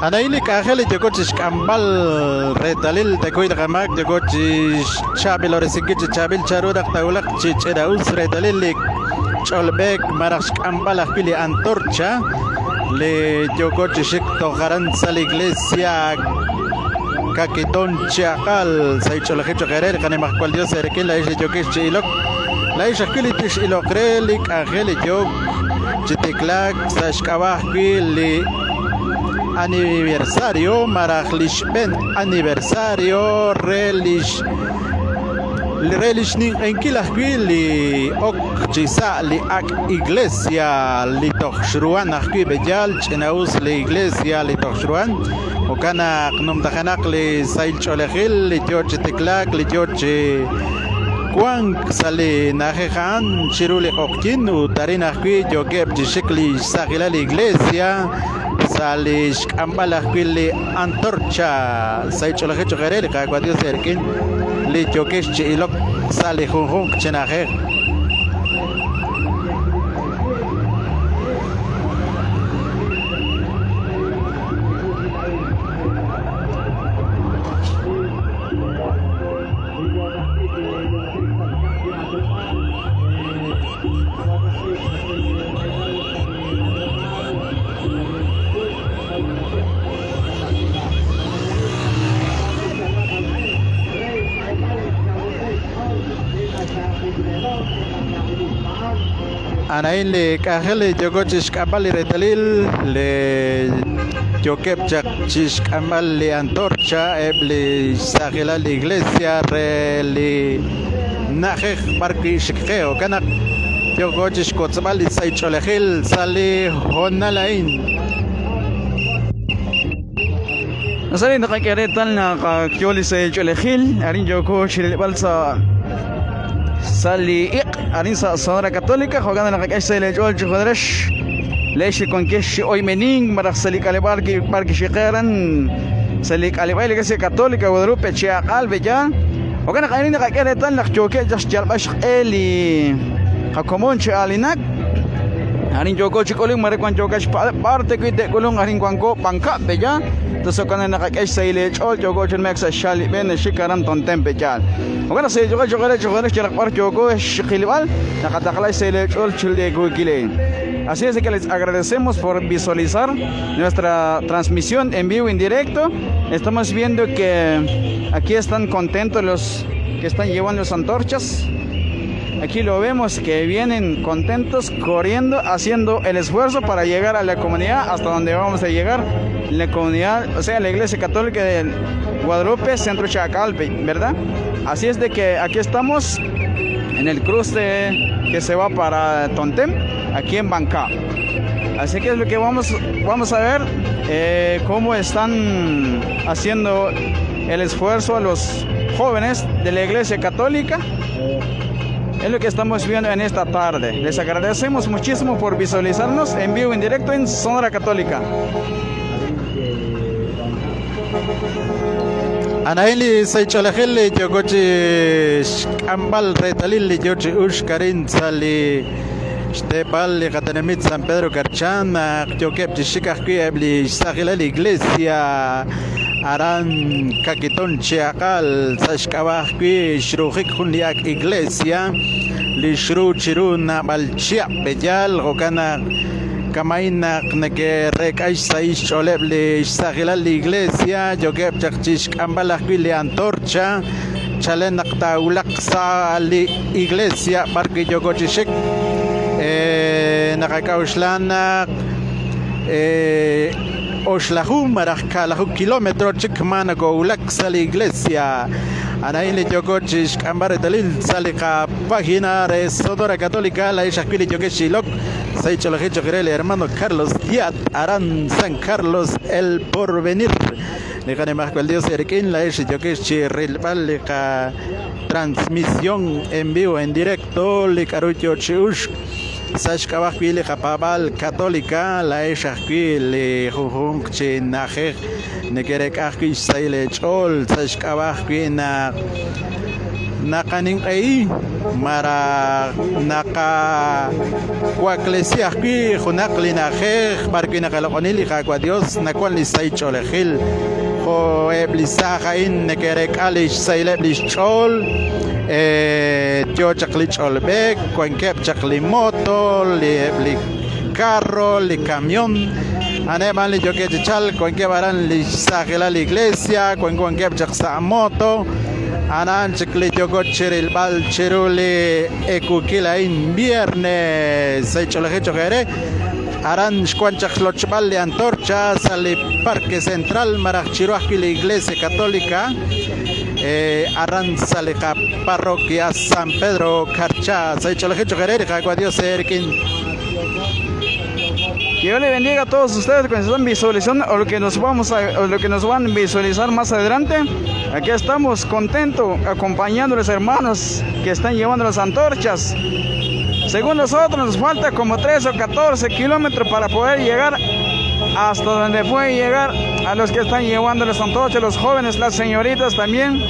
Anahí li k'anjel li yooko chi xk'amb'al reetalil takuy li qamaak yooko chi xchaab'ilob'resinkil chi chaab'il chanru naq taawulaq chi ch'ina'us reetalil li ch'olb'eek malaj xk'amb'al ajwi' li antorcha li yooko chi xik toj aran sa' li iglesia Kakitón Chiakal sa' xch'oolejil cho'q eere li qanimajwal Dios eerik'in laa'ex li yookex chi ilok laa'ex ajwi' li tix'iloq re li k'anjel li yook chi tiklaak sa' xk'ab'a' ajwi' li aniversario malaj li xb'een aniversario re lix re li xninq'ehinkil ajwi' li ok chi sa' li ak' iglesia li toj xruhan ajwi' b'eyal ch'ina'us li iglesia li toj xruhan jo'kan naq numtajenaq li sahil ch'oolejil li yoo chi tiklaak li yoo chi wank sa' li na'ajej a'an chiru li q'oqyink ut arin ajwi' yookeb' chi xik li xsajilal li iglesia sa' li xk'amb'al ajwi' li antorcha sa' xch'oolejil cho'q eere li Qaawa' Dios eerik'in li yookex chi ilok sa' li junjunq chi na'ajej. A'an li k'anjel li yooko chi xk'amb'al li reetalil li yookeb' chaq chi xk'amb'al li antorcha eb' li xsaajilal li iglesia re li na'ajej b'arwi' xikqe jo'kan naq yooko chi xwotzb'al li sahil ch'oolejil sa' li hoonal a'in. Sa' naqak'e reetal naq yo li sahil ch'oolejil arin yooko chi rilb'al sa' sa' li iq' arin sa' Sonora Católica jo'kan naq naqak'e xsahil eech'ool chi junerex leex li wankex chi oymenink malaj sa' li k'aleb'aal b'ar kixiqe aran sa' li k'aleb'aal Iglesia Católica Guadalupe chi aq'al be'yaal jo'kan naq arin naqak'e reetal naq yookeb' chaq xyalb'al xq'e li qakomon chi aalinak arin yooko chi k'ulunk mare wan yookex b'ar te wi' te'k'ulunq arin wanko b'ankab' be'yaal Tosokan naqak'e xsahil eech'ool yooko chi nume'k sa' xxal li b'e naxik aran Tontem pe'yaal. Jo'kan naq sa' eech'ool cho'q eere cho'q eere yalaq b'ar yooko xqilb'al naqataqla xsahil eech'ool chi leekuukil. Así es que les agradecemos por visualizar nuestra transmisión en vivo en directo. Estamos viendo que aquí están contentos los que están llevando las antorchas. Aquí lo vemos que vienen contentos, corriendo, haciendo el esfuerzo para llegar a la comunidad hasta donde vamos a llegar. La comunidad, o sea, la Iglesia Católica de Guadalupe, Centro Chacalpe, ¿verdad? Así es de que aquí estamos en el cruce que se va para Tontem, aquí en Bancá. Así que es lo que vamos, vamos a ver cómo están haciendo el esfuerzo a los jóvenes de la Iglesia Católica. Es lo que estamos viendo en esta tarde. Les agradecemos muchísimo por visualizarnos en vivo, en directo en Sonora Católica. Anahin li sahil ch'oolejil li yooko chi xk'amb'al reetalil li yoo chi uxk arin sa' li xteepal li qatenamit San Pedro Carchán naq yookeb' chi xik ajwi' eb' li xsajilal li iglesia aran Kakitón Chiakal sa' xk'ab'a' ajwi' xruujik jun li ak' iglesia li xru chiru naab'al chihab' b'eyal jo'kan naq Kama'in naq neke'reek'a xsahil xch'ooleb' li xsajilal li iglesia, yookeb' chaq chi xk'amb'al ajwi' li antorcha chalen naq taawulaq sa' li iglesia b'arwi' yooko chi xik. Naqak'a'uxla naq oxlaju malaj kaalaju kilómetro chik ma nokoowulak sa' li iglesia. Anain li yooko chi xk'amb'al reetalil sa' li qapágina re Sonora Católica, laa'ex ajwi' li yookex chi ilok sa' xch'oolejil cho'q re li hermano Carlos Yat aran San Carlos El Porvenir. Li qanimajwal Dios eerik'in laa'ex li yookex chi rilb'al li qa transmisión en vivo en directo li k'aru yo chi uxk sa' xk'ab'a' ajwi' li qapaab'aal Católica, laa'ex ajwi' li junjunq chi na'ajej neke'reek'a ajwi' xsahil eech'ool sa' xk'ab'a' ajwi' naq naqaninq'ehi malaj naqawaklesi ajwi' junaq li na'ajej b'arwi' naqaloq'oni li Qaawa' Dios nawan li sahil ch'oolejil jo' eb' li saaj a'in neke'reek'a li xsahileb' li xch'ool yoo chaq li ch'olb'ek wankeb' chaq li moto li eb' li carro li camión A'aneb' a'an li yookeb' chi chalk, wankeb' aran li xsaajilal li iglesia, wankeb' chaq sa' moto, a'an chik li yooko chirilb'al chiru li ewukil a'in viernes sa' ch'oolejil cho'q eere. Aran xwank chaq xlochb'al li antorcha sa' li Parque Central malaj chiru ajwi' li Iglesia Católica aran sa' li qaparroquia San Pedro Carchá sa' ch'oolejil cho'q eere li Qaawa' Dios eerik'in. Que Dios le bendiga a todos ustedes que nos están visualizando o lo que nos vamos a, o lo que nos van a visualizar más adelante. Aquí estamos contentos acompañando a los hermanos que están llevando las antorchas. Según nosotros nos falta como 3 o 14 kilómetros para poder llegar hasta donde pueden llegar a los que están llevando las antorchas, los jóvenes, las señoritas también.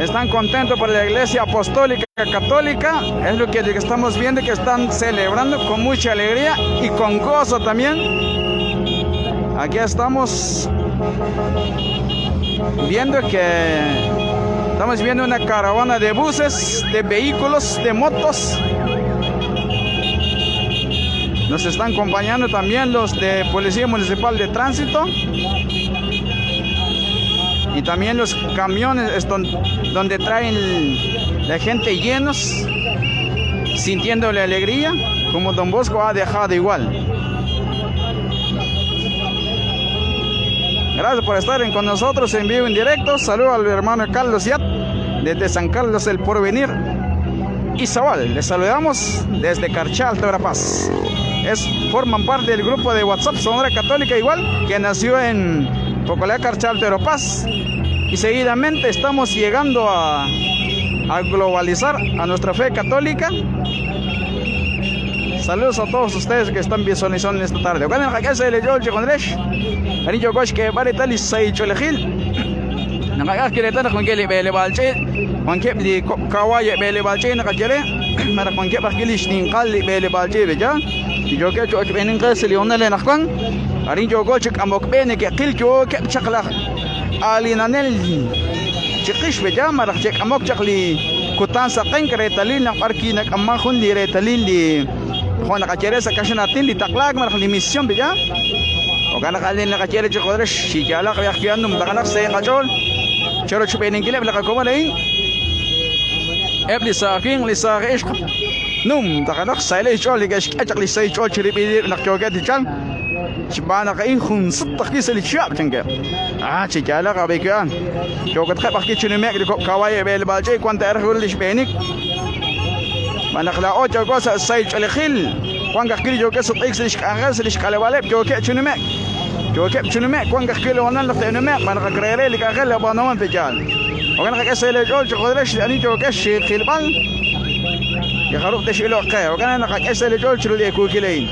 Están contentos por la Iglesia Apostólica Católica. Es lo que estamos viendo que están celebrando con mucha alegría y con gozo también. Aquí estamos viendo que estamos viendo una caravana de buses, de vehículos, de motos. Nos están acompañando también los de Policía Municipal de Tránsito. Y también los camiones donde traen la gente llenos, sintiendo la alegría, como Don Bosco ha dejado igual. Gracias por estar con nosotros en vivo en directo. Saludo al hermano Carlos Yat desde San Carlos el Porvenir. Izabal. Les saludamos desde Carchá, Alta Verapaz. Es, forman parte del grupo de WhatsApp Sonora Católica igual, que nació en Pocolea, Carchá, Alta Verapaz. Y seguidamente estamos llegando a globalizar a nuestra fe católica. Saludos a todos ustedes que están visualizando esta tarde. Wankeb' li kok' kawaay b'eleb'aal ch'iich' naqaye re, malaj wankeb' ajwi' li xninqal li b'eleb'aal ch'iich' ya. Yookeb' chi ochb'eenink qe sa' li hoonal anaqwan. Arin yooko chi k'amok b'e neke'qil yookeb' chaq laj aalinanel chiqix ya, malaj che'k'amok chaq li kutan saqenk reetalil naq b'ar kinak'amman jun li reetalil li jo' naqaye re sa' kaxlan aatin li taqlaak malaj li misión ya. Jo'kan naq alin naqaye re chi jodrex xiyaalaq li ajwi' numtajanaq sa' qach'ool cherochb'eeninkileb' li qakomon a'in eb' li saaj winq li saaj ixq numtajanaq xsahileb' xch'ool li ke'xk'e chaq li xsahil xch'ool chirib'il rib' naq yookeb' chi chalk xb'aan naq a'in jun sut ajwi' sa' li chihab' chankeb'. Ah, chi yaalaq ab'i wi' yookatqeb' ajwi' chi nume'k li kok' kawaay b'eleb'aal ch'iich' wan te'raj ru li xb'eenik. Xb'aan naq laa'o yooko sa' sahil ch'oolejil, wank ajwi' li yookeb' sutq'iik sa' li xk'anjel sa' li xk'aleb'aaleb' yookeb' chi nume'k. Yookeb' chi nume'k, wank ajwi' li hoonal naq te'nume'q xb'aan naq ak re re li k'anjel li b'aanuman pe' yaal. Jo'kan naq qak'e sa' leech'ool chi jodrex li ani yookex chi qilb'al li jarub' tex'iloq qe. Jo'kan naq naqak'e sa' leech'ool chiru li ewuukil a'in.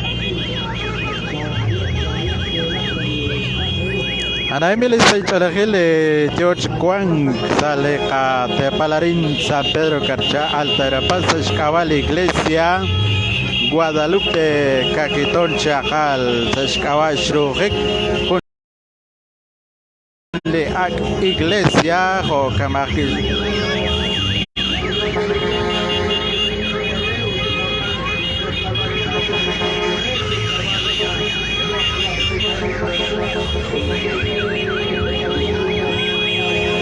Anaimil li sahil ch'oolejil li yoo chi wank sa' li qateepal arin San Pedro Carchá Alta Verapaz sa' xk'ab'a' li Iglesia Guadalupe Caquitón Chakal sa' xk'ab'a' xruujik jun li ak' iglesia jo' kama'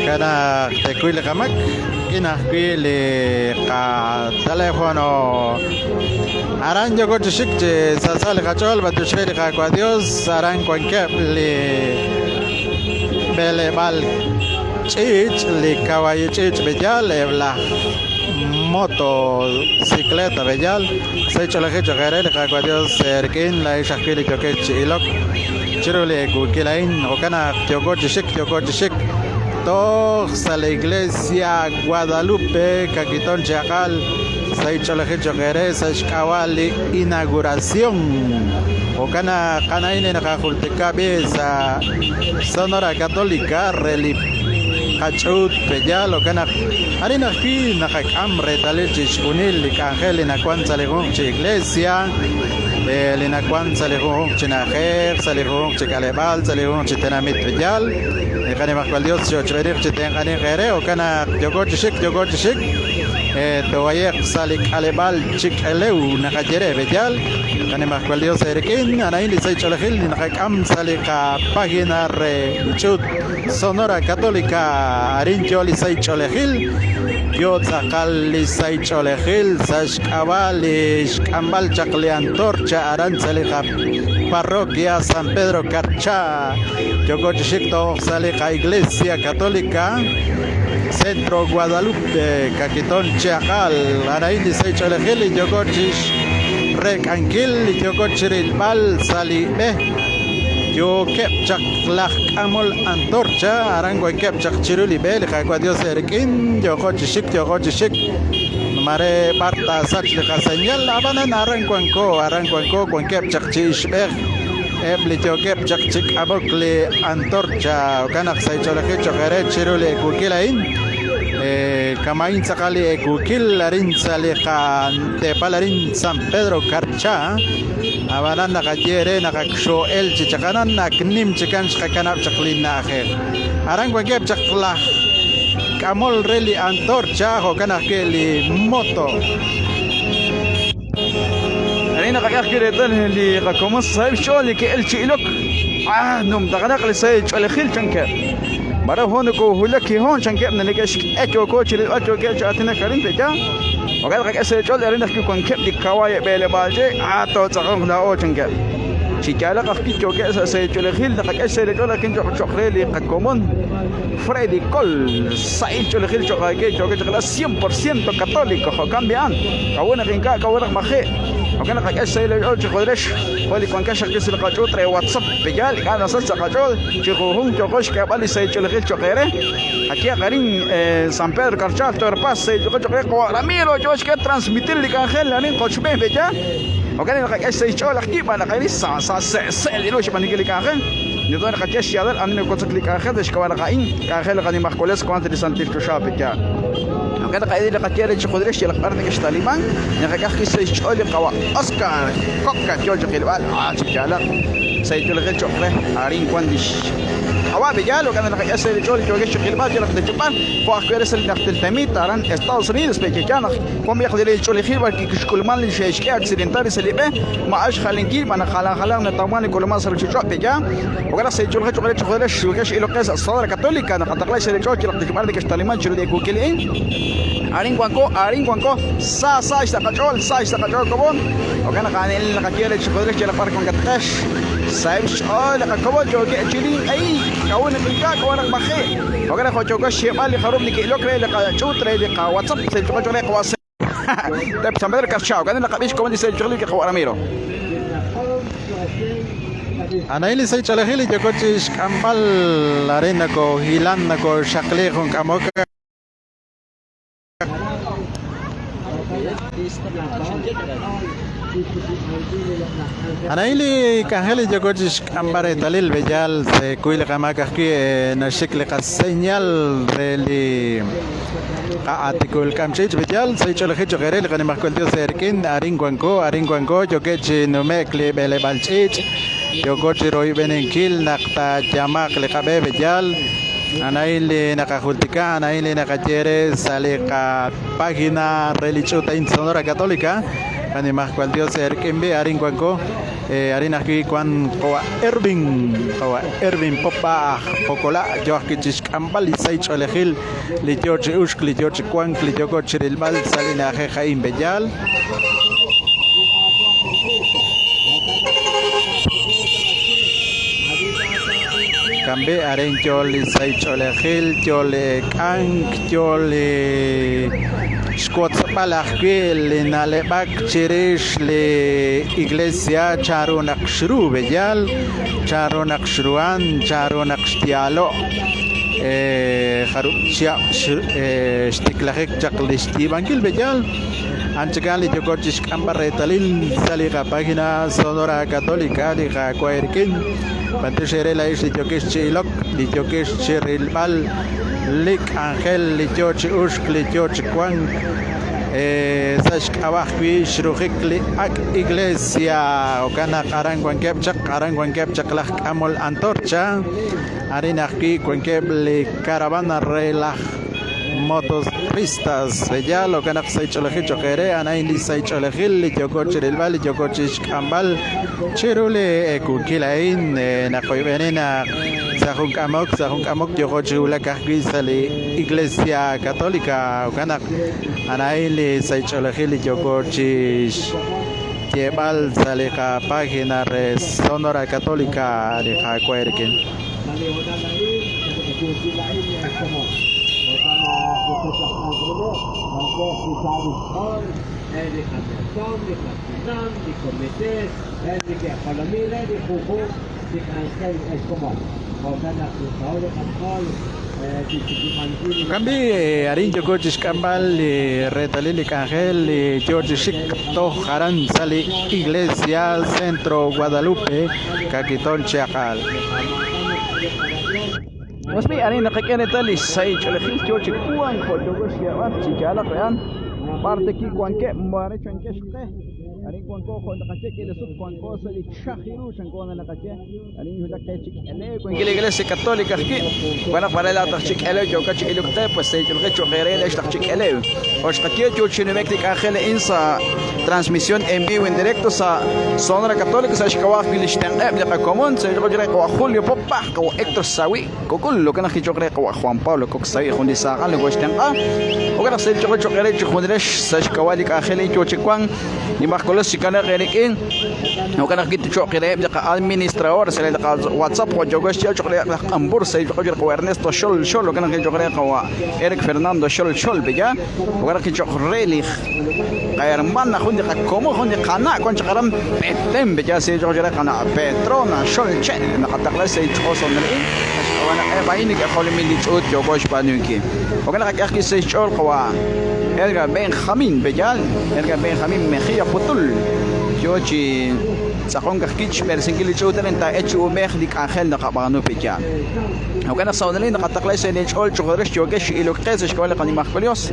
Kanaq tekuy li qamak k'in ajwi' li qatelefono aran yooko chi xik chi sa sa li qach'ool b'antiox re li Qaawa' Dios aran wankeb' li b'eleb'aal. ch'iich', li kawaay ch'iich' b'eyal, eb' laj motocicleta b'eyal, sa' ch'oolejil cho'q eere li Qaawa' Dios eerik'in, laa'ex ajwi' li yookex chi ilok chiru li eekuukil a'in. Jo'kan naq yooko chi xik, yooko chi xik toj sa' li Iglesia Guadalupe, Kakiton chi aqal, sa' ch'oolejil cho'q eere sa' xk'ab'a' li inauguración. Jo'kan naq qana'in li naqajultika b'i sa' Sonora Católica re li qach'uut Peyal, jo'kan naq arin ajwi' naqak'am reetalil chixjunil li k'anjel li nawank sa' li junjunq chi iglesia, li nawank sa' li junjunq chi na'ajej, sa' li junjunq chi k'aleb'aal, sa' li junjunq chi tenamit Peyal. Li Qanimajwal Dios chochb'eeniq chi tenq'aniq eere, jo'kan naq yooko chi xik, yooko chi xik, toowaye'q sa' li k'aleb'aal Chik'elew naqaye re Peyal. Qanimajwal Dios eerik'in, a'an a'in li sahil ch'oolejil li naqak'am sa' li qapágina re li ch'uut Sonora Católica. Arin yo li sahil ch'oolejil, yo tz'aqal li sahil ch'oolejil sa' xk'ab'a' li xk'amb'al chaq li antorcha aran sa' li qaparroquia San Pedro Carchá. Yooko chi xik toj sa' li qa-Iglesia Católica Centro Guadalupe, Kakiton Chiaqal. A'an a'in li sahil ch'oolejil li yooko chi xreek'ankil, li yooko chi rilb'al sa' li b'e. Yookeb' chaq laj k'amol antorcha, aran wankeb' chaq chiru li b'e li Qaawa' Dios eerik'in. Yooko chi xik, yooko chi xik. Mare b'ar taasach li qaseñal, ab'anan aran wanko, aran wanko, wankeb' chaq chi ixb'ej. Eb' li yookeb' chaq chi k'amok li antorcha, jo'kan naq sa' ch'oolejil cho'q eere chiru li ekuukil a'in, kama'in tz'aqal li ekuukil arin sa' li qateepal arin San Pedro Carchá, ab'anan naqaye eere naq ak xoo'el chi chaqanan, ak nim chikan xqakanab' chaq li na'ajej. Aran wankeb' chaq laj k'amol re li antorcha, jo'kan ajwi' li moto. Arin naqak'e ajwi' reetal li qakomon saheb' xch'ool li ke'el chi ilok. Ah, numtajenaq li sahil ch'oolejil chankeb'. Mare hoon nokoohulak kihoon chankeb' naq neke'xk'e yooko chi rilb'al yookeb' chi aatinak arin pe'yaal. Jo'kan naqak'e sa' ch'ool arin ajwi' wankeb' li kawaay b'eleb'aal ch'iich', ah, tootz'aqonq laa'o chankeb'. Chi yaalaq ajwi' yookeb' sa' sahil ch'oolejil naqak'e xsahil ch'ool akin cho'q re li qakomon Freddy Col. Sahil ch'oolejil cho'q aawe yookeb' chi qilb'al 100% católico jo'kan b'i'an. K'a'ut naq ink'a' k'a'ut naq maji'? Jo'kan naq qak'e xsahil qach'ool chi jodrex jo' li wankex ajwi' sa' li qach'uut re WhatsApp. Pe'yaal ink'a' nasach sa' qach'ool chi junjunq yooko xk'eeb'al li sahil ch'oolejil cho'q eere. Qayehaq arin San Pedro Carchá, Alta Verapaz, sahil ch'oolejil cho'q re qawa' Ramiro yo xk'e transmitir li k'anjel arin qochb'een pe'yaal. Jo'kan naq naqak'e xsahil xch'ool aj kiib' naq arin sa sa se'se' li ru xb'aanunkil li k'anjel. Tento naqaye xyaalal ani nawotzok li k'anjel sa' xk'ab'a' naq a'in k'anjel li qanimajwalil sa' wank li santil choxa pe'yaal. Jo'kan naq a'in li qaye re chi judrix yalaq b'ar nekextalimank, naqak'e ajwi' sa' xch'ool li qawa' Oscar Coca yo chi qilb'al, ah chi yaalaq sa' ch'oolejil cho'q re arin wank li xk'ab'a' pe'yaal, jo'kan naq naqak'e sa' ch'ool li yookex chi qilb'al yalaq techub'al jo' ajwi' re sa' li najtil tenamit aran Estados Unidos pe'yaal naq wan b'ayaq li ch'oolejil b'ar kixk'ulman li xe'xk'e accidentar sa' li b'e ma'ax xjalenkil xb'aan naq jalan jalanq natawman li k'ulman sa' ruuchich'och' pe'yaal. Jo'kan naq sa' ch'oolejil cho'q re chi jodrex yookeb' x'iloq qe sa' Sonora Católica naqataqla xsa' li ch'och' yalaq tijb'al nekextaliman chiru li ekuukil a'in. Arin wanko, arin wanko, sa sa xsa' qach'ool, sa xsa' qach'ool komon. Jo'kan naq a'an naqaye re chi jodrex yalaq b'ar wankatqex. Saheb' xch'ool li qakomon yookeb' chi ninq'ehik. K'a'ut naq ink'a', k'a'ut naq maji'. Jo'kan naq jo' yooko xyeeb'al li jarub' neke'ilok re li qach'uut re li qaWhatsApp sa' li ch'oolej cho'q re qawa' Tep San Pedro Carchá, jo'kan naq naqab'i xkomon li sahil ch'oolejil li qawa' Ramiro. A'an li sahil ch'oolejil li yooko chi xk'amb'al arin nokoohilan nokooxaqli jun k'amok. A'an li k'anjel li yooko chi xk'amb'al reetalil b'eyal se kuy li qamaak ajwi' naxik li qaseñal re li qa'atikul k'amch'iich' b'eyal sa' ch'oolejil cho'q eere li qanimajwal Dios eerik'in arin wanko arin wanko yookeb' chi nume'k li b'eleb'aal ch'iich' yooko chi royb'eninkil naq taayamaq li qab'e b'eyal A'an a'in li naqajultika, a'an a'in li naqaye re sa' li qapágina re li ch'uut a'in Sonora Católica. Qanimajwal Dios eerik'in b'i' arin wanko. Arin ajwi' wan qawa' Ervin, qawa' Ervin Popa aj Pokola' yo ajwi' chixk'amb'al li sahil ch'oolejil li yo chi uxk, li yo chi wank, li yooko chirilb'al sa' li na'ajej a'in B'eyal. Kambi arin yo li sahil ch'oolejil, yo li eek'ank, yo li xwotzb'al ajwi' li na'leb'ak chirix li iglesia chanru naq xru b'eyal, chanru naq xruhan, chanru naq xyaalo', jarub' chihab' xtiklajik chaq li xyiib'ankil b'eyal. Anchakan li yooko chixk'amb'al reetalil sa' li qapágina Sonora Católica li Qaawa' eerik'in. B'antiox eere laa'ex li yookex chi ilok, li yookex chi rilb'al li k'anjel li yoo chi uxk, li yoo chi wank sa' xk'ab'a' ajwi' xrujik li ak' iglesia. Jo'kan naq aran wankeb' chaq, aran wankeb' chaq laj k'amol antorcha, arin ajwi' wankeb' li caravana re laj Motociclistas. Yaal, jo'kan naq sahil ch'oolejil cho'q eere, a'an a'in li sahil ch'oolejil li yooko chi rilb'al, li yooko chi xk'amb'al chiru li eekuukil a'in. Naqoyb'eni naq sa' jun k'amok, sa' jun k'amok yooqo chi wulak ajwi' sa' li Iglesia Católica. Jo'kan naq a'an a'in li sahil ch'oolejil li yooko chi xyeeb'al sa' li qapágina re Sonora Católica li Qaawa' eerik'in. Sa' li hoonal a'in, sa' li eetuukil a'in, ex komon, jo'kan naq li qech aj k'anjeleb' wankeb' chi chaab'il xch'ool, eb' li qamertoom, li qachinam, li comité, eb' li ke'jolomin re li junjunq chi k'anjel, ex komon. Jo'kan naq saho' li qach'ool chixtikib'ankil li Jo'kan b'i', arin yooko chixk'amb'al li reetalil li k'anjel li yoo chi xik toj aran sa' li Iglesia Centro Guadalupe Kakitol chi aq'aal. Us b'i', arin naqak'e reetal li sahil ch'oolejil yoo chi wank jo' yooko xyeeb'al chi yaalaq a'an b'ar ta ki wankeb' maare chankex qe. Arin wanko jo' naqaye k'iila sut wanko sa' li chaj ru chanko na naqaye. Arin wulak qe chi k'elew wankil li Iglesia Católica ajwi'. Wan naq mare laa'at aj chi k'elew yookat chi ilok qe, pues sahil ch'oolejil cho'q eere laa'ex laj chi k'elew. Jo' xqaye yoo chi nume'k li k'anjel a'in sa' transmisión en vivo en directo sa' Sonora Católica sa' xk'ab'a' ajwi' li xtenq'eb' li qakomon sa' xk'ab'a' re qawa' Julio Popa, qawa' Héctor Sawi Kukul, jo'kan ajwi' cho'q re qawa' Juan Pablo Cox Sawi jun li saaj al nokoxtenq'a. Jo'kan naq sahil ch'oolejil cho'q eere chejunilex sa' xk'ab'a' li k'anjel a'in yoo chi wank. Nimaj Kolos chikanaq eerik'in. Jo'kan ajwi' cho'q reheb' li qa-administrador sa' li qa-WhatsApp jo' yooko xyeeb'al cho'q reheb' laj Q'anbur sa' li qawa' Ernesto Xol Xol, jo'kan ajwi' cho'q re qawa' Eric Fernando Xol Xol, pe'ya? Jo'kan ajwi' cho'q re li qahermana jun li qakomon jun li qana' wan chaq aran Petén, pe'ya? Sa' cho'q re qana' Petrona Xol Che' naqataqla sa' xch'ool sonr'in xk'ab'a' naq eb' a'in neke'jolomin li ch'uut yooko xb'aanunkil. Jo'kan naq qak'e ajwi' sa' xch'ool qawa' Edgar Benjamín, pe'yaal? Edgar Benjamín Mejía Putul yo chi tz'aqonk ajwi' xb'eresinkil li ch'uut a'in taa'elq chi uub'ej li k'anjel naqab'aanu pe'yaal. Jo'kan naq sa' honalil naqataqla sa' eech'ool cho'q re xyookeb' chi ilok qe sa' xk'ab'a' li qanimajwal Yos.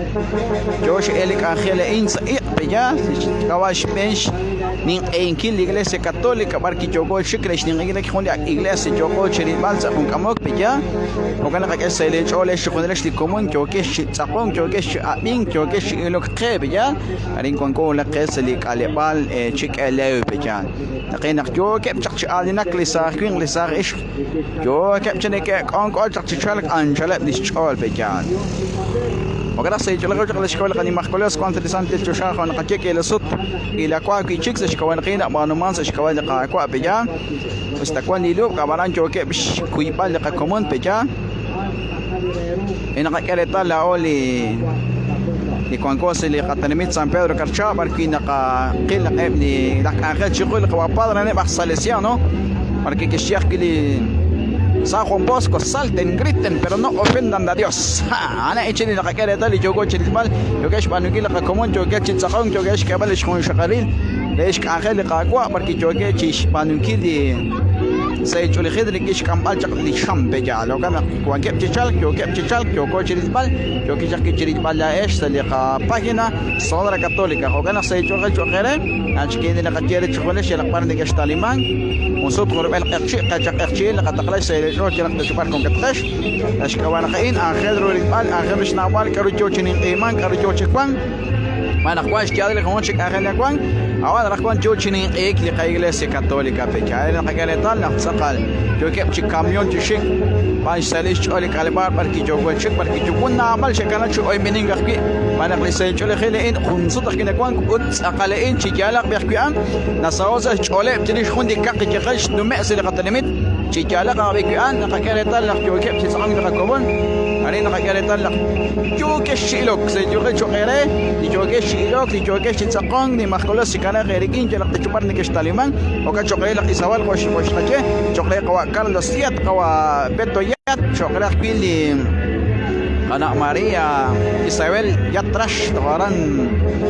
Yo x'elk li k'anjel a'in sa' iq' pe'yaal, xk'ab'a' xb'een xninq'ehinkil li Iglesia Católica b'ar kiyooko xik re xninq'ehinkil jun li ak' iglesia yooko chi rilb'al sa' jun k'amok pe'yaal. Jo'kan naq qak'e sa' eech'ool ex chixjunilex li komon yookex chi tz'aqonk, yookex chi ab'ink, yookex chi ilok qe pe'yaal. Arin wanko wulak qe sa' li k'aleb'aal Chik'elew pe'yaal. Naqil naq yookeb' chaq chi aalinak li saaj winq, li saaj ixq, yookeb' chi neke'k'onk'o chaq chi chalk anchaleb' li xch'ool pe'yaal. Jo'kan naq sa' eech'oolej chaq li xk'ab'a' li qanimajwal Yos wank sa' li santil choxa jo' naqaye k'iila sut k'iila wa wi' chik sa' xk'ab'a' li qi nab'aanumank sa' xk'ab'a' li Qaawa' pe'yaal. Us ta wank li lub', ab'anan yookeb' xkuyb'al li qakomon pe'yaal. Li naqak'e reetal laa'o li li wanko sa' li qatenamit San Pedro Carchá b'arwi' naqaqil naq eb' li laj k'anjel chiqu li qawa' Padre a'aneb' aj Salesiano b'arwi' kixye ajwi' li San Juan Bosco salten, griten, pero no ofendan a Dios. A'an a'in li naqak'e reetal li yooko chi rilb'al, yookeb' xb'aanunkil li qakomon, yookeb' chi tz'aqonk, yookeb' xk'eeb'al li xjunxaqalil re xk'anjel li Qaawa' b'arwi' yookeb' chi xb'aanunkil li sahil ch'oolejil rik'in xk'amb'al chaq li xam pe'yaal. Jo'kan naq wankeb' chi chalk, yookeb' chi chalk, yooko chi rilb'al, yookex ajwi' chi rilb'al laa'ex sa' li qapágina Sonora Católica. Jo'kan naq sahil ch'oolejil cho'q eere, achk'in li naqaye re chixjunil yalaq b'ar nekextalimank, jun sut jun rub'el q'eqchi', qachaq q'eqchi'il naqataqla xsahil eech'ool yalaq ta chi b'ar wankatqex. Sa' xk'ab'a' naq a'in aajel ru rilb'al, aajel ru xnawb'al k'aru yo chi ninq'ehimank, k'aru yo chi wank. Xb'aan naq wank xyaalal li jun chik k'anjel nawank, a'an anaqwan yo chi ninq'ehik li qaIglesia Católica pe'yaal naqak'e reetal naq tz'aqal yookeb' chi kamion chi xik b'an xsahil xch'ool li k'aleb'aal b'ar kiyooko chik b'ar kiyuwun naab'al xe'kana chi oyb'enink ajwi' xb'aan naq li sahil ch'oolejil a'in jun sut ajwi' nawank ut tz'aqal a'in chi yaalaq b'i ajwi' a'an nasaho' sa' xch'ooleb' chirix jun li kaqi yajel xnume' sa' li qatenamit. Chi yaalaq ab'i wi' a'an naqak'e reetal naq yookeb' chi tz'aqonk li qakomon, arin naqak'e reetal naq yookex chi ilok, sa' yookex cho'q eere, li yookex chi ilok, li yookex chi tz'aqonk, li majkolos chi kanaaq eerik'in yalaq ta chub'ar nekextaliman, jo'kan cho'q re laj Isabal jo' xqaye, cho'q re qawa' Carlos Yat, qawa' Beto Yat, cho'q re ajwi' li qana' María Isabel Yat Rax, toj aran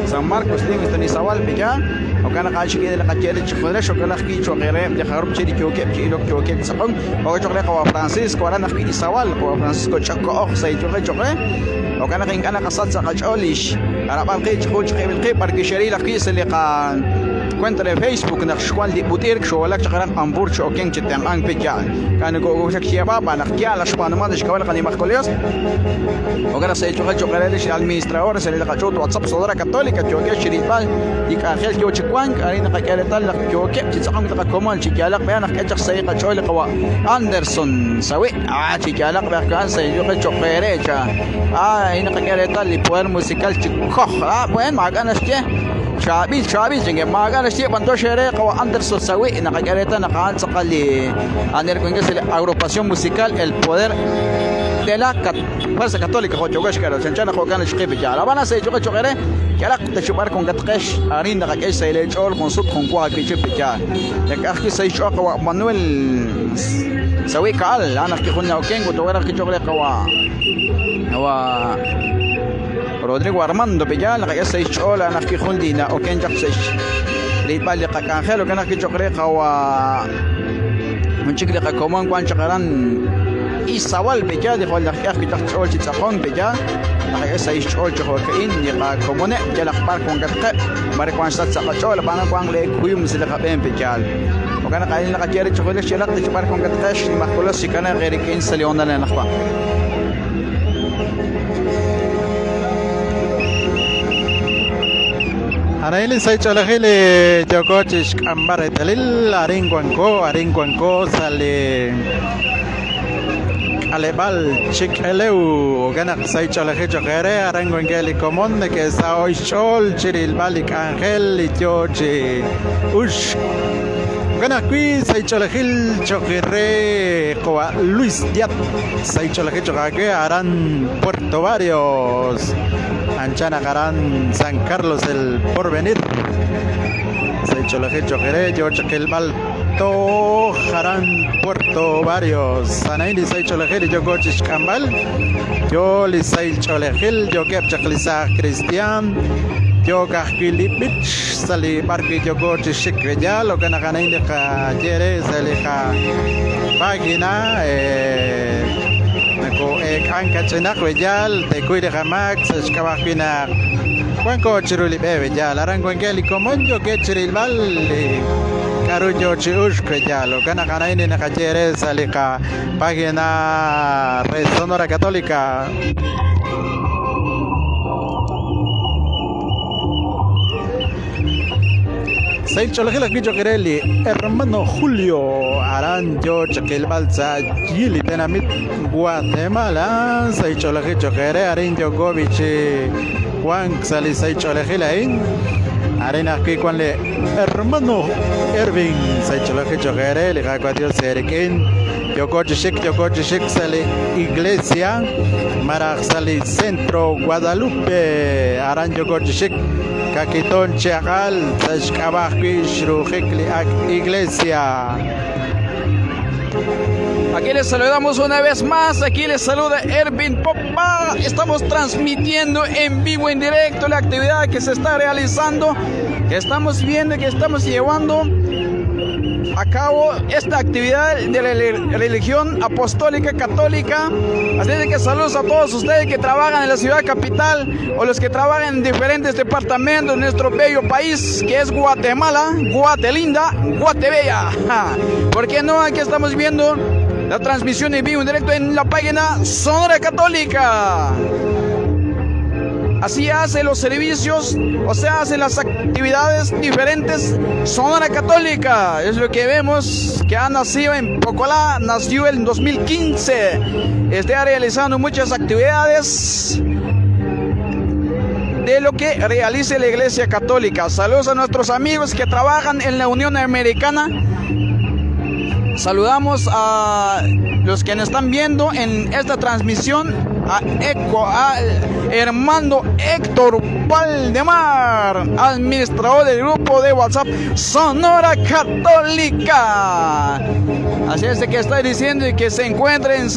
San Marcos, Livingston, Izabal, pe'yaal? Jo'kan naq a'an xik'in li qaye re chixjunil xo'kan ajwi' cho'q reheb' li jarub' che li yookeb' chi ilok yookeb' chi tz'aqonk. Jo'kan cho'q re qawa' Francisco aran ajwi' Izabal, qawa' Francisco Ch'oko'oj sa' cho'q re cho'q re. Jo'kan naq ink'a' naqasach sa' qach'ool li xharab'al qib' chiqu chiqib'il qib' b'arwi' xeril ajwi' sa' li qa cuenta de Facebook naq xwan li b'ut'irk xowalak chaq aran Q'anpur chi okenk chi tenq'ank pe yaal. K'a' noko'k'oxlak xyeeb'al b'an naq yaal naq xb'aanuman sa' xk'ab'a' li qanimajwal Yos. Jo'kan naq sa' cho'q re cho'q re li administradores sa' li qach'uut WhatsApp Sonora Católica yookex chi rilb'al li k'anjel yo chi wank, arin naqak'e reetal naq yookeb' chi tz'aqonk li qakomon chi yaalaq b'e naq k'e chaq xsahil qach'ool li qawa' Anderson Sawi', ah chi yaalaq b'e ajwi' sa' yuqe cho'q eere cha, ah arin naqak'e reetal li poder musical chi koj, ah buen maak'a' naxye, chaab'il chaab'il chinke maak'a' naxye b'anyox eere qawa' Anderson Sawi' naqak'e reetal naq a'an tz'aqal li a'an sa' li agrupación musical El Poder de la Fuerza Católica jo' yookeb' xk'eeb'al chanchan naq jo'kan xqib' yaal. Ab'an sa' cho'q cho'q eere yalaq ta chub'ar wankatqex arin naqak'e xsahil eech'ool jun sut jun wa wi' chik yaal. Yak'aj wi' sa' xch'ool qawa' Manuel Sawi' Ka'al a'an ajwi' jun na'okenk ut oweraq kichoq re qawa' qawa' Rodrigo Armando Peyal naqak'e sa' xch'ool a'an ajwi' jun li na'oken chaq sa' rilb'al li qak'anjel jo'kan ajwi' cho'q re qawa' jun chik li qakomon wan chaq aran Izabal peya li jwal laj k'aj chaq ch'ool chi tz'aqonk peya naqak'e sa' xch'ool chi jo'ka'in li qakomoneb' yalaq b'ar wankatqeb' mare wank xsach sa' qach'ool ab'anan wank lee kuyum sa' li qab'een peyaal jo'kan naq a'in naqaye re chixjunil yalaq ta chi b'ar wankatqex li majkolos chikanaaq eerik'in sa' li hoonal anaqwan. Anaili sa' ch'oolejil li yooko chi xk'amb'al reetalil arin wanko arin wanko sa' li k'aleb'aal Chik'elew jo'kan naq sa' ch'oolejil cho'q eere aran wankeb' li komon neke'saho' xch'ool chi rilb'al li k'anjel li yo chi uxk jo'kan ajwi' sa' ch'oolejil cho'q re qawa' Luis Diat sa' ch'oolejil cho'q aawe aran Puerto Barrios ancha naq aran San Carlos El Porvenir sa' ch'oolejil cho'q eere yo chi qilb'al Toj aran Puerto Barrios. A'an li sahil ch'oolejil li yooko chi xk'amb'al. Yo li sahil ch'oolejil, yookeb' chaq li saaj kristiaan. Yook ajwi' li b'ich sa' li b'arwi' yooko chi xik yaal. Jo'kan naq a'an li qaye re sa' li qapágina. Nakoo'eek'ank kach'inaq yaal, tekuy li qamaak sa' xk'ab'a' ajwi' naq wanko chiru li b'e yaal. Aran wankeb' li komon yookeb' chi rilb'al li k'aru yoo chi uxk yaal. Jo'kan naq a'an li naqaye re sa' li qapágina re Sonora Católica. Sahil ch'oolejil ajwi' cho'q re li hermano Julio aran yoo chi qilb'al sa' yi li tenamit Guatemala. Sahil ch'oolejil cho'q re arin yooko b'i chi wank sa' li sahil ch'oolejil a'in. Arin ajwi' wan li hermano Ervin sahil ch'oolejil cho'q re li Qaawa' Dios eerik'in. Yooko chi xik, yooko chi xik sa' li iglesia maraj sa' li centro Guadalupe. Aran yooko chi xik Kakiton chi aq'al sa' xk'ab'a' ajwi' xruujik li ak' iglesia. Aquí les saludamos una vez más. Aquí les saluda Ervin Popa. Estamos transmitiendo en vivo, en directo, la actividad que se está realizando. Que estamos viendo, que estamos llevando a cabo esta actividad de la religión apostólica católica. Así de que saludos a todos ustedes que trabajan en la ciudad capital o los que trabajan en diferentes departamentos de nuestro bello país, que es Guatemala, Guatelinda, Guatebella. ¿Por qué no? Aquí estamos viendo la transmisión en vivo en directo en la página Sonora Católica. Así hace los servicios, o sea, hace las actividades diferentes Sonora Católica. Es lo que vemos que ha nacido en Pocolá, nació en 2015. Está realizando muchas actividades de lo que realiza la Iglesia Católica. Saludos a nuestros amigos que trabajan en la Unión Americana. Saludamos a los que nos están viendo en esta transmisión, a Eco, al hermano Héctor Valdemar, administrador del grupo de WhatsApp Sonora Católica. Así es de que está diciendo y que se encuentra en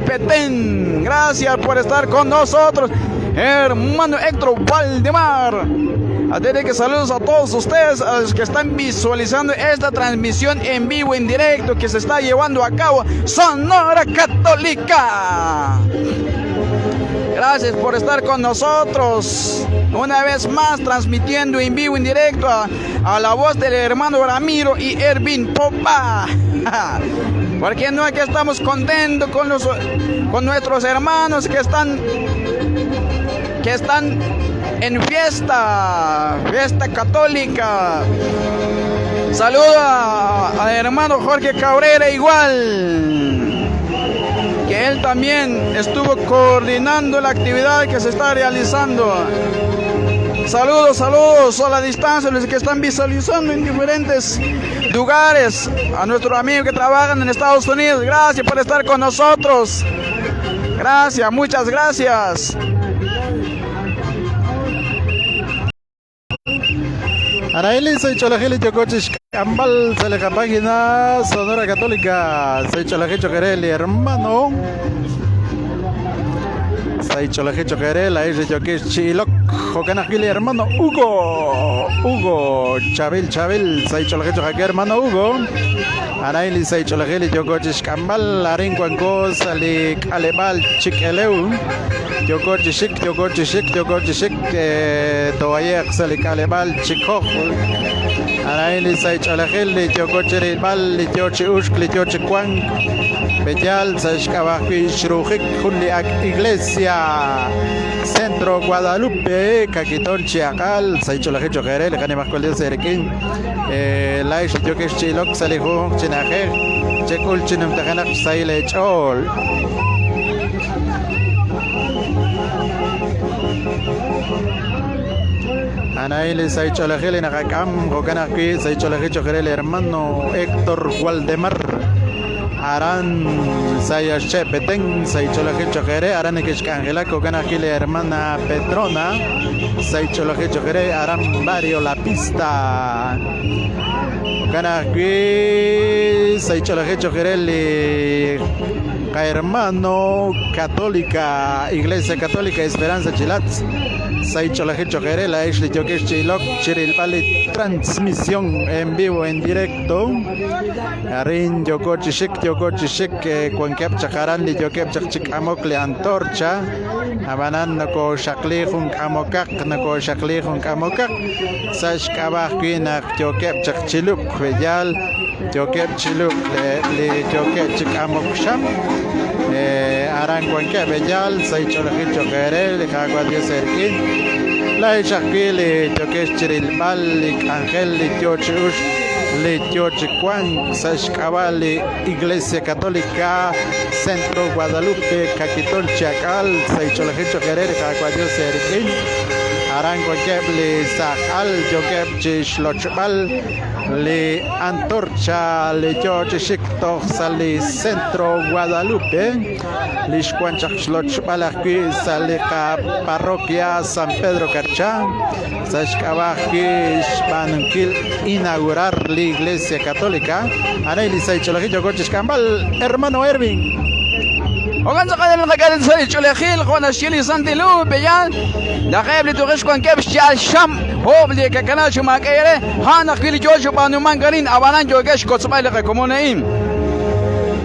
Petén. Gracias por estar con nosotros, hermano Héctor Valdemar. Así de que saludos a todos ustedes, a los que están visualizando esta transmisión en vivo, en directo, que se está llevando a cabo Sonora Católica. Gracias por estar con nosotros. Una vez más transmitiendo en vivo, en directo a la voz del hermano Ramiro y Ervin Popa. Porque no es que estamos contentos con nuestros hermanos que están en fiesta, fiesta católica. Saludo al hermano Jorge Cabrera igual, que él también estuvo coordinando la actividad que se está realizando. Saludos, saludos a la distancia, los que están visualizando en diferentes lugares, a nuestros amigos que trabajan en Estados Unidos. Gracias por estar con nosotros. Gracias, muchas gracias. Araeli, soy Cholajeli Chocochis Cambal, sale la página Sonora Católica. Soy Cholaje Choquerel, hermano. Soy Cholaje Choquerel, ahí se Choquis Chiloc, Jocanajili, hermano Hugo. Hugo, Chabel, Chabel, soy Cholaje Choquerel, hermano Hugo. Araeli, soy Cholajeli Chocochis Cambal, Arin Cuanco, Salik, Alebal, Chiqueleu. Yokochishik, Yokochishik, Yokochishik, Toayek, Salik Alebal, Chikoj, Araili Saichalajil, Yokochiribal, Yochi Ushk, Yochi Kwan, Beyal, Saishkabaji, Shrujik, Juliak, Iglesia, Centro Guadalupe, Caquitón, Chiacal, Saicholajicho Jerel, Janimascuel Serequín, Laish, Yokesh Chilok, Salihu, Chinaje, Chekul, Chinumtajanak, Saile Chol. Anaeli Saicholajel en Agacam, Jocanaqui, Saicholajel el hermano Héctor Waldemar, Aran Sayache Petén, Saicholajel Chojere, Aran Ekishkangela, Jocanaqui, la hermana Petrona, Saicholajel Chojere, Aran Barrio La Pista, Jocanaqui, Saicholajel Chojere, hermano Católica, Iglesia Católica Esperanza Chilatz. Saicholajel Jerela, Ashley Yokesh Chilok, Chiril Valley, transmisión en vivo, en directo. Arin Yokochishik, Yokochishik, Cuencap Chacarán, Yokep Chachik Amokle Antorcha, Abanan Noko Shakli Junk Amokak, Noko Shakli Junk Amokak, Sash Kabaj Kinak, Yokep Chachiluk, Veyal, Yokep Chiluk, Le Yokep Chik Amoksham. Aran Cuenca Bellal, Saicholajil Choquerel, Jagua Dios Erquín, La Ishakil, Yokesh Chirilbal, Ángel, Yochiush, Yochicuan, Sashkabali, Iglesia Católica, Centro Guadalupe, Caquitón Chacal, Saicholajil Choquerel, Jagua Dios Erquín, Aran Cuenca, Le Sajal, Yokep Chishlochbal, Le Antorcha, Le Yochishik, Sali Centro Guadalupe, Lishcuanchachlochbalajki, Salika Parroquia San Pedro Carchá, Sashkabajki, Shpanunkil, inaugurar la Iglesia Católica. Aneli Saicholajillo Coches Cambal, hermano Ervin. وكان قال لك سالي خونا شيلي سانتيلو بيان دخيب لي تغش كون كبش الشام هو بلي كنا شو ما كيره هانا خيلي جوج بانو مانغارين ابانان جوجش كوتسبايل كومونين.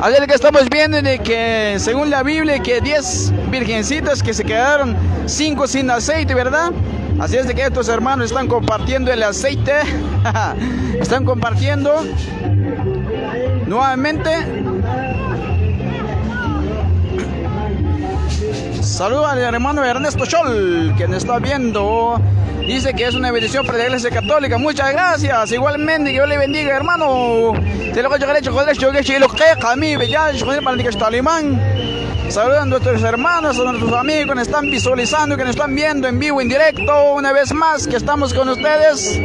Así que estamos viendo de que según la Biblia que 10 virgencitas que se quedaron 5 sin aceite, ¿verdad? Así es de que estos hermanos están compartiendo el aceite. Están compartiendo nuevamente. Saludos al hermano Ernesto Scholl, que nos está viendo. Dice que es una bendición para la Iglesia Católica. Muchas gracias. Igualmente, que Dios le bendiga, hermano. Saludos a nuestros hermanos, a nuestros amigos que nos están visualizando, que nos están viendo en vivo, en directo. Una vez más, que estamos con ustedes.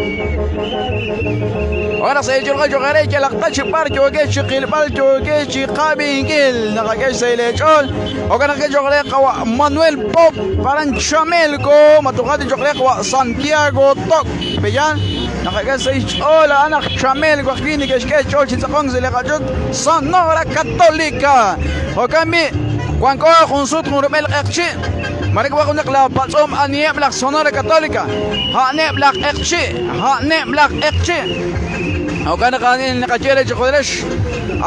Jo'kan naq sa' eech'ool cho'q eere yalaq ta chi b'ar yookex chi qilb'al yookex chi qab'inkil naqak'e xsahil eech'ool. Jo'kan naq cho'q re qawa' Manuel Pop aran Chamelco matuqati cho'q re qawa' Santiago Toc Peyan naqak'e xsahil xch'ool a'an aj Chamelco ajwi' neke'xk'e xch'ool chi tz'aqonk sa' li qach'uut Sonora Católica. Jo'kan b'i' wanko jun sut jun rub'el q'eqchi'. Mare wank junaq laapatz'om aniheb' laj Sonora Católica, a'aneb' laj q'eqchi', a'aneb' laj q'eqchi'. Jo'kan naq naqaye re chi junelik,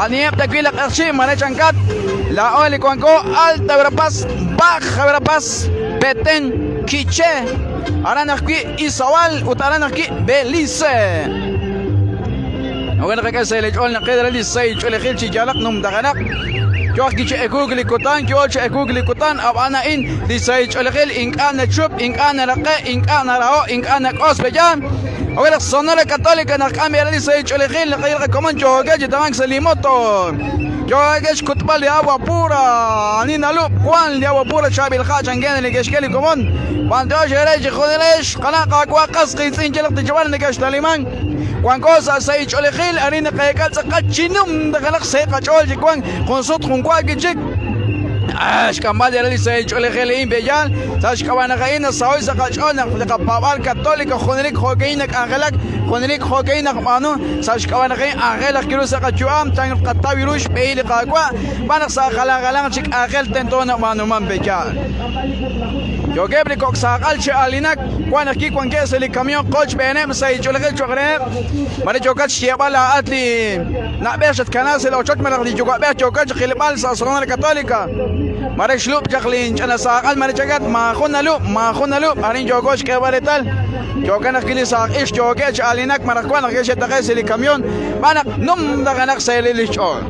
aniheb' ta wi' laj q'eqchi', mare chankat, laa'o li wanko Alta Verapaz, Baja Verapaz, Petén, Quiché, aran ajwi' Izabal ut aran ajwi' Belice. Jo'kan naq qak'e sa' li ch'ool naq qe li sahil ch'oolejil chi yalaq numtajenaq. Yo ajwi' chi ewuuk li kutan, yo chi ewuuk li kutan, ab'an a'in li sahil ch'oolejil ink'a' nachup, ink'a' naraqe', ink'a' naraho', ink'a' nak'os pe'yaal. Jo'kan naq Sonora Católica naq k'am li sahil ch'oolejil naq qakomon yookeb' chi tawank sa' li moto. Yookeb' xkutb'al li agua pura, ani nalub' wank li agua pura chaab'il ha' chanken li neke'xk'e li komon. B'antiox eere chi junelik xqana' Qaawa' qas qiitz'in yalaq tichb'al neke'xtalimank. Wanko sa' sahil ch'oolejil arin naqeek'a tz'aqal chi numtajenaq sa' qach'ool chi wank jun sut jun wa wi' chik. Xk'amb'al li li sahil ch'oolejil a'in pe'yaal sa' xk'ab'a' naq a'in nasaho'k sa' qach'ool naq li qapaab'aal Católico junelik jo'ka'in nak'anjelak, junelik jo'ka'in naqb'aanu sa' xk'ab'a' naq a'in aajel ajwi' ru sa' qayu'am chan qataw ru xb'ehil li Qaawa' xb'aan naq sa' jalan jalanq chi k'anjel tento nab'aanuman pe'yaal. Yookeb' li kok' saaq'al chi aalinak, wan ajwi' wankeb' sa' li kamion qochb'eeneb' sa' ch'oolejil cho'q reheb'. Mare yookat xyeeb'al laa'at li na'b'ej xatkanaak sa' li ochoch malaj li yuwa'b'ej yookat chi qilb'al sa' Sonora Católica. Mare xlub' chaq linch'ina saaq'al mare chakat maajun nalub', maajun nalub', arin yooko xk'eeb'al reetal. Yookan ajwi' li saaj ixq yookeb' chi aalinak malaj wan ajwi' xe'taqe'k sa' li kamion xb'aan naq numtajenaq sa' li xch'ool.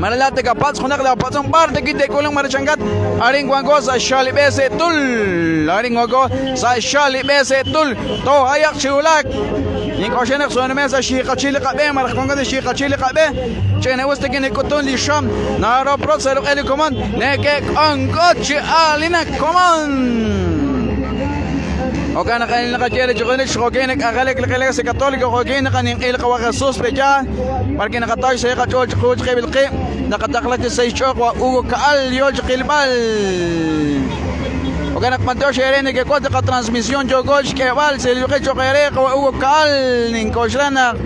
Mare laa'at nakapatz' junaq laapatz'om b'ar ta wi' te'k'ulunq mare chankat, arin wanko sa' xxaalib'e Se'tul, arin wanko sa' xxaalib'e Se'tul, toohayaq chi wulak. Nink'oxla naq soonumel sa' xyiijachil li qab'e malaj wanko sa' xyiijachil li qab'e, ch'ina'us ta kinik'utun li xam naroprot sa' ruq'eb' li komon, neke'k'onk'ot chi aalinak komon. Jo'kan naq naqaye re chi junelik xjo'kin nak'anjelak li Iglesia Católica, jo'kin naqaninq'il Qawa' Jesus pe'yaal. B'arwi' naqataw xsahil qach'ool chiqu chiqib'il qib', naqataqla chi sahil xch'ool wa Hugo Ka'al yo chi qilb'al. Jo'kan naq b'antiox eere nekewotz li qatransmisión yooko xk'eeb'al sa' li yuqi cho'q eere qawa Hugo Ka'al. Nink'oxla naq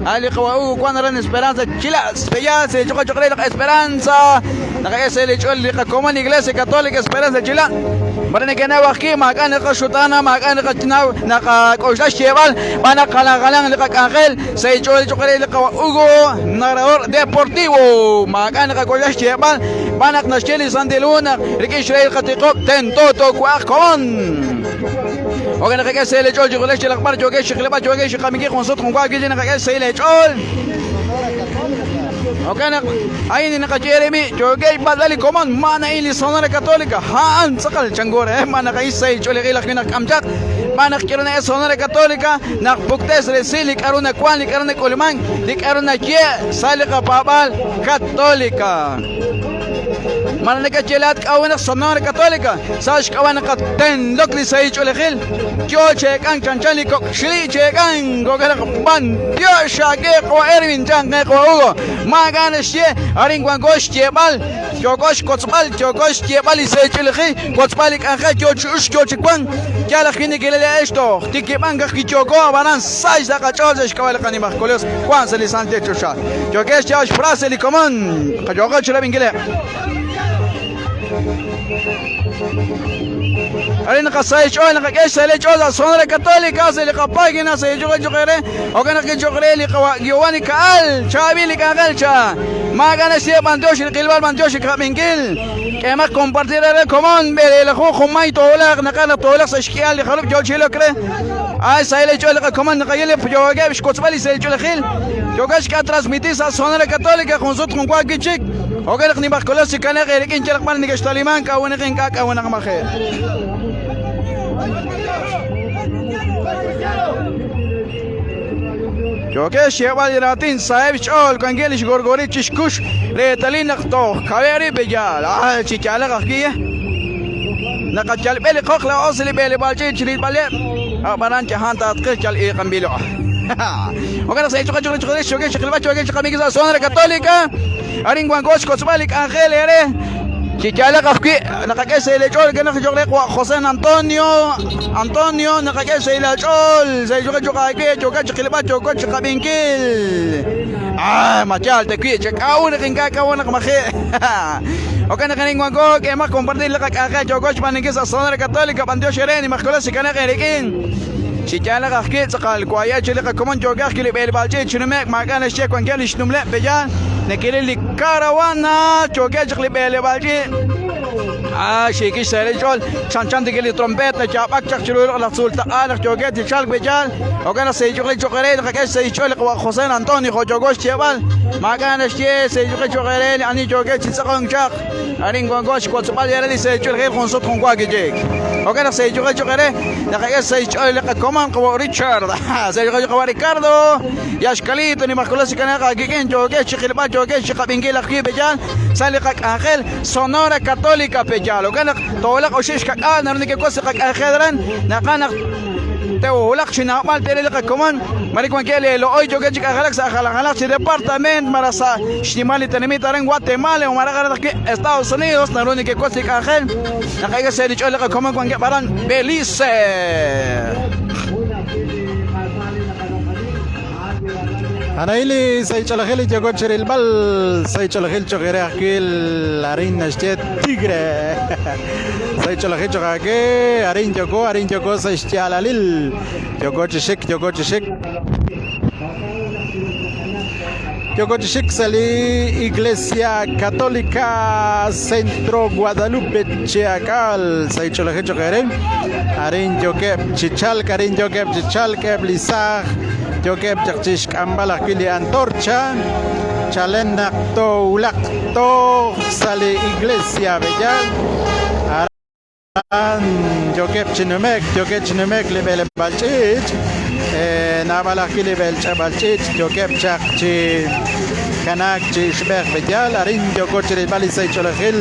a' li qawa Hugo wank aran Esperanza chila' Peya sa' li choq' cho'q re laj Esperanza. Naqak'e sa' li ch'ool li qakomon Iglesia Católica Esperanza chila'. Mare nekenaw ajwi' maak'a' naqaxutaana, maak'a' naqanaw naqak'oxla xyeeb'al, b'an naq jalan jalan li qak'anjel. Sa' xch'ool cho'q re li qawa' Hugo, narrador deportivo, maak'a' naqak'oxla xyeeb'al, xb'aan naq naxye li Santil Hu naq rik'in xrahil qatiqob' tento toowa'aq komon. Jo'kan naqak'e xsahil eech'ool chi junelik yalaq b'ar yookex chi qilb'al, yookex chi qaminkil jun sut jun wa wi' naqak'e xsahil eech'ool. Jo'kan naq a'in li naqaye re b'i' yookex xpatz'b'al li komon, ma a'in li Sonora Católica? A'an tz'aqal chanku re, ma naq a'in xsahil ch'oolejil ajwi' naq k'am chaq, xb'aan naq k'iruna Sonora Católica Naq puktes resil li k'a'ru nawan, li k'a'ru nak'ulman, li k'a'ru naye' sa' li qapaab'aal Católica. Ma nakaye laa'at k'a'ru naq Sonora Católica sa' xk'ab'a' naqatenlok li sahil ch'oolejil yoo chi eek'ank chanchan li kok' xli' chi eek'ank jo'kan naq b'antiox aak'e qawa' Erwin chan qe qawa' Hugo maak'a' naxye arin wanko xyeeb'al Yooko xkotzb'al, yooko xyeeb'al li sahil ch'oolejil, kotzb'al li k'anjel yoo chi uxk, yoo chi wank. Yaal ajwi' neke'lele'ex toj tikib'ank ajwi' yooko, ab'anan sa' xsa' qach'ool sa' xk'ab'a' li qanimajwal Yos wank sa' li santil choxa. Yookex xyaab' xfrase li komon, qayooqo chi rab'inkileb'. Arin naqasahil xch'ool, naqak'e xsahil xch'ool sa' Sonora Católica, sa' li qapágina, sa' li choq' choq' re, jo'kan naq choq' re li qawa' Giovanni Ka'al, chaab'il li k'anjel cha. Maak'a' naxye b'antiox li qilb'al, b'antiox li qab'inkil. K'eemaq compartir re komon, b'eleelaju junmay toowulaq, naqaj naq toowulaq sa' xk'ihal li jarub' yoo chi ilok re. Ay, sahil xch'ool li qakomon naqaye li yookeb' xkotzb'al li sahil ch'oolejil. Yookeb' xk'a transmitir sa' Sonora Católica jun sut jun wa wi' chik. Jo'kan naq nimaj kolos chi kanaaq eerik'in yalaq b'ar neke'xtalimank k'a'uwinaq ink'a' k'a'uwinaq maje'. Yookeb' xyeeb'al li raatin saheb' xch'ool wankeb' li xgorgori chi xkux reetalil naq toj kaweb' rib' yaal chi yaalaq ajwi' naqayalb'e li qoq laa'o sa' li b'eleb'aal ch'iich' chi rilb'aleb' ab'anan yahan taatqil yal iiqanb'ilo. Jo'kan naq sa' eech'oqe ch'oqe ch'oqe xok'e xqilb'al chok'e xqamiki sa' Sonora Católica. Arin wanko xkotzb'al li k'anjel eere. Chi yaalaq ajwi' naqak'e sa' leech'ool naq cho'q re José Antonio Antonio naqak'e sa' laach'ool sa' eech'oqe cho'q aawe yookeb' chi qilb'al yooko chi qab'inkil. Ah, ma yaal ta wi' chak'a'u naq ink'a' k'a'u naq maji'. Jo'kan naq arin wanko k'eemaq compartir li qak'anjel yooko xb'aanunkil sa' Sonora Católica b'antiox eere nimajkolo sikanaq eerik'in. Chi yaalaq ajwi' tz'aqal waye' chi li qakomon yookeb' ajwi' li b'eleb'aal ch'iich' chi nume'k maak'a' naxye wankeb' li xnumleb' pe'yaal neke'ril li karawana yookeb' chaq li b'eleb'aal ch'iich' ah xiikil xsahil xch'ool chanchan tik li trompet nayaab'ak chaq chiru laj tzuul taq'a naq yookeb' chi chalk pe'yaal jo'kan naq seych'uqli cho'q eere naqak'e xsahil xch'ool li qawa' José Antonio jo' yooko xyeeb'al maak'a' naxye seych'uqli cho'q eere li ani yookeb' chi tz'aqonk chaq Arin wanko xwotzb'al yare li seych'ulejil jun sut jun wa kichik. Jo'kan naq seych'uqel cho'q eere naqak'e sa' xch'ool li qakomon qawa' Richard. Seych'uqel qawa' Ricardo. Yaxkalito nimajkolo sikanaq aakik'in yookex chi qilb'al yookex chi qab'inkil ajwi' pe'yaal sa' li qak'anjel Sonora Católica pe'yaal. Jo'kan naq toolaq oxib' xkak'aal naru nekewotz li qak'anjel aran naqaj naq te'wulaq chi naab'al teere li qakomon mare wankeb' li lo'oy yookeb' chi k'anjelak sa' jalan jalanq chi departament malaj sa' xnimal li tenamit aran Guatemala o malaj aran ajwi' Estados Unidos naru nekewotz li k'anjel naqak'e sa' li ch'ool li qakomon wankeb' aran Belice. Anaili saych'olejil li yooko chirilb'al saych'olejil cho'q re ajwi' arin naxye tigre saych'olejil cho'q aawe arin yooko arin yooko sa' xyaalalil yooko chi xik yooko chi xik yooko chi xik sa' li Iglesia Católica Centro Guadalupe Chiakal saych'olejil cho'q eere arin yookeb' chi chalk arin yookeb' chi chalk eb' li saaj Yookeb' chaq chi xk'amb'al ajwi' li antorcha chalen naq toowulaq toj sa' li iglesia b'eyal. Aran yookeb' chi nume'k, yookeb' chi nume'k li b'eleb'aal ch'iich', naab'al ajwi' li b'elch'eb'al ch'iich' yookeb' chaq chi kanaak chi ixb'ej b'eyal. Arin yooko chi rilb'al li sahil ch'oolejil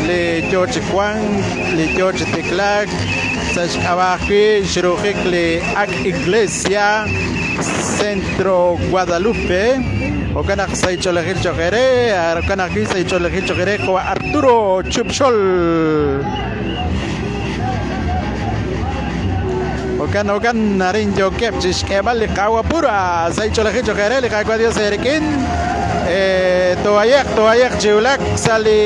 li yoo chi wank, li yoo chi tiklaak sa' xk'ab'a' ajwi' xruujik li ak' iglesia Centro Guadalupe. Jo'kan naq sa' ch'oolejil cho'q eere, jo'kan ajwi' sa' ch'oolejil cho'q eere jo' Arturo Chupxol. Jo'kan jo'kan arin yookeb' chi xk'eeb'al li qawa pura sa' ch'oolejil cho'q eere li Qaawa' Dios eerik'in. Toohaye'q toohaye'q chi wulak sa' li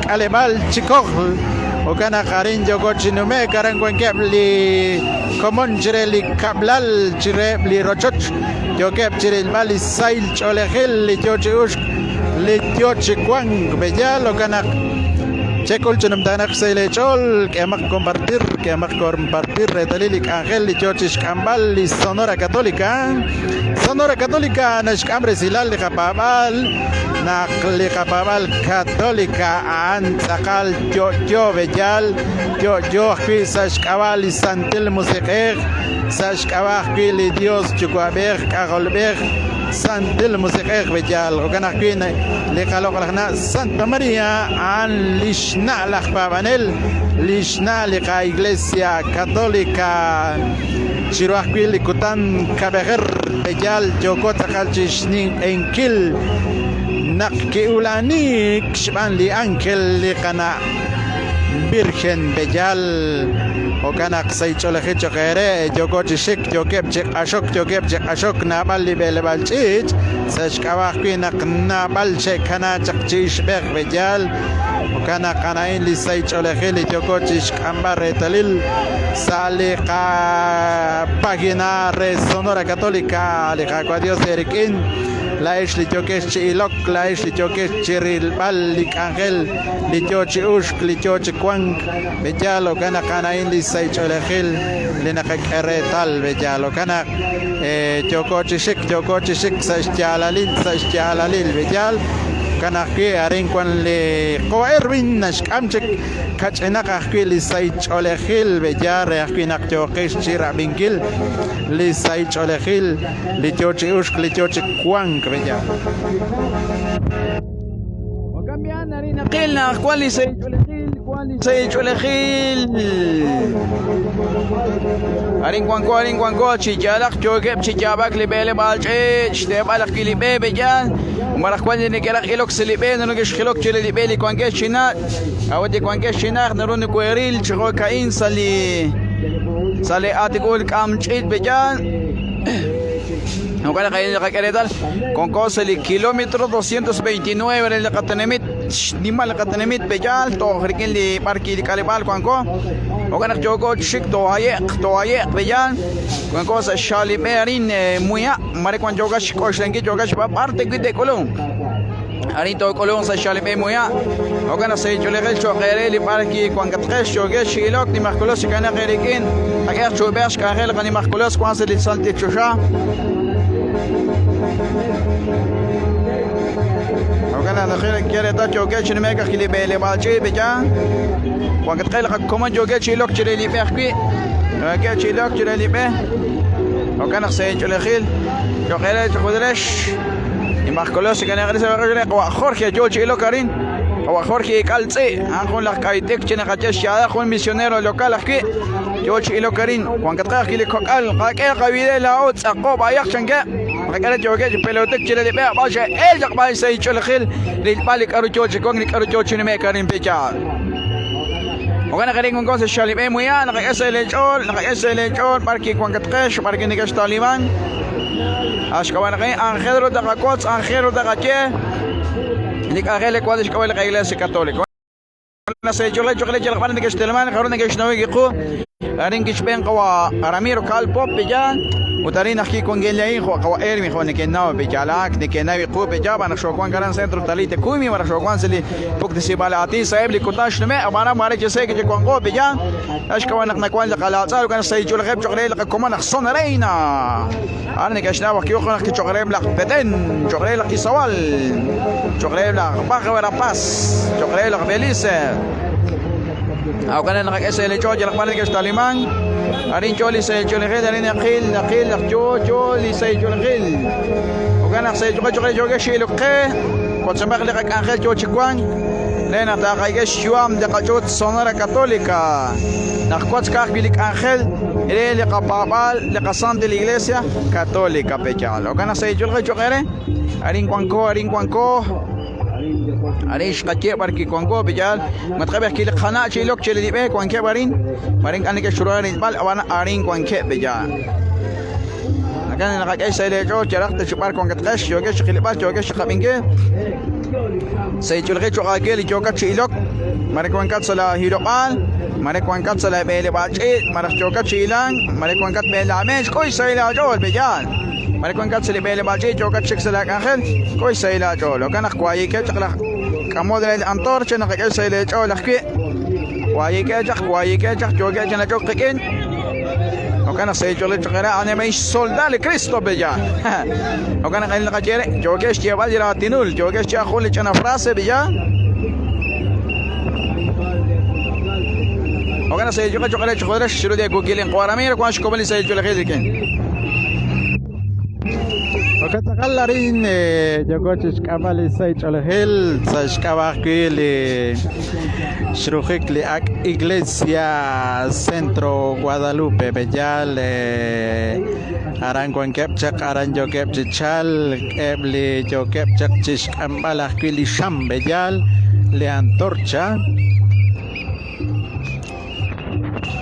k'aleb'aal Chikojl. Jo'kan naq arin yooko chi nume'k aran wankeb' li komon chire li kab'lal chireheb' li rochoch yookeb' chi rilb'al li sahil ch'oolejil li yo chi uxk li yo chi wank b'eyal jo'kan naq chek'ul chi numtajenaq xsahil eech'ool k'ehomaq compartir k'ehomaq compartir reetalil li k'anjel li yo chi xk'amb'al li Sonora Católica Sonora Católica naxk'am resilal li qapaab'aal naq li qapaab'aal Católica a'an tz'aqal yo'yo b'eyal Yo'yo ajwi' sa' xk'ab'a' li Santil Musiq'ej, sa' xk'ab'a' ajwi' li Dios Yuwa'b'ej, K'ajolb'ej, Santil Musiq'ej b'eyal. Jo'kan ajwi' li qaloq'laj na' Santa Maria a'an li xna' laj paab'anel, li xna' li qa-Iglesia Católica. Chiru ajwi' li kutan kab'ejer b'eyal yooko tz'aqal chi xninq'ehinkil naq ki'ula'aniik xb'aan li ánjel li qana' Virgen Beyal. Jo'kan naq sa' ch'oolejil cho'q eere yooko chi xik, yookeb' chi q'axok, yookeb' chi q'axok naab'al li b'eleb'aal ch'iich' sa' xk'ab'a' ajwi' naq naab'al xe'kana chaq chi ixb'ej b'eyal. Jo'kan naq a'in li sahil ch'oolejil li yooko chi xk'amb'al reetalil sa' li qapagina re Sonora Católica li Qaawa' Dios eerik'in. Laa'ex li yookex chi ilok, laa'ex li yookex chi rilb'al li k'anjel li yo chi uxk, li yo chi wank, b'eyaal jo'kan naq a'an a'in li sahil ch'oolejil li naqak'e reetal, b'eyaal jo'kan naq yooko chi xik, yooko chi xik sa' xyaalalil, sa' xyaalalil, b'eyaal jo'kan ajwi' arin wan li qawa' Erwin naxk'am chik kach'inaq ajwi' li sahil ch'oolejil, b'eyaal re ajwi' naq yooqex chi rab'inkil li sahil ch'oolejil li yo chi uxk, li yo chi wank, b'eyaal. Jo'kan b'i'an, arin naqil naq wan li sahil ch'oolejil. Sahil ch'oolejil. Arin wanko, arin wanko, chi yaalaq yookeb' chi yaab'ak li b'eleb'aal ch'iich', xteeb'al ajwi' li b'e b'eyaal, malaj wan li neke'raj ilok sa' li b'e naru neke'xjilok chire li b'e li wankex chi nach', a'ut li wankex chi najt naru nokoheeril chi jo'ka'in sa' li sa' li aatik'ul k'am ch'iich' b'eyaal. Jo'kan naq naqak'e reetal, wanko sa' li kilómetro 229 re li qatenamit. Xnimal li qatenamit Beyal toj rik'in li b'arki li k'aleb'aal wanko. Jo'kan naq yooko chi xik toohaye'q, toohaye'q Beyal. Wanko sa' xxaalib'e arin Muya', mare wan yookat xk'oxlankil yookat xb'aan b'ar te'wi' te'k'ulunq. Arin took'ulunq sa' xxaalib'e Muya'. Jo'kan naq sa' ch'oolejil cho'q eere li b'arki wankatqex yookex chi ilok nimajkolos chikanaq eerik'in. Qak'ehaq chu'ub'ej xk'anjel qanimajkolos wank sa' li santil choxa. Jo'kan naq naqil k'e reetal yookeb' chi nume'k ajwi' li b'eleb'aal ch'iich' b'eya. Wankatqeb' li qakomon yookeb' chi ilok chire li b'e ajwi'. Yookeb' chi ilok chire li b'e. Jo'kan naq sa' inch'oolejil cho'q eere chixjunilex Nimajkolos Qawa' Jorge yo chi ilok arin. Qawa' Jorge Ik'al Tz'i', a'an jun laj k'ay t'ikr chi naqaye xyaala jun misionero local ajwi'. Yo chi ilok arin. Wankatqeb' ajwi' li kok'al. Qak'e qavideo laa'o tz'aqo b'ayaq chankeb'. Qak'e re yookeb' chi pelotik chire li b'e ab'an xe'el chaq b'an sa' inch'oolejil rilb'al li k'aru yo chi wank li k'aru yo chi nume'k arin pe'yaal. Jo'kan naq arin wanko sa' xxaalib'e Muya, naqak'e sa' leech'ool, naqak'e sa' leech'ool b'ar kiwankatqex, b'ar kineke'xtaliman. A xk'ab'a' naq a'in Angelro taqawotz, Angelro taqaye, li k'anjel li wank sa' xk'ab'a' li qa'Iglesia Católica. Arin kixb'een qawa' Ramiro Cal Pop ya ut arin ajwi' wankin laa'in jo' qawa' Erwin jo' neke'naw b'eyalaak neke'naw qu b'eya b'an naq xoowank aran Centro Talita Kumi malaj xoowank sa' li puktesib'aal aatin sa'eb' li kutan xnume' ab'anan maare chi seek chi wanqo b'eya xk'ab'a' naq nawank li qalaatz'al jo'kan naq sa' ch'oolejeb' cho'q re li qakomon aj Zona Reina aran neke'xnaw ajwi' jo' naq cho'q reheb' laj Petén cho'q re laj Izabal cho'q reheb' laj Baja Verapaz cho'q reheb' laj Belice Jo'kan naq naqak'e sa' li ch'och' yalaq b'ar neke'xtaliman arin yo li sahil ch'oolejil arin naqil naqil naq yo yo li sahil ch'oolejil jo'kan naq sa' ch'och' cho'q yookeb' x'ilok qe wotzomaq li qak'anjel yo chi wank re naq taaqak'e xyu'am li qach'uut Sonora Católica naq wotz ka'ajwi' li k'anjel re li qapaab'aal li qasantil Iglesia Católica pe'yaal jo'kan naq sa' ch'oolejil cho'q eere arin wanko arin wanko Arin xqaye b'ar kiwanko pe'yaal matqeb' ajwi' li qana' chi ilok chire li b'e wankeb' arin mare ink'a' neke'xruha rilb'al ab'an arin wankeb' pe'yaal Jo'kan naq naqak'e xsahil eech'ool yalaq ta chi b'ar wankatqex yookex chi qilb'al yookex chi qab'inkil sa' ch'oolejil cho'q aawe li yookat chi ilok mare wankat sa' laahilob'aal mare wankat sa' laab'eleb'aal ch'iich' malaj yookat chi hilank mare wankat b'een xk'uy xsahil aach'ool pe'yaal Mare wankat sa' li b'eleb'aal ch'iich' yookat xik sa' laak'anjel, k'oy xsahil aach'ool. Jo'kan naq waayikeb' chaq laj k'amol re li antorcha naqak'e xsahil eech'ool ajwi'. Waayikeb' chaq, waayikeb' chaq, yookeb' chi nach'ok qik'in. Jo'kan naq sa' eech'ooleb' chaq eere, a'aneb' a'in xsoldaad li Kristo b'eya. Jo'kan naq naqaye re, yookeb' xyeeb'al li raatinul, yookeb' xyeeb'al jun li ch'ina frase b'eya. Jo'kan naq sa' eech'ooleb' chaq eere chi chiru li eekukil inq'oramir wank xkomon li sahil ch'oolejil rik'in. Jo'kan tz'aqal arin yooko chi xk'amb'al li sahil ch'oolejil sa' xk'ab'a' ajwi' li xrujik li ak' Iglesia Centro Guadalupe Beyal aran wankeb' chaq aran yookeb' chi chalk eb' li yookeb' chaq chi xk'amb'al ajwi' li xam Beyal li antorcha.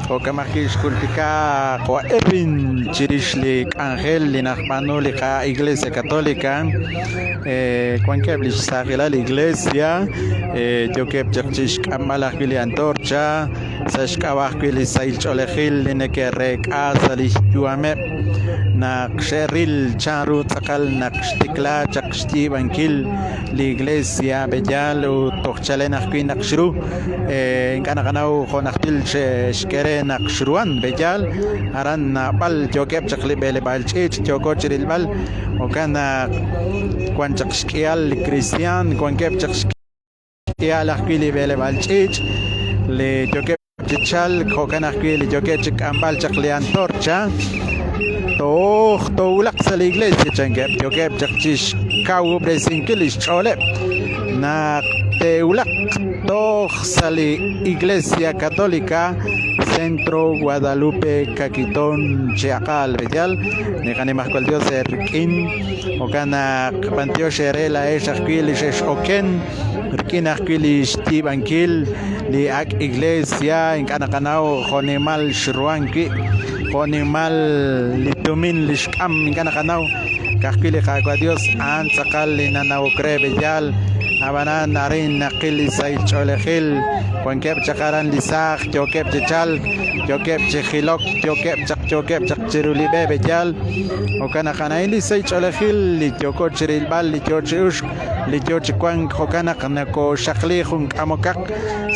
Jo'kan ajwi' xjultika qawa' Erwin chirix li k'anjel li najb'aanu li qa Iglesia Católica wankeb' li xsaajilal li Iglesia yookeb' chaq chi xk'amb'al ajwi' li antorcha sa' xk'ab'a' ajwi' li sahil ch'oolejil li neke'reek'a sa' li xyu'ameb' naq xe'ril chanru tz'aqal naq xtikla chaq xyiib'ankil li Iglesia Beyal ut toj chalen ajwi' naq xru ink'a' naqanaw jo' najtil xk'e re naq xruhan Beyal aran naab'al yookeb' chaq li b'eleb'aal ch'iich' yooko chi rilb'al jo'kan naq wan chaq xk'ihal li kristiaan wankeb' chaq xk'ihal ajwi' li b'eleb'aal ch'iich' li yookeb' chi chalk jo'kan ajwi' li yookeb' chi k'amb'al chaq li antorcha toj toowulaq sa' li iglesia chankeb' yookeb' chaq chi xkawub'resinkil li xch'ooleb' naq te'wulaq toj sa' li Iglesia Católica Centro Guadalupe Kakitón Chiaqal b'eyal li qanimajwal Dios eerik'in jo'kan naq b'antiox eere laa'ex ajwi' li xex'oken rik'in ajwi' li xyiib'ankil li ak' iglesia ink'a' naqanaw jo'nimal xruhan wi' jo'nimal li tumin li xk'am ink'a' naqanaw ka'ajwi' li Qaawa' Dios a'an tz'aqal li nanawok re b'eyal ab'anan arin naqil li sahil ch'oolejil wankeb' chaq aran li saaj yookeb' chi chalk yookeb' chi jilok yookeb' chaq yookeb' chaq chiru li b'e b'eyal jo'kan naq a'in li sahil ch'oolejil li yooko chi rilb'al li yoo chi uxk li yoo chi wank jo'kan naq nakooxaqli jun k'amokaq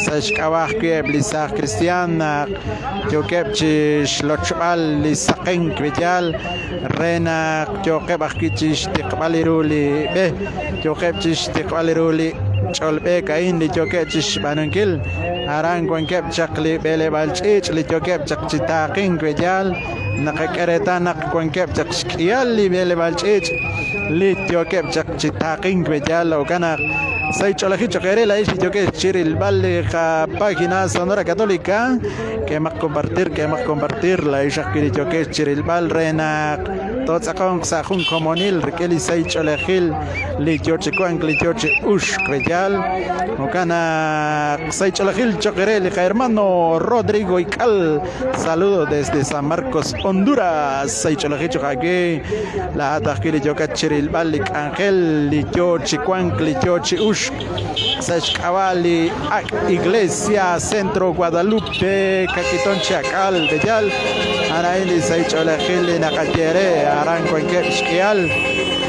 sa' xk'ab'a' ajwi' eb' li saaj kristiaan naq yookeb' chi xlochb'al li saqenk b'eyal re naq yooqeb' ajwi' chi xtiqb'al ru li b'e yooqeb' chi xtiqb'al ru li ch'olb'eek a'in li yookeb' chi xb'aanunkil aran wankeb' chaq li b'eleb'aal ch'iich' li yookeb' chaq chi taaqink b'eyal naqak'e reetal naq wankeb' chaq xk'ihal li b'eleb'aal ch'iich' li yookeb' chaq chi taaqink b'eyal jo'kan naq sa' ch'oolejil cho'q eere laa'ex li yookex chi rilb'al li qapágina Sonora Católica k'emaq compartir k'emaq compartir laa'ex ajwi' li yookex chi rilb'al re naq tootz'aqonq sa' jun komonil rik'in li sahil ch'oolejil li yo chi wank li yo chi uxk b'eyal jo'kan naq sahil ch'oolejil cho'q eere li qahermano Rodrigo Ical Saludos desde San Marcos, Honduras. Sa' ch'oolejil cho'q aawe laa'at ajwi' li yookat chi rilb'al li k'anjel li yo chi wank li yo chi uxk sa' xk'ab'a' li ak' Iglesia Centro Guadalupe Kakitón Chiakal Beyal. A'an li sahil ch'oolejil li naqaye re aran wankeb' xk'ihal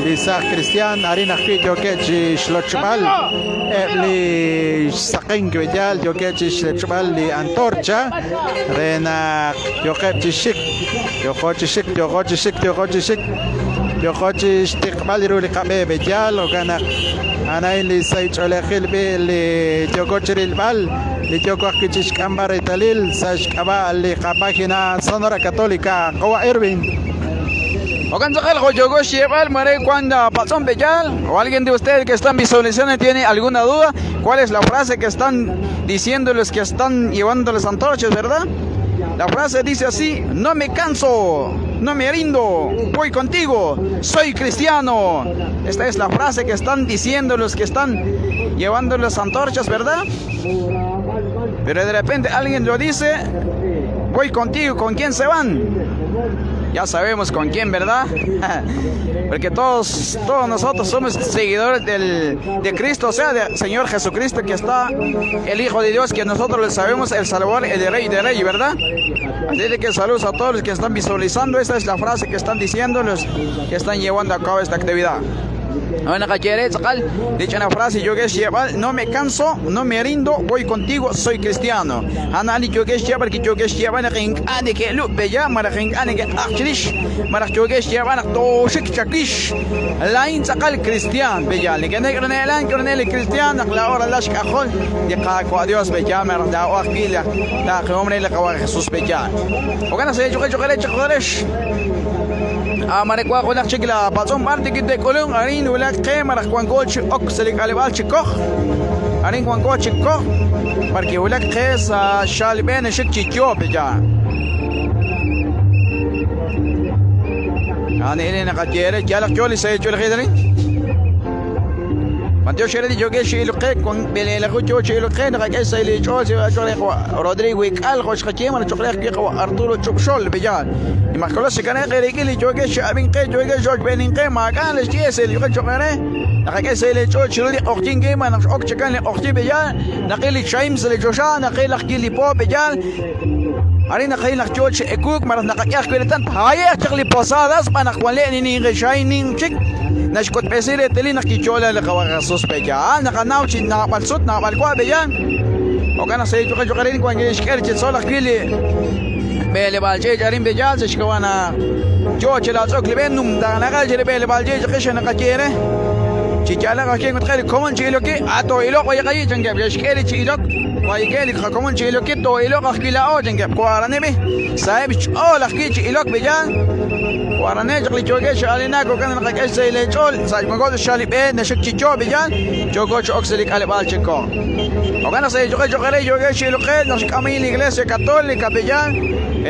li saaj kristiaan arin ajwi' yookeb' chi xlochb'al eb' li xsaqenk b'eyal yookeb' chi xlochb'al li antorcha re naq yooqeb' chi xik, yooqo chi xik, yooqo chi xik, yooqo chi xik, yooqo chi xtiqb'al ru li qab'e b'eyal, jo'kan naq a'an a'in li sahil ch'oolejil b'i li yooko chi rilb'al, li yooko ajwi' chi xk'amb'al reetalil sa' xk'ab'a' li qapágina Sonora Católica, qawa' Erwin. Jo'kan tz'aqal jo' yooko xyeeb'al mare wank patz'om b'eyal o alguien de ustedes que están visualizando tiene alguna duda, ¿cuál es la frase que están diciendo los que están llevando las antorchas, verdad? La frase dice así, no me canso, no me rindo, voy contigo, soy cristiano. Esta es la frase que están diciendo los que están llevando las antorchas, ¿verdad? Pero de repente alguien lo dice, voy contigo, ¿con quién se van? Ya sabemos con quién, ¿verdad? Porque todos, todos nosotros somos seguidores del, de Cristo, o sea, del Señor Jesucristo que está el Hijo de Dios, que nosotros le sabemos, el Salvador, el Rey de Rey, ¿verdad? Así de que saludos a todos los que están visualizando. Esta es la frase que están diciendo los que están llevando a cabo esta actividad. Dicha una frase, yo que no me canso, no me rindo, voy contigo, soy cristiano. Anali yo que llevar que yo que llevar que lu beya que achrish maraj yo que llevar toshik chakish lain tzaqal cristian beya le que negro nelan que cristian la hora lash kajol de qaqo Dios beya maraj da o akila da hombre le qawa Jesús beya. Ogana se yo que yo que amare kwa qulaq chik la patz'on b'ar tikite k'ulun arin wulaq qe maraj wanko chi ok sa li k'aleb'aal chi koj arin wanko chi koj porque wulaq qe sa xalb'en xik chi yope ya ani ili naqatyere yalaq yoli sa chulqidrin Mateo Sheredi yokesh ilqe con belelajo choche ilqe naqak'e sa ili ch'ol si ch'ol Rodrigo Ik'al xoxqachim choqleq kiqa Arturo Chupxol beyan Imajkolos sikane qerikili yokesh abinqe yokesh beninqe makan les chies el yokesh choqere naqak'e sa ili ch'ol chiruli oqchin kima naq ok chakan li oqchi beyan naqili chaim sa li chosha naqil aqkili po beyan Ari naqil naq choch ekuk maraj naqak'ej kwilitan hayej chaq li posadas panaq wanle ninin nin chik nashkotb'esir teli naq kichola li qawa Jesús beyan naqanaw chi naqb'alsut naqb'alkwa beyan Okana se choqa choqarin kwan xk'er chi tzolaq kwili bele balche arin beyan se xkawana choche la tz'ok liben num danaqal chi bele balche qisha naqakyere Chi yaalaq ajwi' kutqe li komon chi iloki, a too'iloq wayaqayi chankeb', xe'xk'e li chi ilok, wayike li qakomon chi iloki too'iloq ajwi' laa'o chankeb', waraneb' saheb' xch'ool ajwi' chi ilok b'iyaan, waraneb' chaq li yookeb' chi aalinak jo'kan naq naqak'e xsahil eech'ool, sa' xwanko' sa' xxal li b'e naxik chi yo b'iyaan, yooko chi ok sa' li k'aleb'aal Cheko. Jo'kan naq sa' eeyoqe cho'q eere yookeb' chi iloq qe naq xk'amil li Iglesia Católica b'iyaan,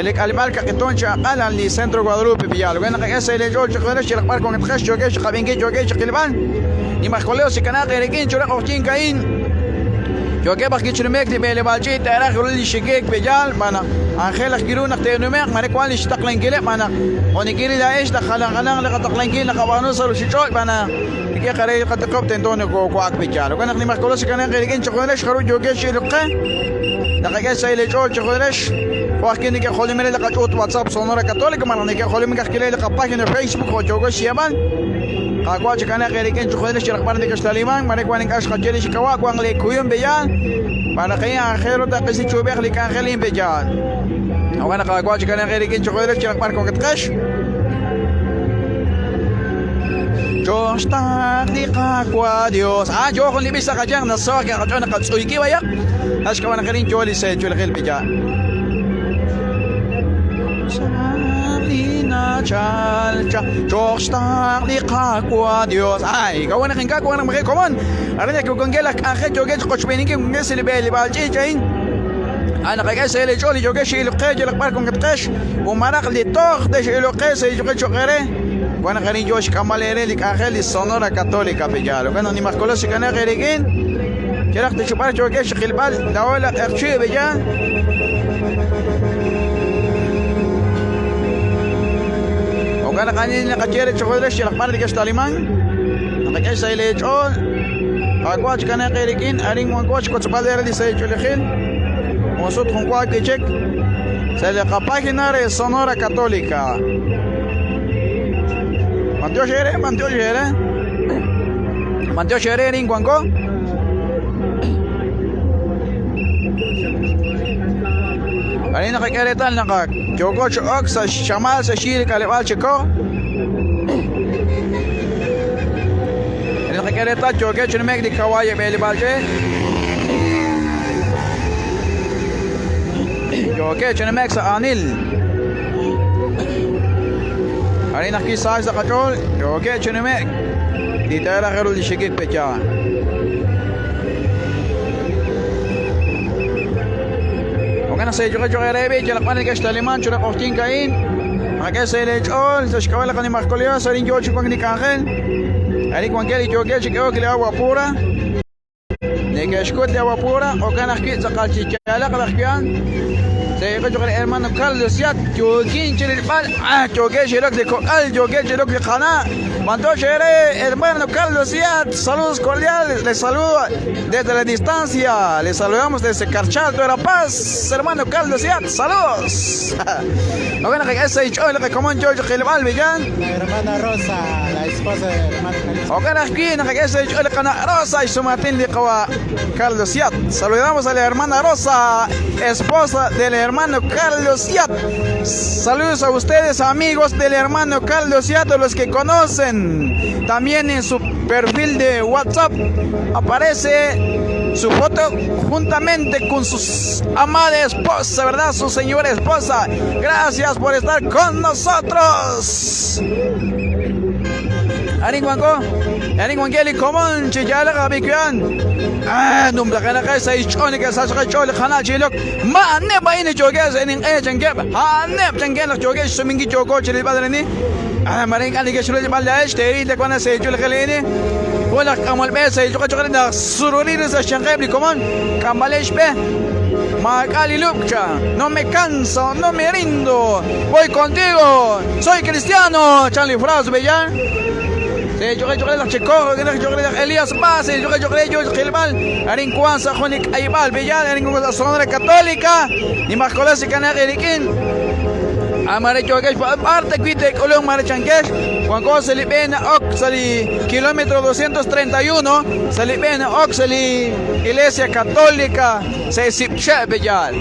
li k'aleb'aal Kaqitoon chi aq'al a'an li Centro Guadalupe b'iyaan. Jo'kan naq naqak'e xsahil eech'ool cho'q eere xyalaq b'ar wankatqex yookeb' chi qab'inkil yookeb' chi qilb'al. Nimajwal Yos chikanaaq eerik'in choraq q'oqyink a'in. Yookeb' ajwi' chi nume'k li b'eleb'aal ch'iich' te'raj ru li xikik b'eyal, xb'aan naq anjel ajwi' ru naq te'nume'q, mare wank li xtaqlankileb', xb'aan naq jo' nekeril laa'ex naq jalan jalanq li qataqlankil naqab'aanu sa' ruuchich'och', xb'aan naq rik'in qare li qatiqob' tento nokoowa'ak b'eyal. Jo'kan naq Nimajwal Yos chikanaaq eerik'in chiqajunilex jarub' yookex chi ilok qe, naqak'e xsahil eech'ool chiqajunilex, jo' ajwi' neke'jolomin re li qach'uut WhatsApp Sonora Católica malaj neke'jolomink ajwi' re li qapágina Facebook jo' yookex xyeeb'al. Qaawa' chikanaaq eerik'in chiqajunilex yalaq b'ar nekextalimank, mare wank ink'a' xqaye li xk'ab'a', wank leekuyum b'eyaal, xb'aan naq a'in aajel ru taaqisi chi uub'ej li k'anjel a'in b'eyaal. Jo'kan naq Qaawa' chikanaaq eerik'in chiqajunilex yalaq b'ar wankatqex. Choxtaq li Qaawa' Dios. Ah, yo jun li b'ich sa' qayanq naso'k qach'ool naqatz'uyki b'ayaq. Naxk'ab'a' naq arin yo li seechulejil b'eyaal. Ay, kawan naq ink'a' wan naq maji' komon. Arin naq wankeb' laj k'anjel yookeb' chi qochb'eeninkil wankeb' sa' li b'eleb'aal ch'iich' a'in. A naqak'e sa' li ch'ool li yookeb' chi ilok qe yalaq b'ar wankatqex ut malaj li toj tex'iloq qe sa' li yookeb' cho'q eere. Wan naq arin yoo xk'amb'al eere li k'anjel li Sonora Católica Peyal. Jo'kan naq nimajkolo xik'anaq eerik'in. Yalaq tixub'al yookeb' chi qilb'al laa'o laj q'eqchi' Peyal. Jo'kan naq ani naqaye re choqol yalaq b'ar nekextaliman, naqak'e xsahil eech'ool. Qaawa' chikanaaq eerik'in, arin wanko xwotzb'al eere li sahil ch'oolejil. Jun sut jun wa wi' chik sa' li qapágina re Sonora Católica. B'antiox eere, b'antiox eere. B'antiox eere arin wanko. Arin naqak'e reetal naq yooko chi ok sa' xchamal sa' xyi li k'aleb'aal Cheko. Arin naqak'e reetal yookeb' chi nume'k li kawaay b'eleb'aal ch'iich'. Yookeb' chi nume'k sa' aanil. Arin ajwi' sa sa' qach'ool yookeb' chi nume'k li te'raj ru li xikik peya. Jo'kan naq sa' eeyoqe cho'q eere b'i' yalaq b'ar nekextalimank chiru q'oqyink a'in, naqak'e sa' leech'ool sa' xk'ab'a' li qaNimajwal Yos arin yo chi wank li k'anjel, arin wankeb' li yookeb' chi k'ehok li agua pura, neke'xkut li agua pura, jo'kan ajwi' tz'aqal chi yaalaq laj wi' Sa' eeyoqe cho'q re hermano Carlos Yat, yookin chi rilb'al, ah, yookeb' chi ilok li kok'al, yookeb' chi ilok li qana'. B'anyox eere, hermano Carlos Yat, saludos cordiales, les saludo Desde la distancia, les saludamos desde Carchal, La Paz, hermano Carlos Yat, saludos. Jo'kan naq esa ich'ool li qakomon yoo chi qilb'al Villan. La hermana Rosa, la esposa del hermano Carlos. Jo'kan ajwi' naq esa ich'ool li qana' Rosa xsumatin li qawa Carlos Yat. Saludamos a la hermana Rosa, esposa del hermano Carlos Yat. Saludos a ustedes, amigos del hermano Carlos Yat, a los que conocen. También en su perfil de WhatsApp aparece su foto juntamente con su amada esposa, ¿verdad? Su señora esposa. Gracias por estar con nosotros. Arin wanko, arin wankeli komon chiyalaqa bikuyan. Ah, numlaqanaqa sa ich'oni ka sasqa ch'oli qana chilok. Ma ne ba ini choges enin e chankeb. Ha ne chankelaq choges sumingi choko chilibadreni. Ah, marin ani ke chulil balash teri te kwana se chul khelini. Wala kamal be se chul chul na sururi sa chankeb li komon. Kamalesh be. Maakali lupcha, no me canso, no me rindo, voy contigo, soy cristiano, Charlie Fras, Bellan. Se choque choque laj Chico, choque laj Elías Paz, choque choque yo Gilbal, arin Kwanza, Jonik Aybal, Bellan, arin Kwanza, Sonora Católica, ni Marcolás y Canal Eriquín. Amare choque, parte cuite, Colón, Mare Chanquesh, Juan José Libena, Oxali, kilómetro 231, Salibena, Oxali, Iglesia Católica, se sipche Bellal.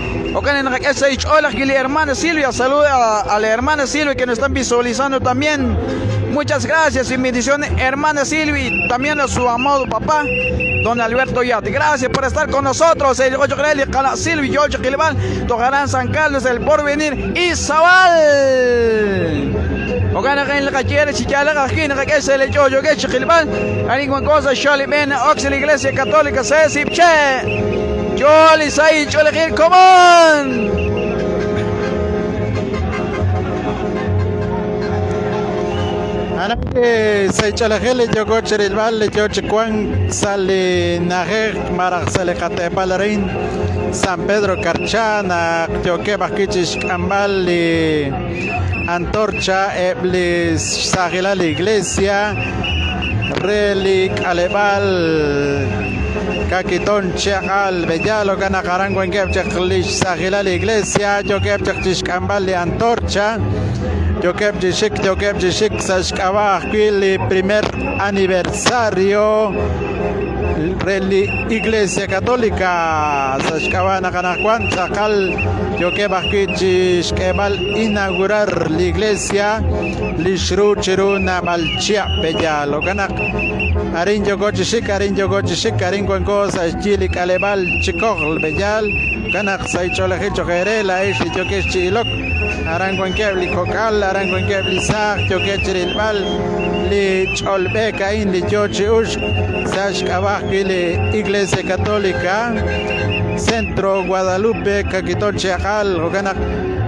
Hermana Silvia, saluda a la hermana Silvia que nos están visualizando también. Muchas gracias y bendiciones, hermana Silvi, también a su amado papá, don Alberto Yat. Gracias por estar con nosotros. El Silvi, Yocho Quilibal, Tojarán San Carlos, El Porvenir, Izabal. Ogana kain la kachere chichala kajin kakese le choyo que chiquilbal. Arin cosa sholi ben ox la Iglesia Católica se sipche. Yoli sai chole gil común. Anake saychalajel yoko chirilbal yo chikuan sali naje maraj sali katepalarin San Pedro Carchana yoke bakichish kambal li antorcha eblis sagila la iglesia relik alebal kakiton cheal bellalo kana karango en kepchak sagila la iglesia yo kepchak chishkambal li antorcha yo kepchishik yo kepchishik sashkabaj li primer aniversario Reli Iglesia Católica Sashkabana Kanajuan Chakal Yoke Bajkichishkebal inaugurar la iglesia Lishru Chiruna Malchia Bellalo Kanak Arin Yogochishik Arin Yogochishik Arin Cuencosa Chili Kalebal Chikogl Bellal Kanak Saicholeji Chojerela Ishi Yokesh Chilok Aran Cuenquebli Kokal Aran Cuenquebli Saj Yokechirilbal Li Cholbeca In Li Yochi Ush Sashkabaj Iglesia Católica Centro Guadalupe Caquitón Chiajal Oganak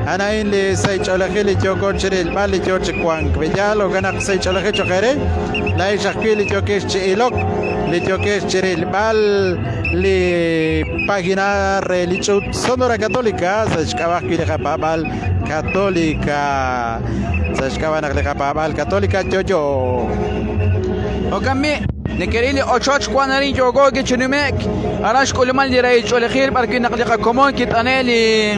Anain li Saicholeji li Yokochiril Bal li Yochikuank Bellal Oganak Saicholeji Chojere La Ishakwi li Yokesh Chilok li Yokesh Chiril Bal li página Relichut Sonora Católica Sashkabaj li Japabal Católica Sashkabanak li Japabal Católica Yoyo Okami Nikerili ochoch kwanarin yogo gichinumek arash kulumal li rey cholejil barki naqliqa komon kitane li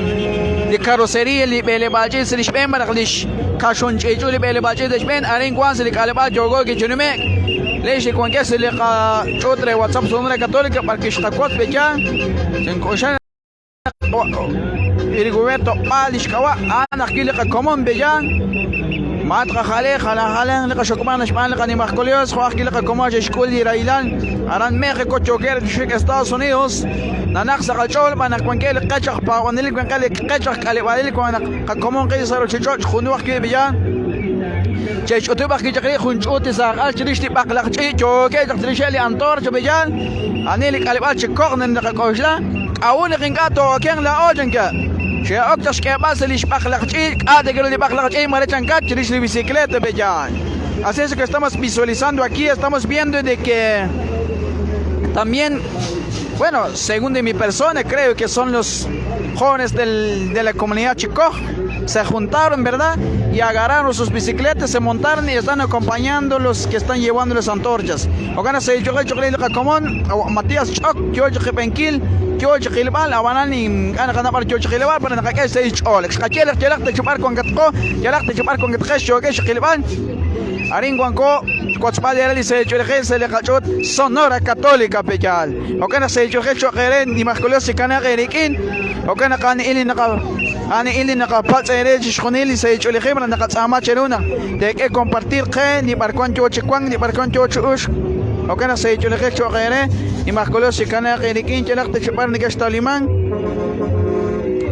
li carrocería li bele bachi silish ben baraqlish kashon chechu li bele bachi desh ben arin kwan sili kaleba yogo gichinumek leshi kwan ke sili qa chotre WhatsApp Sonora Católica barki shqakwat becha sen Rigoberto Palish kawa ana kili qa komon bejan Matra jale jala jale liqa shokman shman liqa ni marcolios juaj liqa como shkul railan aran México choquer Estados Unidos nanak saqachol manakwankel qachaq pawanil kwankel qachaq kalibalil kwan qakomon qisaro chichoch junuaq kibiyan chech utubaq kichaqri junch'uti saqal chirishti baqlaqch'i choque chaqtrisheli antorcha biyan anili kalibal chikoqnin liqa k'awuni qinkato ken la ochanka che oktash que lish baqlaqch'i k'ate li baqlaqch'i marechankat chirishli bicicleta beyan. Así es que estamos visualizando aquí, estamos viendo de que también, bueno, según de mi persona, creo que son los jóvenes de la comunidad Chico, se juntaron, ¿verdad? Y agarraron sus bicicletas, se montaron y están acompañando los que están llevando las antorchas. Ogana se común, Matías Choc, George Jepenquil, George Gilbal, Abanani, Ana Ganapar George Gilbal, para que se chol, Xcachel, Chelak de chupar con Gatko, Yalak de chupar con Gatkesh, Yogesh Gilbal. Arin Guanco, Cuatzpal se se le cachot Sonora Católica Pechal. Okana se choje ni masculios se cana gerikin. Okana kan ili naka ani ili naka pats ere shkhonili se choleje naka tsama cheruna. De que compartir que ni barcon choche kwan ni barcon choche ush. Okana se choleje chojere ni masculios se cana gerikin chelak te chupar ni kashtalimán.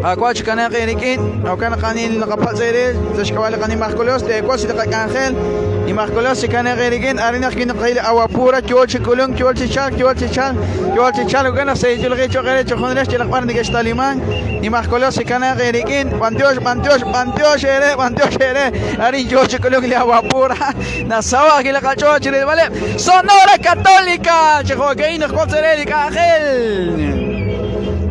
Aquach kana gerikin. Okana kan ili naka pats ere zashkawal kan ni masculios de kwasi de ángel. Ni marcolos se kana gerikin arina kin qil awapura choche kulung choche chal choche chal choche chal gana se chulge chogere chokhonres chelak par ni kashtalimán. Ni marcolos se kana gerikin bantiosh bantiosh bantiosh ere bantiosh ere arin choche kulung li awapura nasawa gila kachoche vale Sonora Católica chejokein khotsere ángel.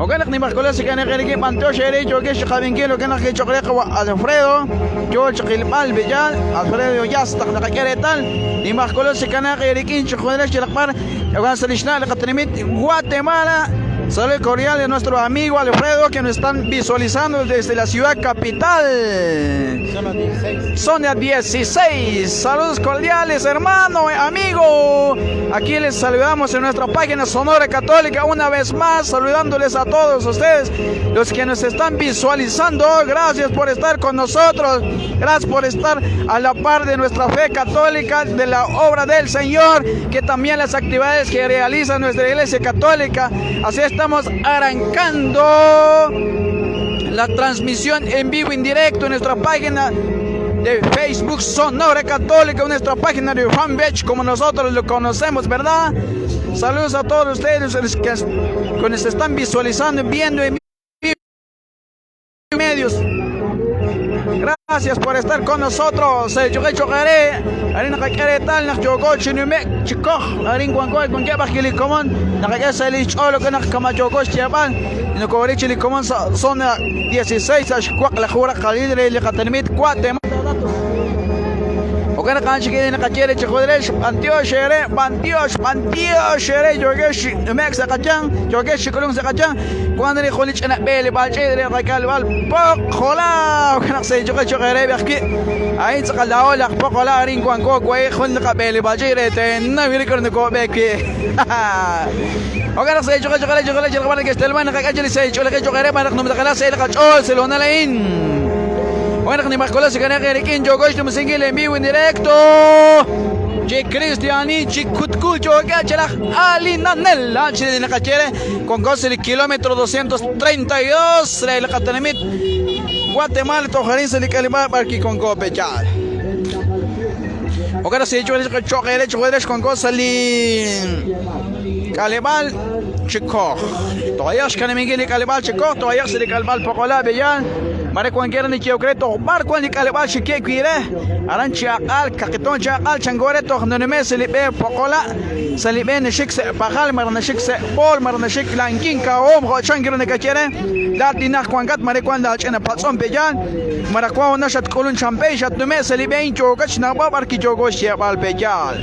Oganak ni marcolos se kana gerikin bantiosh ere choque shqabinkil ogana ke chokre Alfredo George Gilbal Bellal Alfredo Yasta nakakeretal ni marcolos se kana gerikin chokhonres chelak par ogan salishna laqatrimit Guatemala. Saludo cordial de nuestro amigo Alfredo que nos están visualizando desde la ciudad capital. Zona 16. Zona 16. Saludos cordiales, hermano, amigo. Aquí les saludamos en nuestra página Sonora Católica una vez más, saludándoles a todos ustedes, los que nos están visualizando. Gracias por estar con nosotros. Gracias por estar a la par de nuestra fe católica, de la obra del Señor, que también las actividades que realiza nuestra Iglesia Católica. Así estamos arrancando la transmisión en vivo, en directo en nuestra página de Facebook Sonora Católica, nuestra página de fanpage como nosotros lo conocemos, ¿verdad? Saludos a todos ustedes los que nos están visualizando, viendo en medios. Gracias por estar con nosotros. Zona 16 Okana kanchi kini nakachere chikhudresh pantiosh ere pantiosh pantiosh ere yogesh mex sakachan yogesh kulung sakachan cuando ni kholich na bele balche re rakal bal poqola okana se yogesh ere biaki ay tsqalao la poqola rin kwan ko kwai khun ka bele balche re te na vir korn ko beki Okana se yogesh ere yogesh ere que estelman kakacheli se yogesh ere manak num dakala se la chol se lo nalain. Bueno, ni más colas que en en vivo en directo. Che Cristiani, Chicutcucho, Gachelaj, Alinanel, H de Nacachere, con goce de kilómetro 232, la Catanemit, Guatemala, Tojarín, Selicalima, Barqui con Copechal. Ahora se hecho el choque, el hecho con goce Calebal, Chico. Todavía es que Miguel y Calebal, Chico, todavía se le Calebal, Pocolá, Bellán. Mare cualquiera ni quiero creer bar cuan ni calebal chique cuire aran chiaqal caquetón chiaqal changore to noneme se libe pocola se libe ni shik se pajal mar ni shik se bol mar ni shik lankin ka om ho changiro ni kachere dati nak cuangat mare cuan da chena patson peyan mara cuan na shat kulun champe shat nume se libe in chogach na bar ki chogo chiabal peyal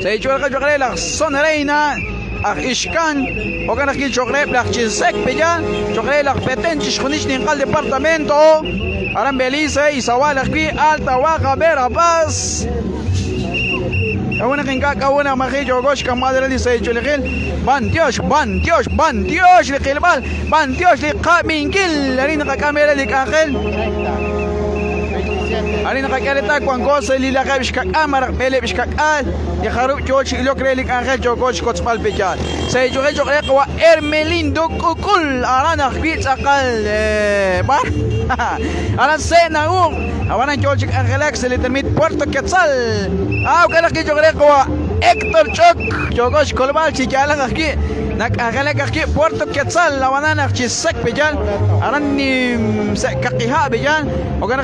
se hecho el la zona reina Ishkan, Oganaki Chogreb, la Chisek, Peyan, Chogreb, la Petén, Chishunich, Ningal Departamento, Aran Belice, Izabal, aquí, Alta, Baja, Verapaz. Una quincaca, una majillo, Goshka, madre dice, Chulegil, Van Dios, Van Dios, Van Dios, Ligilbal, Van Dios, Liqamingil, Arina Camera, Licangel. Arina Cacareta, Juan Gosa, Lila Gabishka, Amara, Pelebishka, Yaharu, George, Ilocre, Ángel, Jogoch, Cotzpal, Pechal. Se yo, Hermelindo, Cucul, Arana, Huitzakal, Bar, Aracena, Habana, George, Angelax, el Termit, Puerto Quetzal. Ah, Héctor Choc, Jogoch, Colbal, Chichalan, aquí. Nak Puerto Quetzal, la banana, Chisek, Pellal, Arani, Caquija, Pellal, Ogana,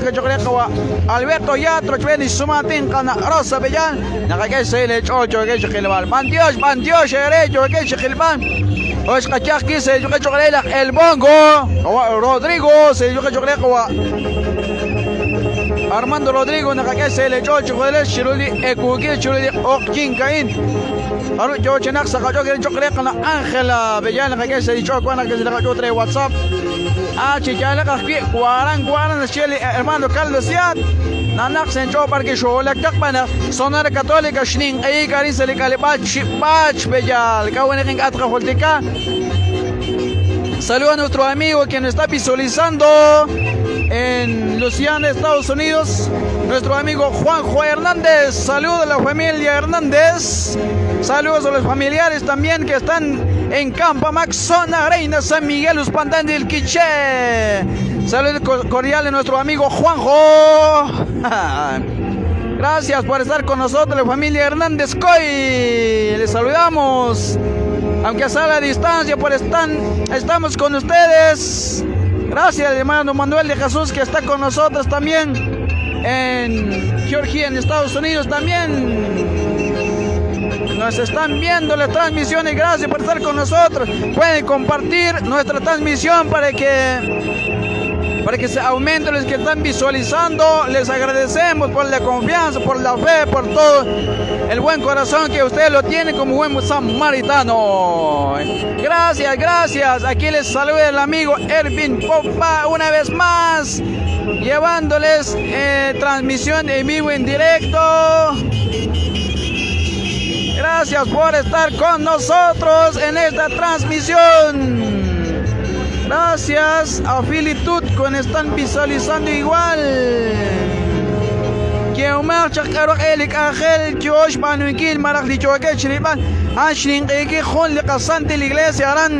Alberto Yatro, Chweni, Sumatin, Cana, Rosa, Pellal, Nakake, le Chocho, Gilbal, Bandios, Bandios, Ere, Gilbal, Oshkachaki, se El Bongo, Rodrigo, se Armando Rodrigo, Nakake, se le Chocho, Chiruli, Ekuki, Chiruli, Okinkain. Yo chenak sa kajo kirin chokre kana Ángela Bellana que se dicho cuando que se le cayó tres WhatsApp. Ah, chichala que cuaran cuaran chile hermano Carlos Siat. Nanak sencho parque shola kakpana Sonora Católica shning ay karin se le kalibach bach bellal. Kawen en atra holtika. Saludos a nuestro amigo que nos está visualizando en Luciana, Estados Unidos, nuestro amigo Juanjo Hernández. Saludos a la familia Hernández. Saludos a los familiares también que están en Campamax, zona Reina, San Miguel, Uspantán del Quiché. Saludos cordiales a nuestro amigo Juanjo. Gracias por estar con nosotros, la familia Hernández Coy. Les saludamos. Aunque sea a la distancia, por estamos con ustedes. Gracias, hermano Manuel de Jesús, que está con nosotros también en Georgia, en Estados Unidos también. Nos están viendo las transmisiones. Gracias por estar con nosotros. Pueden compartir nuestra transmisión para que para que se aumenten los que están visualizando. Les agradecemos por la confianza, por la fe, por todo el buen corazón que ustedes lo tienen como buen samaritano. Gracias, gracias. Aquí les saluda el amigo Ervin Popa una vez más, llevándoles eh, transmisión en vivo, en directo. Gracias por estar con nosotros en esta transmisión. Gracias a Filitut con están visualizando igual. Kieumar chakaro elik angel kiosh manunkil maraj lichoake chriban ashninqiki jun liqasante la iglesia aran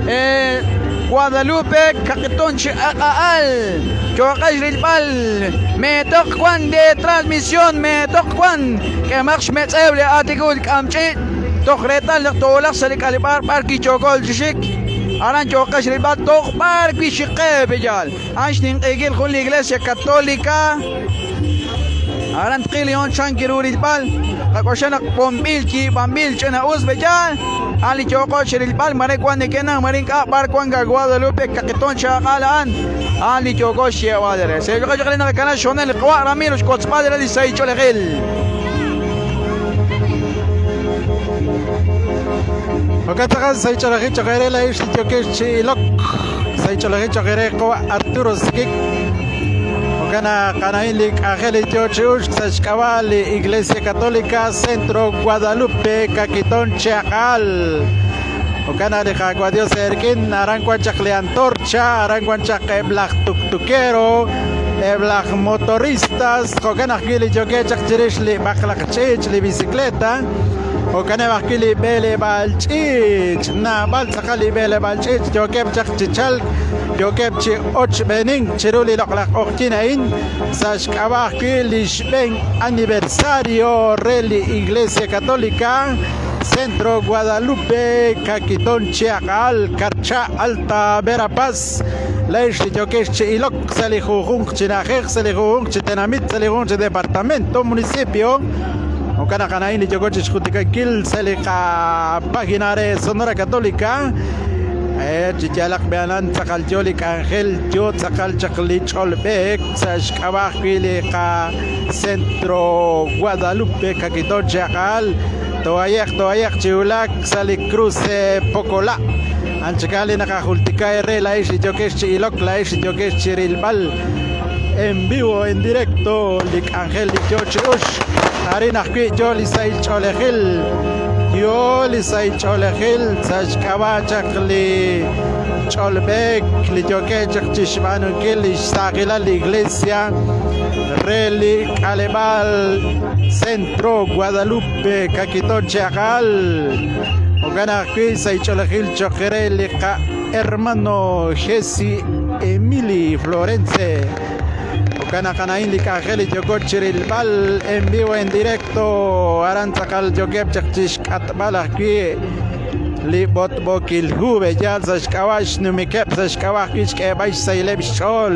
eh, Guadalupe Caquitonchi Aqaal Choqash rilbal me toqwan de transmisión me toqwan que march metzeble atikul kamchi toqretal tolaq salik alibar parki chokol chishik aran choqash rilbal toq parki shiqe bejal ashninqikil jun la iglesia católica aran tqilion chankirurilbal qak'oxanaq pombilki bambilch na uzbejal ali choqo chirilbal mare kwan kenan marin ka bar kwan ga Guadalupe kaqiton chaqalan ali choqo shewadere se yoqo choqlina kana shonel qwa Ramiro xkotzpadre li say cholegil. Okataqa saych'alaji chaqere la ix yokesh chi ilok saych'alaji chaqere qawa Arturo Sikik Okana qanain li k'ajel yochi uxk sachk'awa li Iglesia Católica Centro Guadalupe Caquitón Cheaqal Okana li qaqwa Dios erkin arankuan chaq li antorcha arankuan chaq eblaj tuktukero eblaj motoristas jokana ajwi' li yoke chaq chirix li b'aqlaq ch'iich' li bicicleta Okane bajkili bele balchich na bal tzaqal li bele balchich yokeb chaq chichalk yokeb chi och benin chiruli loqlaq oqchinain saxk'ab'aj ajwi' li xb'en aniversario re li Iglesia Católica Centro Guadalupe Caquitón Chiaqal Carcha Alta Verapaz Leix li yokex chi ilok sa li jujunq chi na'ajej sa li jujunq chi tenamit sa li jujunq chi departamento municipio Okana qanain li yokoch xjutikakil sa li qa página re Sonora Católica chichalaq beanan tzaqal yo li k'anjel yo tzaqal chaq li ch'olb'ek sa xk'ab'aj wi' li qa Centro Guadalupe Caquitón Cheaqal toayeq toayeq chiwulak sa li cruce Pocolá anchakali naqajultika re la ix li yokex chi ilok la ix li yokex chi rilb'al en vivo en directo li k'anjel li yo chi ux arin ajwi' yo li saych'oolejil yo li saych'oolejil sa xk'ab'a' chaq li ch'olb'ek li yoke chaq chi xb'aanunkil li xsaaqilal li iglesia re li k'aleb'aal Centro Guadalupe Caquitón Cheaqal Okana ajwi' saych'oolejil choq re li qa hermano Jesse Emily Florence Okana qanain li k'anjel li yokot chirilb'al en vivo en directo aran tzaqal yokeb chaq chi xk'atb'al ajwi' li b'otb'okilhu b'eyal sa xk'ab'a' xnumikeb' sa xk'ab'a' ajwi' xk'eeb'al xsayleb' xch'ool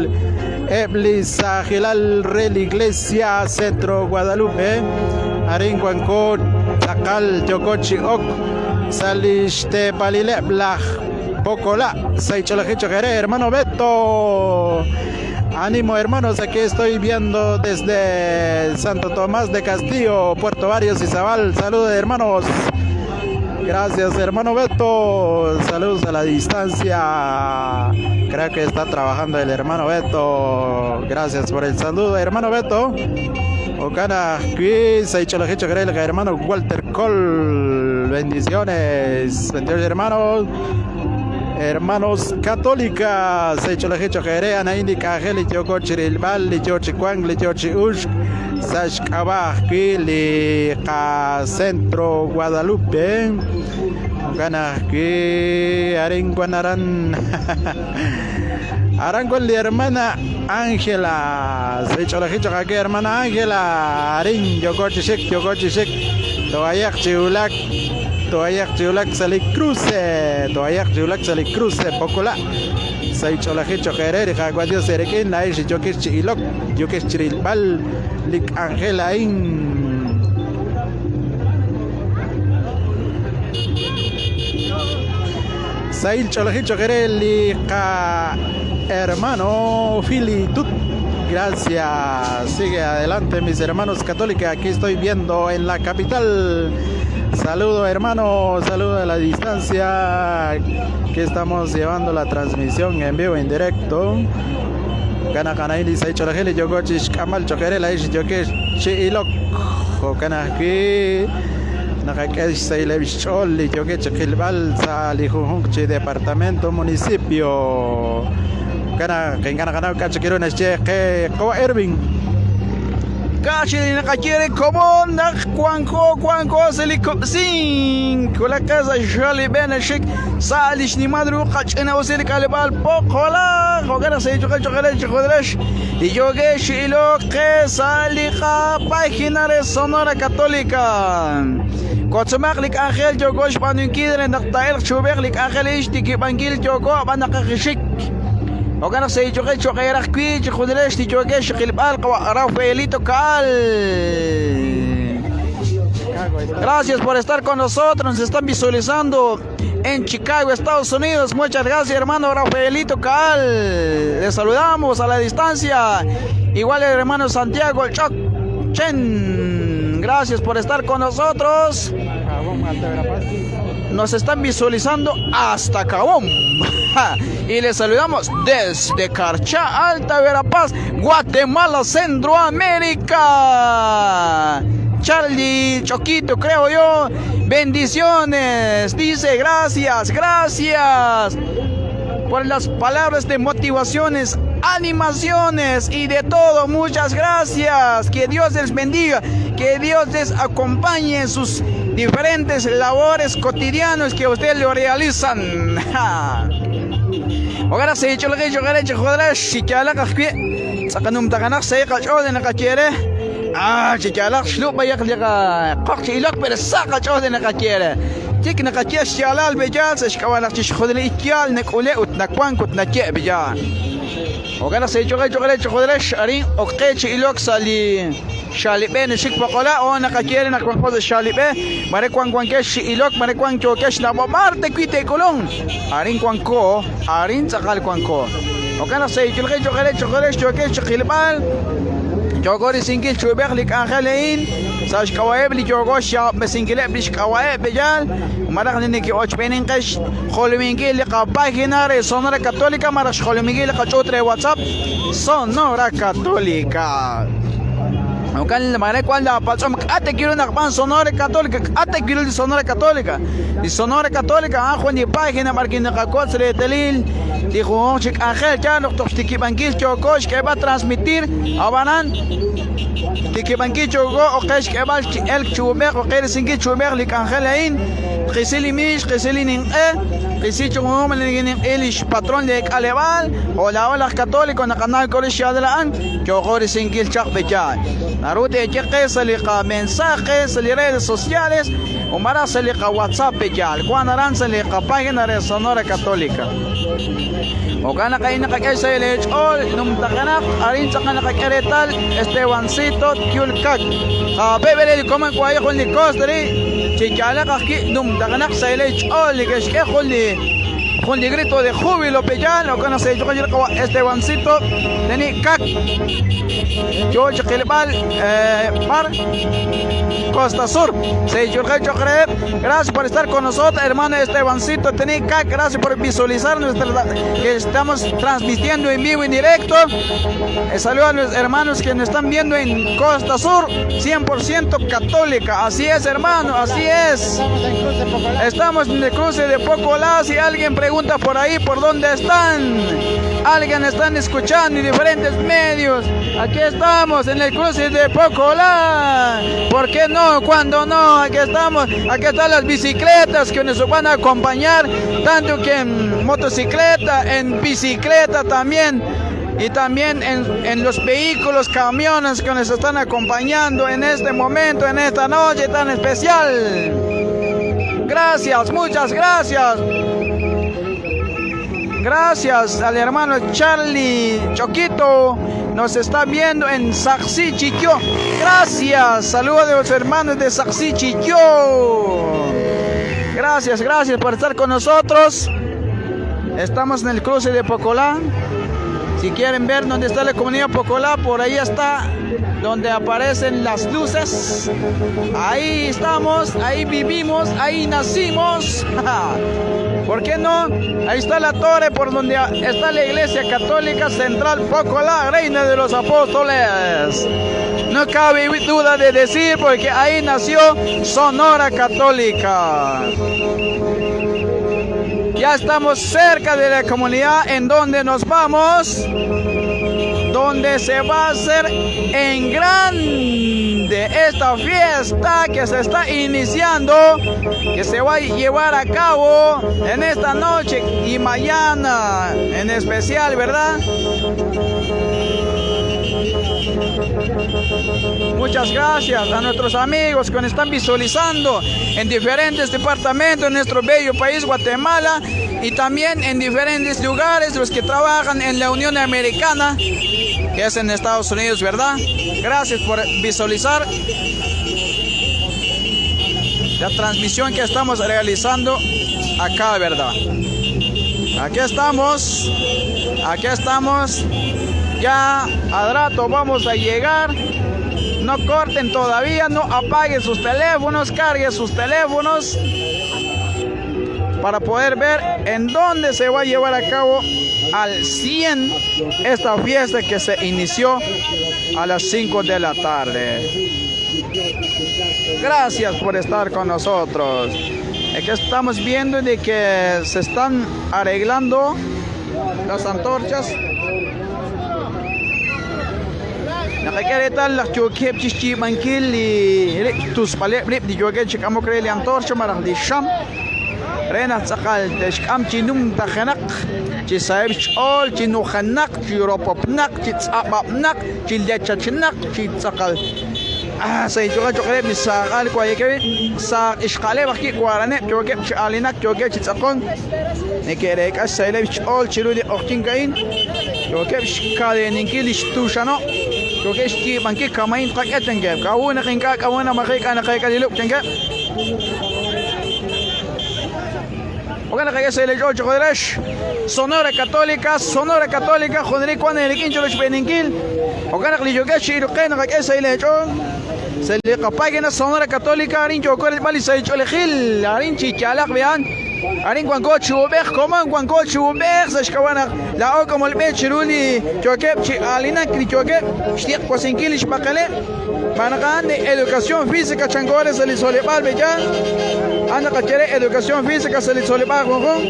eb' li saajilal re li Iglesia Centro Guadalupe arin wanko tzaqal yokot chi ok sa li xteepalileb' laj Pocolá saych'olaji choq re hermano Beto. Ánimo hermanos, aquí estoy viendo desde Santo Tomás de Castillo, Puerto Barrios Izabal. Saludos hermanos. Gracias hermano Beto. Saludos a la distancia. Creo que está trabajando el hermano Beto. Gracias por el saludo hermano Beto. Okana hermano Walter Cole. Bendiciones. Bendiciones hermanos. Hermanos católicas, Seycholajicho Jere, Anaindi Kajel, Yoko Chirilbal, Yochi Kwang, Yochi Ush, Sashkabaj, li Centro Guadalupe, Okana Ki Arin Guanaran, Aran con la hermana Ángela, Seycholajicho Jake, hermana Ángela, Arin, Yokochi Shik, Yokochi Shik, Toayak Chiulak, Toayak Chiulak Sali Cruce, Toayak Chiulak Sali Cruce, Pocolá, Saycholajicho Jere, Jagua Dios Erekin, la Ishi Yokesh Chilok, Yokesh Chirilbal, Lik Ángela In. Sahil ch'oolejil cho'q re li qa hermano Philly Tut. Gracias. Sigue adelante, mis hermanos católicos. Aquí estoy viendo en la capital. Saludo, hermano. Saludo a la distancia. Que estamos llevando la transmisión en vivo, en directo. Kana kanaili sa ch'oolejil yoko chi xk'amal cho'q re la ix yokex chi ilok. Jo'kan ajwi' naqak'e xsahileb' xch'ool li yookeb' chi qilb'al sa' li junjunq chi departamento municipio. Jo'kan naq ink'a' naqanaw k'a' chik ru naxye qe qawa' Ervin. Ka'aj li naqaye re komon naq wanko wanko sa' li kub'sink wulak qe sa' xxal li b'e naxik sa' li xnimal ru qach'ina'usil k'aleb'aal Poqolaj. Jo'kan naq sa' choqe choqele chi jodrex li yookex chi ilok qe sa' li qapágina re Sonora Católica. Kotzomaq li k'anjel yooko xb'aanunkil re naq taa'elq chi uub'ej li k'anjel a'in xtikib'ankil yooko ab'an naqajixik. Jo'kan naq sa' ichoqe cho'q eere ajwi' chi junilex li yookex chi qilb'al qawa' Rafaelito Caal. Gracias por estar con nosotros, nos están visualizando en Chicago, Estados Unidos. Muchas gracias, hermano Rafaelito Caal. Les saludamos a la distancia. Igual el hermano Santiago Choc Chen. Gracias por estar con nosotros. Nos están visualizando hasta Cabón. Y les saludamos desde Carchá, Alta Verapaz, Guatemala, Centroamérica. Charlie Choquito, creo yo. Bendiciones. Dice gracias, gracias por las palabras de motivaciones, animaciones y de todo. Muchas gracias. Que Dios les bendiga, que Dios les acompañe en sus diferentes labores cotidianas que ustedes lo realizan. Ahora se hecho lo que yo Ah, chichalaq xlub' bayaq li qaqoq chi ilok pero sa' qach'ool li naqaye re. Tik naqaye xyaalal b'eyal sa' xk'ab'a' naq chixjunil li yaal nak'ule' ut nawank ut naye' b'eyal. Jo'kan naq sa' ichoqe choqre choqrex arin ok qe chi ilok sa' li xaalib'e naxik Poqolaj o naqaye re naq wanko sa' xaalib'e mare wank wankex chi ilok mare wank yookex nab'o b'ar te wi' teek'ulun arin wanko arin tz'aqal wanko. Jo'kan naq sa' ichulqe choqre choqrex yookex chi qilb'al yooko risinkil chuub'ej li k'anjel a'in sa' xk'ab'a'eb' li yooko xyaab'esinkileb' li xk'ab'a'eb' b'eyal malaj li neke'ochb'eenin qe xjolominkil li qapágina re Sonora Católica malaj xjolominkil li qach'uut re WhatsApp Sonora Católica. Jo'kan mare wan laapatz'om k'a' te kiru naq b'an Sonora Católica k'a' te kiru li Sonora Católica li Sonora Católica a'an jun li página b'ar wi' naqawotz reetalil li junjunq chi k'anjel yaal naq toj xtikib'ankil yooko xk'eeb'al transmitir ab'anan tikib'ankil yooko o qe xk'eeb'al chi elk chi uub'ej o qe risinkil chi uub'ej li k'anjel a'in qisi li miix qisi li ninq'e qisi chi junjunq li ninq'e li xpatron li k'aleb'aal jo' laa'o laj católico naqanaw k'aru xyaalal a'an yooko risinkil chaq b'eyaal naru teeye qe sa' li qamensaje sa' li redes sociales o malaj sa' li qaWhatsApp b'eyaal wank aran sa' li qapágina re Sonora Católica. Jo'kan naq a'in naqak'e sa' leech'ool numtajenaq arin tz'aqal naqak'e reetal Estebancito Tyulkak qab'eb'ele li komon waye jun li kostri chi yaalaq ajwi' numtajenaq sa' leech'ool li ke'xk'e jun li grito de júbilo b'eyaal jo'kan naq sa' leech'ool qawa' Estebancito teni kak yo chi qilb'al b'ar Costa Sur. Gracias por estar con nosotros, hermano Estebancito Tenica. Gracias por visualizar nuestra, que estamos transmitiendo en vivo y en directo. Saludos a los hermanos que nos están viendo en Costa Sur, 100% católica. Así es, hermano, así es. Estamos en el cruce de Pocolá. Si alguien pregunta por ahí por dónde están, alguien están escuchando en diferentes medios. Aquí estamos en el cruce de Pocolá. ¿Por qué no? ¿Cuándo no? Aquí estamos. Aquí están las bicicletas que nos van a acompañar, tanto que en motocicleta, en bicicleta también. Y también en los vehículos, camiones que nos están acompañando en este momento, en esta noche tan especial. Gracias, muchas gracias. Gracias al hermano Charlie Choquito. Nos está viendo en Saxi Chiquio. Gracias. Saludos de los hermanos de Saxi Chiquio. Gracias, gracias por estar con nosotros. Estamos en el cruce de Pocolá. Si quieren ver dónde está la comunidad Pocolá, por ahí está donde aparecen las luces. Ahí estamos, ahí vivimos, ahí nacimos. ¿Por qué no? Ahí está la torre por donde está la Iglesia Católica Central Pocolá, Reina de los Apóstoles. No cabe duda de decir porque ahí nació Sonora Católica. Ya estamos cerca de la comunidad en donde nos vamos, donde se va a hacer en grande esta fiesta que se está iniciando, que se va a llevar a cabo en esta noche y mañana en especial, ¿verdad? Muchas gracias a nuestros amigos que nos están visualizando en diferentes departamentos de nuestro bello país Guatemala y también en diferentes lugares, los que trabajan en la Unión Americana, que es en Estados Unidos, ¿verdad? Gracias por visualizar la transmisión que estamos realizando acá, ¿verdad? Aquí estamos, aquí estamos. Ya al rato vamos a llegar. No corten todavía, no apaguen sus teléfonos, carguen sus teléfonos para poder ver en dónde se va a llevar a cabo al 100 esta fiesta que se inició a las 5 de la tarde. Gracias por estar con nosotros. Es que estamos viendo de que se están arreglando las antorchas. Naqak'e reetal naq yookeb' chixyiib'ankil li tusb'aleb' rib' li yookeb' chi k'amok re li antorcha malaj li xam re naq tz'aqal te'xk'am chi numtajenaq, chi saheb' xch'ool, chi nujenaq, chi ropopnaq, chi tz'ab'ab'naq, chi lechachnaq, chi tz'aqal ah, sa' inch'ool choq' reheb' li saajal waayekeb' saaj ixqa'aleb' ajwi' waraneb' yookeb' chi aalinak, yookeb' chi tz'aqonk, neke'reek'a xsahileb' xch'ool chiru li q'oqyink a'in, yookeb' xkadeeninkil li xtuxano', yookeb' xyiib'ankil kama'in tqak'e chankeb', k'a'ut naq ink'a' k'a'ut naq maji' k'a' naqeek'a li lub' chankeb'. Jo'kan naq sa' li ch'ool choqoderex Sonora Católica, Sonora Católica, junelik wank eerik'in chiru xb'eeninkil. Jo'kan naq li yookeb' chi iruqe naqak'e sa' li ch'ool. Sa' li qapágina Sonora Católica arin yooko rilb'al li sahil ch'oolejil, arin chi yaalaq b'ihan. Arin wanko chi uub'ej, komon wanko chi uub'ej sa' xk'ab'a' naq laa'o k'amol b'e chiru li yookeb' chi aalinak, li yookeb' xtiqwasinkil li xb'aqeleb'. Xb'aan naq a'an li educación física chanko re sa' li tzoleb'aal b'eya. A'an naqaye re educación física sa' li tzoleb'aal junjunq.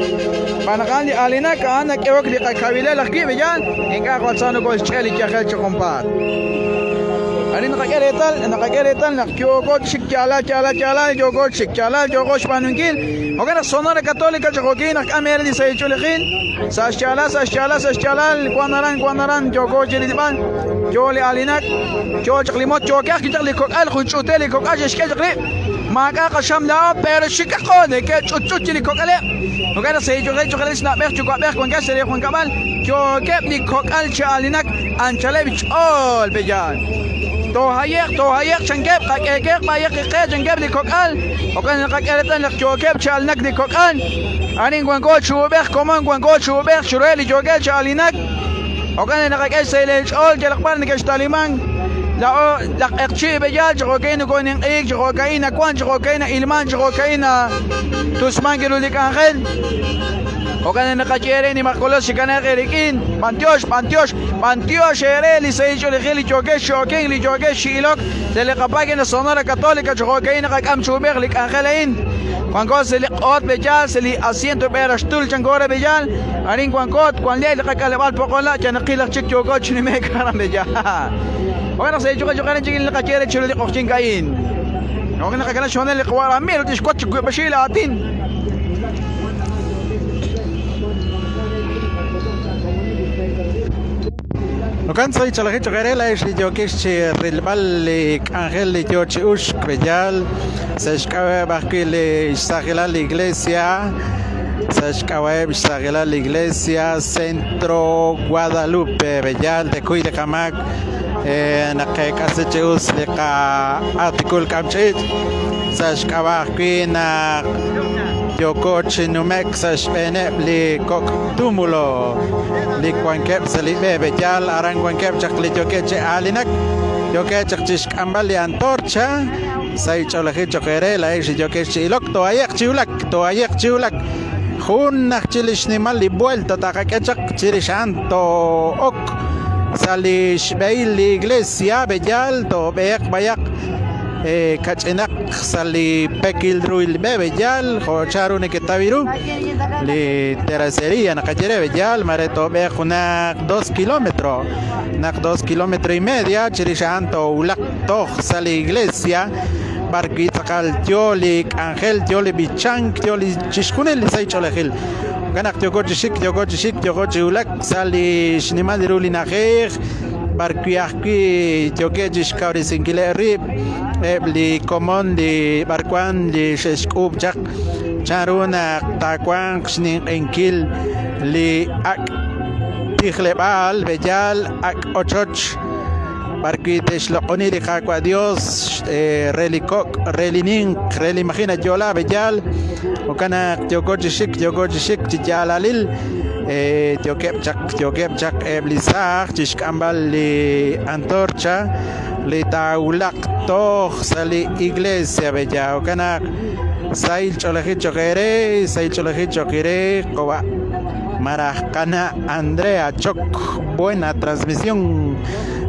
Xb'aan naq a'an li aalinak, a'an nak'ehok li qakawilal ajwi' b'eya, ink'a' jwal sa nokoxch'e li yajel chi junpaat. Arin naqak'e reetal, naqak'e reetal naq yooko chik yaalal, yaalal, yaalal, yooko chik yaalal, yooko xb'aanunkil. Jo'kan naq Sonora Católica choqokin naq k'am eere li sahil ch'oolejil. Sa' xyaalal, sa' xyaalal, sa' xyaalal, wan aran, wan aran, yooko chi rilb'al. Yo li aalinak, yo chaq li mot, yookeb' chaq li kok'al, jun ch'uute li kok'al xe'xk'e chaq rib'. Maak'a' qaxam laa'o, pero xikaqo, neke'ch'utch'ut chi li kok'aleb'. Jo'kan naq sahil ch'oolejil choq' re li xna'b'ej yuwa'b'ej wankeb' sa' li junkab'al, yookeb' li kok'al chi aalinak anchaleb' xch'ool, pe'yaal. Toohaye'q, toohaye'q, chankeb', qak'eeke'q b'ayaq li qe, chankeb' li kok'al. Jo'kan naq naqak'e reetal naq yookeb' chi aalinak li kok'al. Arin wanko chi uub'ej, komon wanko chi uub'ej chiruheb' li yookeb' chi aalinak. Jo'kan naq naqak'e xsahil eech'ool yalaq b'ar neke'xtalimank. Laa'o laj q'eqchi' b'eyal chi jo'ka'in nokoninq'ehik, chi jo'ka'in nawank, chi jo'ka'in na'ilmank, chi jo'ka'in natusmank ru li k'anjel. Jo'kan naq naqaye eere nimaq kolos chikanaaq eerik'in. B'antiox, b'antiox, b'antiox eere li sahil ch'oolejil li yookex chi okenk, li yookex chi ilok sa' li qapágina Sonora Católica, chi jo'ka'in naqak'am chi uub'ej li k'anjel a'in. Wanko sa' li q'oot b'eyal, sa' li asiento b'eraxtul chanko re b'eyal. Arin wanko, wanle li qak'aleb'aal Poqola, yanaqil aj chik yooko chi nume'k aran b'eyal. Jo'kan naq sa' li chuq'e chik li naqaye re chiru li q'oqyink a'in. Jo'kan naq qakana xhoonal li qawa' Ramiro ut tixwotz chi wiib'oxib' aatin. Jo'kan sa' chalajik cho'q eere laa'ex li yookex chi rilb'al li k'anjel li yoo chi uxk b'eyal sa' xk'ab'a'eb' ajwi' li xsaajilal li Iglesia sa' xk'ab'a'eb' xsaajilal li Iglesia Centro Guadalupe b'eyal tekuy li qamaak naq qeek'asi chi us li qa'artikul k'amch'iich' sa' xk'ab'a' ajwi' naq. Yooko chi nume'k sa' xb'eeneb' li kok' túmulo li wankeb' sa' li b'e b'eyal. Aran wankeb' chaq li yookeb' chi aalinak, yookeb' chaq chi xk'amb'al li antorcha. Sahil ch'oolejil cho'q eere laa'ex li yookex chi ilok. Toohaye'q chi wulak, toohaye'q chi wulak. Jun aj chi li xnimal li vuelta taqak'e chaq chirix a'an too'ok sa' li xb'ehil li iglesia b'eyal, toob'eheq b'ayaq kach'inaq sa' li pekil ruhil b'e b'eyal, jo' chanru neketaw ru li terraceria naqaye re b'eyal, mare toob'eheq junaq dos kilómetro, naq dos kilómetro y media chirix a'an toowulaq toj sa' li iglesia b'arwi' tz'aqal yo li k'anjel, yo li b'ichank, yo li chixjunil li sahil ch'oolejil. Jo'kan naq yooko chi xik, yooko chi xik, yooko chi wulak sa' li xnimal ru li na'ajej b'arwi' ajwi' yookeb' chi xkawresinkileb' rib' eb' li komon li b'arwan li xe'xk'uub' chaq chanru naq taawanq xninq'ehinkil li ak' tijleb'aal, b'eyal, ak' ochoch. B'arwi' te'xloq'oni li Qaawa' Dios re li kok', re li ninq, re li maji' nayo'la b'eyal. Jo'kan naq yooko chi xik, yooko chi xik chi yaalalil. Yookeb' chaq, yookeb' chaq eb' li saaj chi xk'amb'al li antorcha li taawulaq toj sa' li iglesia b'eyal. Jo'kan naq sahil ch'oolejil cho'q eere, sahil ch'oolejil cho'q eere, qawa' maraj qana' Andrea Choc. Buena transmisión.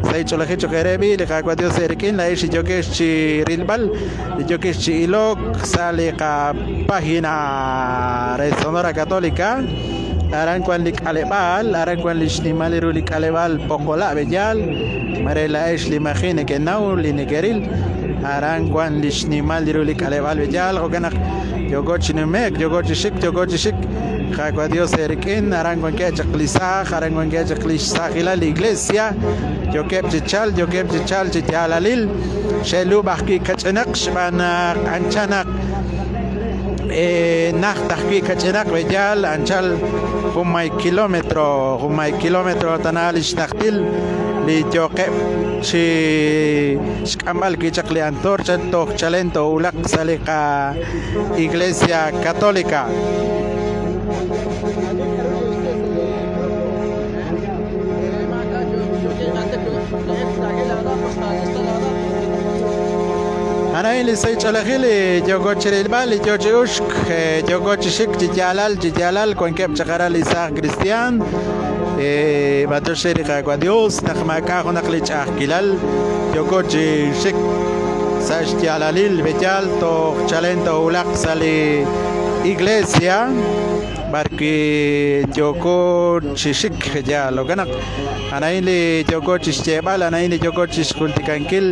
Sahil ch'oolejil cho'q eere b'i' li Qaawa' Dios eerik'in laa'ex li yookex chi rilb'al, li yookex chi ilok sa' li qapágina re Sonora Católica. Aran wan li k'aleb'aal, aran wan li xnimal ru li k'aleb'aal Poqolab' B'eyal. Mare laa'ex li maji' nekenaw li nekeril. Aran wan li xnimal ru li k'aleb'aal B'eyal. Jo'kan naq yooko chi nume'k, yooko chi xik, yooko chi xik. Qaawa' Dios eerik'in, aran wankeb' chaq li saaj, aran wankeb' chaq li xsaajilal li iglesia, yookeb' chi chalk, yookeb' chi chalk chi yaalalil, xe'lub' ajwi' kach'inaq xb'aan naq anchal naq najt ajwi' kach'inaq b'eyal, anchal junmay kilómetro, junmay kilómetro tana li xnajtil li yooqeb' chi xk'amb'al wi' chaq li antorcha toj chalen toowulaq sa' li qa Iglesia Católica. Anahin li sahil ch'oolejil li yooko chi rilb'al, li yoo chi uxk, yooko chi xik chi yaalal, chi yaalal, wankeb' chaq aran li saaj kristiaan. B'antiox re li Qaawa' Dios naq maak'a' junaq li ch'a'ajkilal, yooko chi xik sa' xyaalalil b'eyal toj chalen toowulaq sa' li iglesia b'arwi' yooko chi xik yaal. Jo'kan naq anahin li yooko chi xyeeb'al, anahin li yooko chi xjultikankil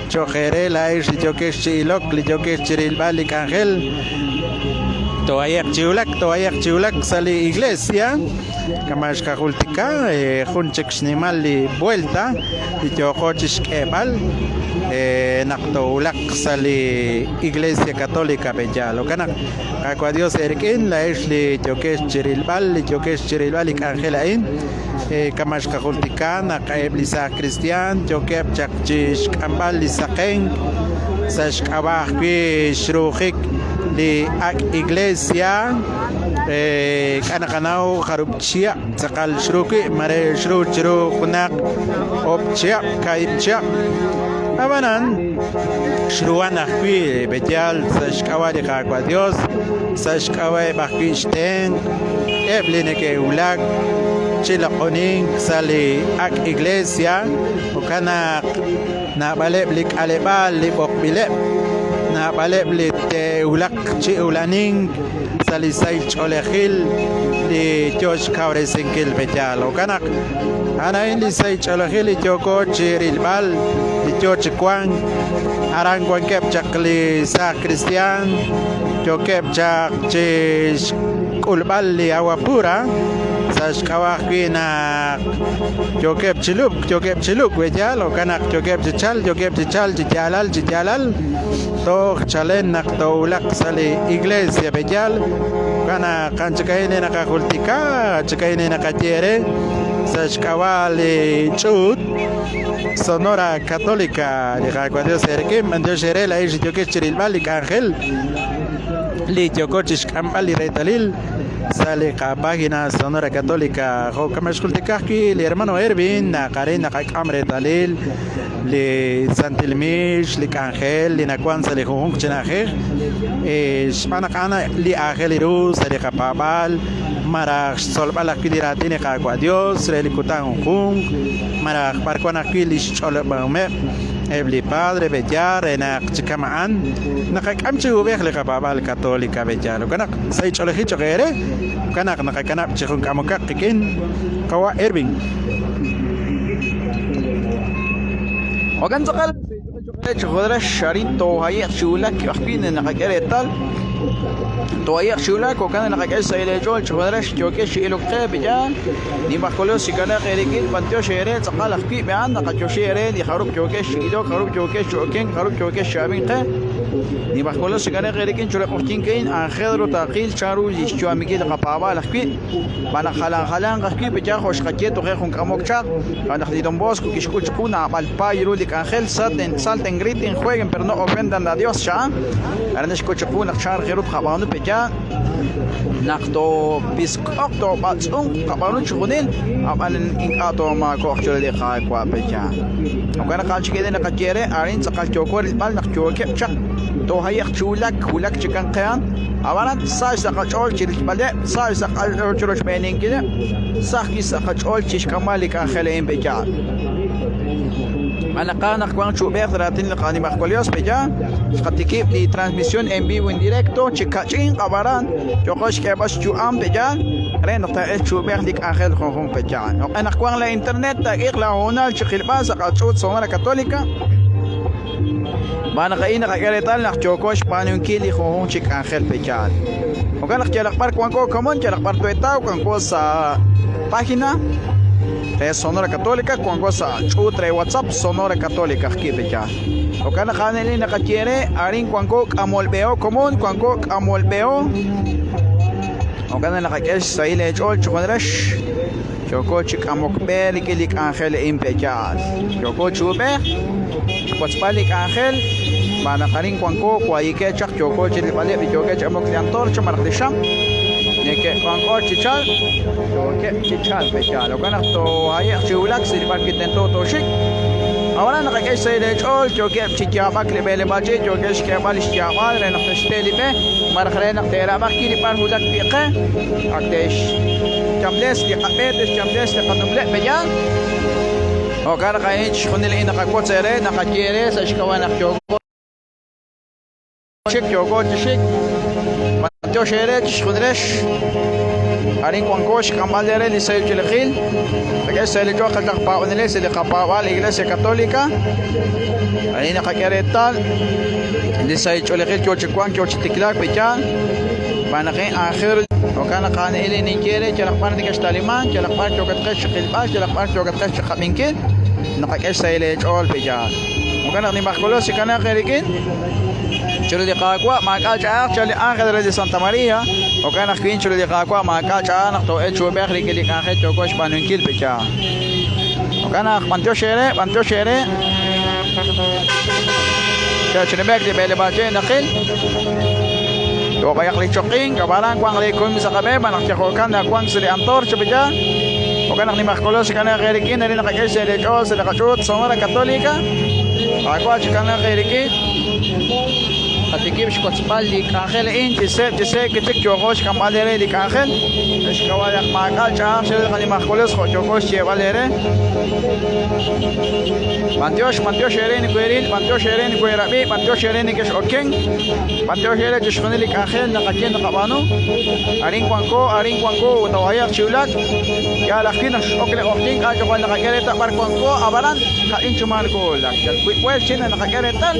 cho'q eere laa'ex li yookex chi ilok, li yookex chi rilb'al li k'anjel. Toohaye'q chi wulak, toohaye'q chi wulak sa' li iglesia. Kama' xqajultika jun chik xnimal li vuelta li yooqo chi xk'eeb'al naq toowulaq sa' li Iglesia Católica Beyal. Jo'kan naq Qaawa' Dios eerik'in laa'ex li yookex chi rilb'al, li yookex chi rilb'al li k'anjel a'in, kama' xqajultika naq eb' li saaj kristiaan yookeb' chaq chi xk'amb'al li saqenk sa' xk'ab'a' ajwi' xruujik li ak' Iglesia. K'a' naqanaw jarub' chihab' tz'aqal xru wi', mare xru chiru junaq oob' chihab', kaahib' chihab'. Ab'anan, xruhan ajwi' b'eyal sa' xk'ab'a' li Qaawa' Yos, sa' xk'ab'a'eb' ajwi' xtenq' eb' li neke'wulak chi loq'onink sa' li ak' iglesia, jo'kan naq naab'aleb' li k'aleb'aal li b'oqb'ileb', naab'aleb' li te'wulaq chi ulanink sa' li sahil ch'oolejil li yoo xkawresinkil b'eyal. Jo'kan naq a'an a'in li sahil ch'oolejil li yooko chi rilb'al, li yoo chi wank. Aran wankeb' chaq li saaj kristiaan, yookeb' chaq chi xk'ulb'al li agua pura sa' xk'ab'a' ajwi' naq yookeb' chi lub'k, yookeb' chi lub'k b'eyal. Jo'kan naq yookeb' chi chalk, yookeb' chi chalk chi yaalal, chi yaalal. Toj chalen naq toowulaq sa' li iglesia b'eyal, jo'kan naq anchaka'in li naqajultika, anchaka'in li naqaye eere sa' xk'ab'a' li ch'uut Sonora Católica. Li Qaawa' Dios eerik'in, b'antiox eere laa'ex li yookex chirilb'al li k'anjel. Li yooko chixk'amb'al li reetalil sa' li qapágina Sonora Católica. Jo' kama xjultika ajwi' li hermano Ervin naq arin naqak'am reetalil li santil miix, li k'anjel li nawan sa' li junjunq chi na'ajej, xb'aan naq a'an li aajel ru sa' li qapaab'aal malaj xtzolb'al ajwi' li raatin li Qaawa' Dios re li kutan junjunq malaj b'arwan ajwi' li xch'olob'ahomeb' eb' li padre b'eyaal re naq chi kama'an naqak'am chi uub'ej li qapaab'aal Catolica b'eyaal. Jo'kan naq sa' ch'oolejil cho'q eere, jo'kan naq naqakanab' chi jun k'amokaq qik'in qawa' Ervin. Jo'kan tz'aqal chi jodrex arin toohaye'q chi wulak ajwi' naqak'e reetal toohaye'q chi wulak jo'kan naqak'e xsahil eech'ool chi jodrex yookex chi ilok qe b'iyaan Nimajwal Yos chikanaaq eerik'in, b'anyox eere tz'aqal ajwi' b'e'an naqayoxi eere li jarub' yookex chi ilok, jarub' yookex chi okenk, jarub' yookex chi ab'ink qe. Nimajwal Yos chikanaaq eerik'in chiru li q'oqyink a'in, aajel ru taaqil chanru li xyu'aminkil li qapaab'aal ajwi', xb'aan naq jalan jalanq ajwi' b'eyaal jo' xqaye toje' jun k'amok chaq, xb'aan naq li Don Bosco kixk'ul chiqu naab'al paay ru li k'anjel, salten, salten, griten, jueguen, pero no ofendan a Dios, xa'an. Aran naxk'ut chiqu naq chan raj ru tqab'aanu b'eyaal naq toopisk'oq, toob'atz'unq, tqab'aanu chixjunil, ab'an ink'a' toomaako'q chiru li Qaawa' pe'yaal. Jo'kan naq a'an chik li naqaye re, arin tz'aqal yooko rilb'al naq yookeb' chaq toohaye'q chi wulak, wulak chikan qe a'an, ab'anan sa sa' qach'ool chi rilb'aleb', sa sa' qach'ool chi rochb'eeninkileb', sa ajwi' sa' qach'ool chi xk'amb'al li k'anjel a'in pe'yaal. Anaqwan naq wank chi ub'ej raatin li Qanimajwal Yos pe'yaal, xqatikib' li transmisión en vivo en directo chi kach'in qab'aran yooko xk'eeb'al xyu'am pe'yaal re naq taa'elq chi ub'ej li k'anjel junjunq pe'yaal. Jo'q'e naq wank la internet taak'iiq laahoonal chi qilb'al sa' qach'uut Sonora Católica xb'aan naq a'in naqak'e reetal naq yooko xb'aanunkil li junjunq chi k'anjel pe'yaal. Jo'kan naq yalaq b'ar wanko komon, yalaq b'ar toetaw, wanko sa' página re Sonora Católica, wanko sa' ch'uut re WhatsApp Sonora Católica ajwi' pe'yaal. Jo'kan naq a'an li naqaye re, arin wanko k'amolb'eho komon, wanko k'amolb'eho. Jo'kan naq naqak'e xsahil eech'ool chi junerex. Yooko chi k'amok b'e rik'in li k'anjel a'in pe'yaal. Yooko chi ub'ej, xwotzb'al li k'anjel, xb'aan naq arin wanko waayik'e chaq yooko chi rilb'aleb' li yookeb' chi amok li antorcha malaj li xam, neke'k'onk'o chi chalk, yookeb' chi chalk pe'yaal. Jo'kan naq toohaye'q chi wulak sa' li b'ar wi' tento tooxik. Ab'anan naqak'e xsahil eech'ool, yookeb' chi yaab'ak li b'eleb'aal ch'iich', yookeb' xk'eeb'al li xyaab'al re naq te'xte li b'e malaj re naq te'rab'aj ki li b'ar wulak wi' qe, ak te'xyamles li qab'e, te'xyamles li qanumleb' pe'yaal. Jo'kan naq a'in chixjunil a'in naqawotz eere, naqaye eere sa' xk'ab'a' naq yooko chik, yooko chi xik. B'antiox eere chixjunilex. Arin wanko xk'amb'al eere li sahil ch'oolejil. Qak'e xsahil li ch'ool qachaq paab'anelil sa' li qapaab'aal Iglesia Católica. Arin naqak'e reetal li sahil ch'oolejil yoo chi wank, yoo chi tiklaak pe'yaal. Xb'aan naq a'in aajel ru. Jo'kan naq a'an a'in li ninye eere, yalaq b'ar nekextalimank, yalaq b'ar yookatqex chi qilb'al, yalaq b'ar yookatqex chi qab'inkil, naqak'e xsahil eech'ool pe'yaal. Jo'kan naq nimajwal Dios chikanaaq eerik'in. Chiru li Qaawa' maak'a' ch'a'aj chal li ánjel re li Santa Maria. Jo'kan ajwi' chiru li Qaawa' maak'a' ch'a'aj naq too'elq chi uub'ej rik'in li k'anjel yooko xb'aanunkil pe'yaal. Jo'kan naq b'antiox eere, b'antiox eere. Che'chinib'ek li b'eleb'aal che' naqil. Yoob'ayaq li choqink, ab'anan wanq li kuyum sa' qab'een, b'an naq yajo'kan nawank sa' li antorcha pe'yaal. Jo'kan naq nimajwal Dios chikanaaq eerik'in, arin naqak'e xsahil eech'ool sa' li qach'uut Sonora Católica. Qaawa' chikanaaq eerik'in. Qatikib' xwotzb'al li k'anjel a'in chi seeb' chi seeb' wi' chik yooko xk'amb'al eere li k'anjel. Sa' xk'ab'a' naq maak'a' ch'a'aj chiru li qanimajwal Dios jo' yooko xyeeb'al eere. B'antiox, b'antiox eere nekeeril, b'antiox eere nekeerab'i, b'antiox eere nekex'okenk, b'antiox eere chixjunil li k'anjel naqaye naqab'aanu. Arin wanko, arin wanko ut toohaye'q chi wulak. Yaal ajwi' naq x'ok li q'oqyink k'a' chaq naqak'e reetal b'ar wanko, ab'anan ka'in chi maa nokoowulak. Yal wiib' b'uelt chi naqak'e reetal,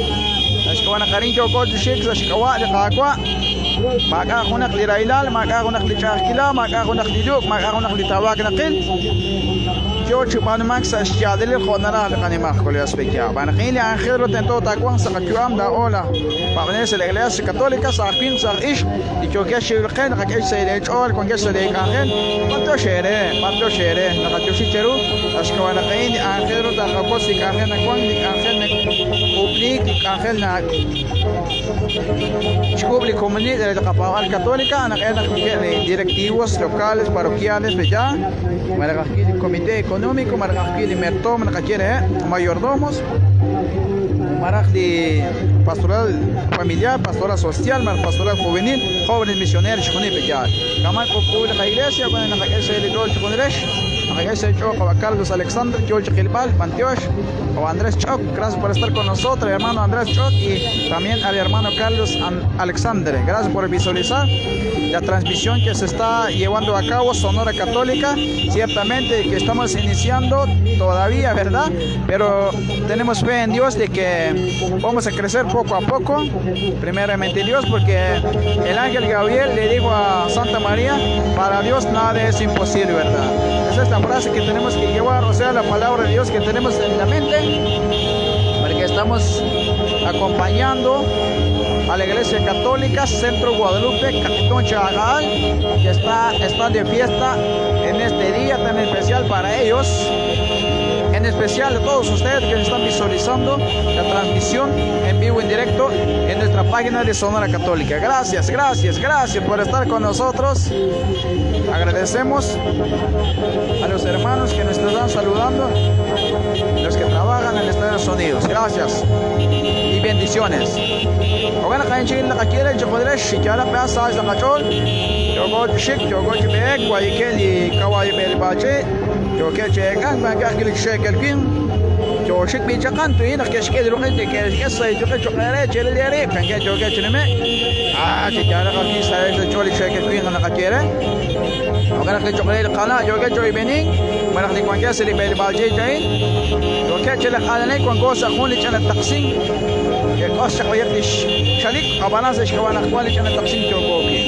sa' xk'ab'a' naq arin yooko chi xik sa' xk'ab'a' li Qaawa', maak'a' junaq li rahilal, maak'a' junaq li ch'a'ajkilal, maak'a' junaq li luk, maak'a' junaq li tawaak naqil. yo chi b'aanumank sa' xyaalalil jo' naraj li qanimajwal Yos Pe'yaal. Xb'aan naq a'in li aajel ru tento taawanq sa' qayu'am laa'o laj paab'anel sa' li Iglesia Católica, sa' aj winq sa' aj ixq, li yookex chi qe naqak'e xsahil eech'ool wankex sa' lee k'anjel. B'antiox eere, b'antiox eere, naqatioxi cheru sa' xk'ab'a' naq a'in li aajel ru taqawotz li k'anjel nawank, li k'anjel nak'uub'liik, li k'anjel na Xk'uub' li komonil re li qapaab'aal Católica naq eb' li directivos locales, parroquiales, pe'ya, malaj ajwi' li Comité Económico, malaj ajwi' li mertoom naqaye reheb', mayordomos, malaj li pastoral familiar, pastoral social, malaj pastoral juvenil, jóvenes misioneros, chixjunil pe'ya. Kama' k'uub'k'u li qa-iglesia, wan naqak'e xsahil li ch'ool chiqunilex, naqak'e xsahil ch'ool qawa' Carlos Alexandre, yool chi qilb'al, b'antiox. O Andrés Choc, gracias por estar con nosotros, hermano Andrés Choc, y también al hermano Carlos Alexandre. Gracias por visualizar la transmisión que se está llevando a cabo Sonora Católica. Ciertamente que estamos iniciando todavía, ¿verdad? Pero tenemos fe en Dios de que vamos a crecer poco a poco. Primeramente Dios, porque el ángel Gabriel le dijo a Santa María, para Dios nada es imposible, ¿verdad? Esa es la frase que tenemos que llevar, o sea, la palabra de Dios que tenemos en la mente, porque estamos acompañando a la Iglesia Católica Centro Guadalupe, Capitón Chagal, que está, está de fiesta en este día tan especial para ellos. En especial a todos ustedes que están visualizando la transmisión en vivo, en directo, en nuestra página de Sonora Católica. Gracias, gracias, gracias por estar con nosotros. Agradecemos a los hermanos que nos están saludando, los que trabajan en Estados Unidos. Gracias y bendiciones. Yoxik bichaqan tuyinaq kexk'e ruqin kexk'e saychuqi chuqere cheliliari kanke choke chinime ah chicharaqa ki saychu choli shekel kwin naqachiere Ogaraq li choqre qala yoke choy benin maraq li kwanke sili bel balche chain yoke chele qalane kwanko sa jun li chana taqsin ke qos chaqoyaq li chalik abanas xkawanaq kwal li chana taqsin chokoki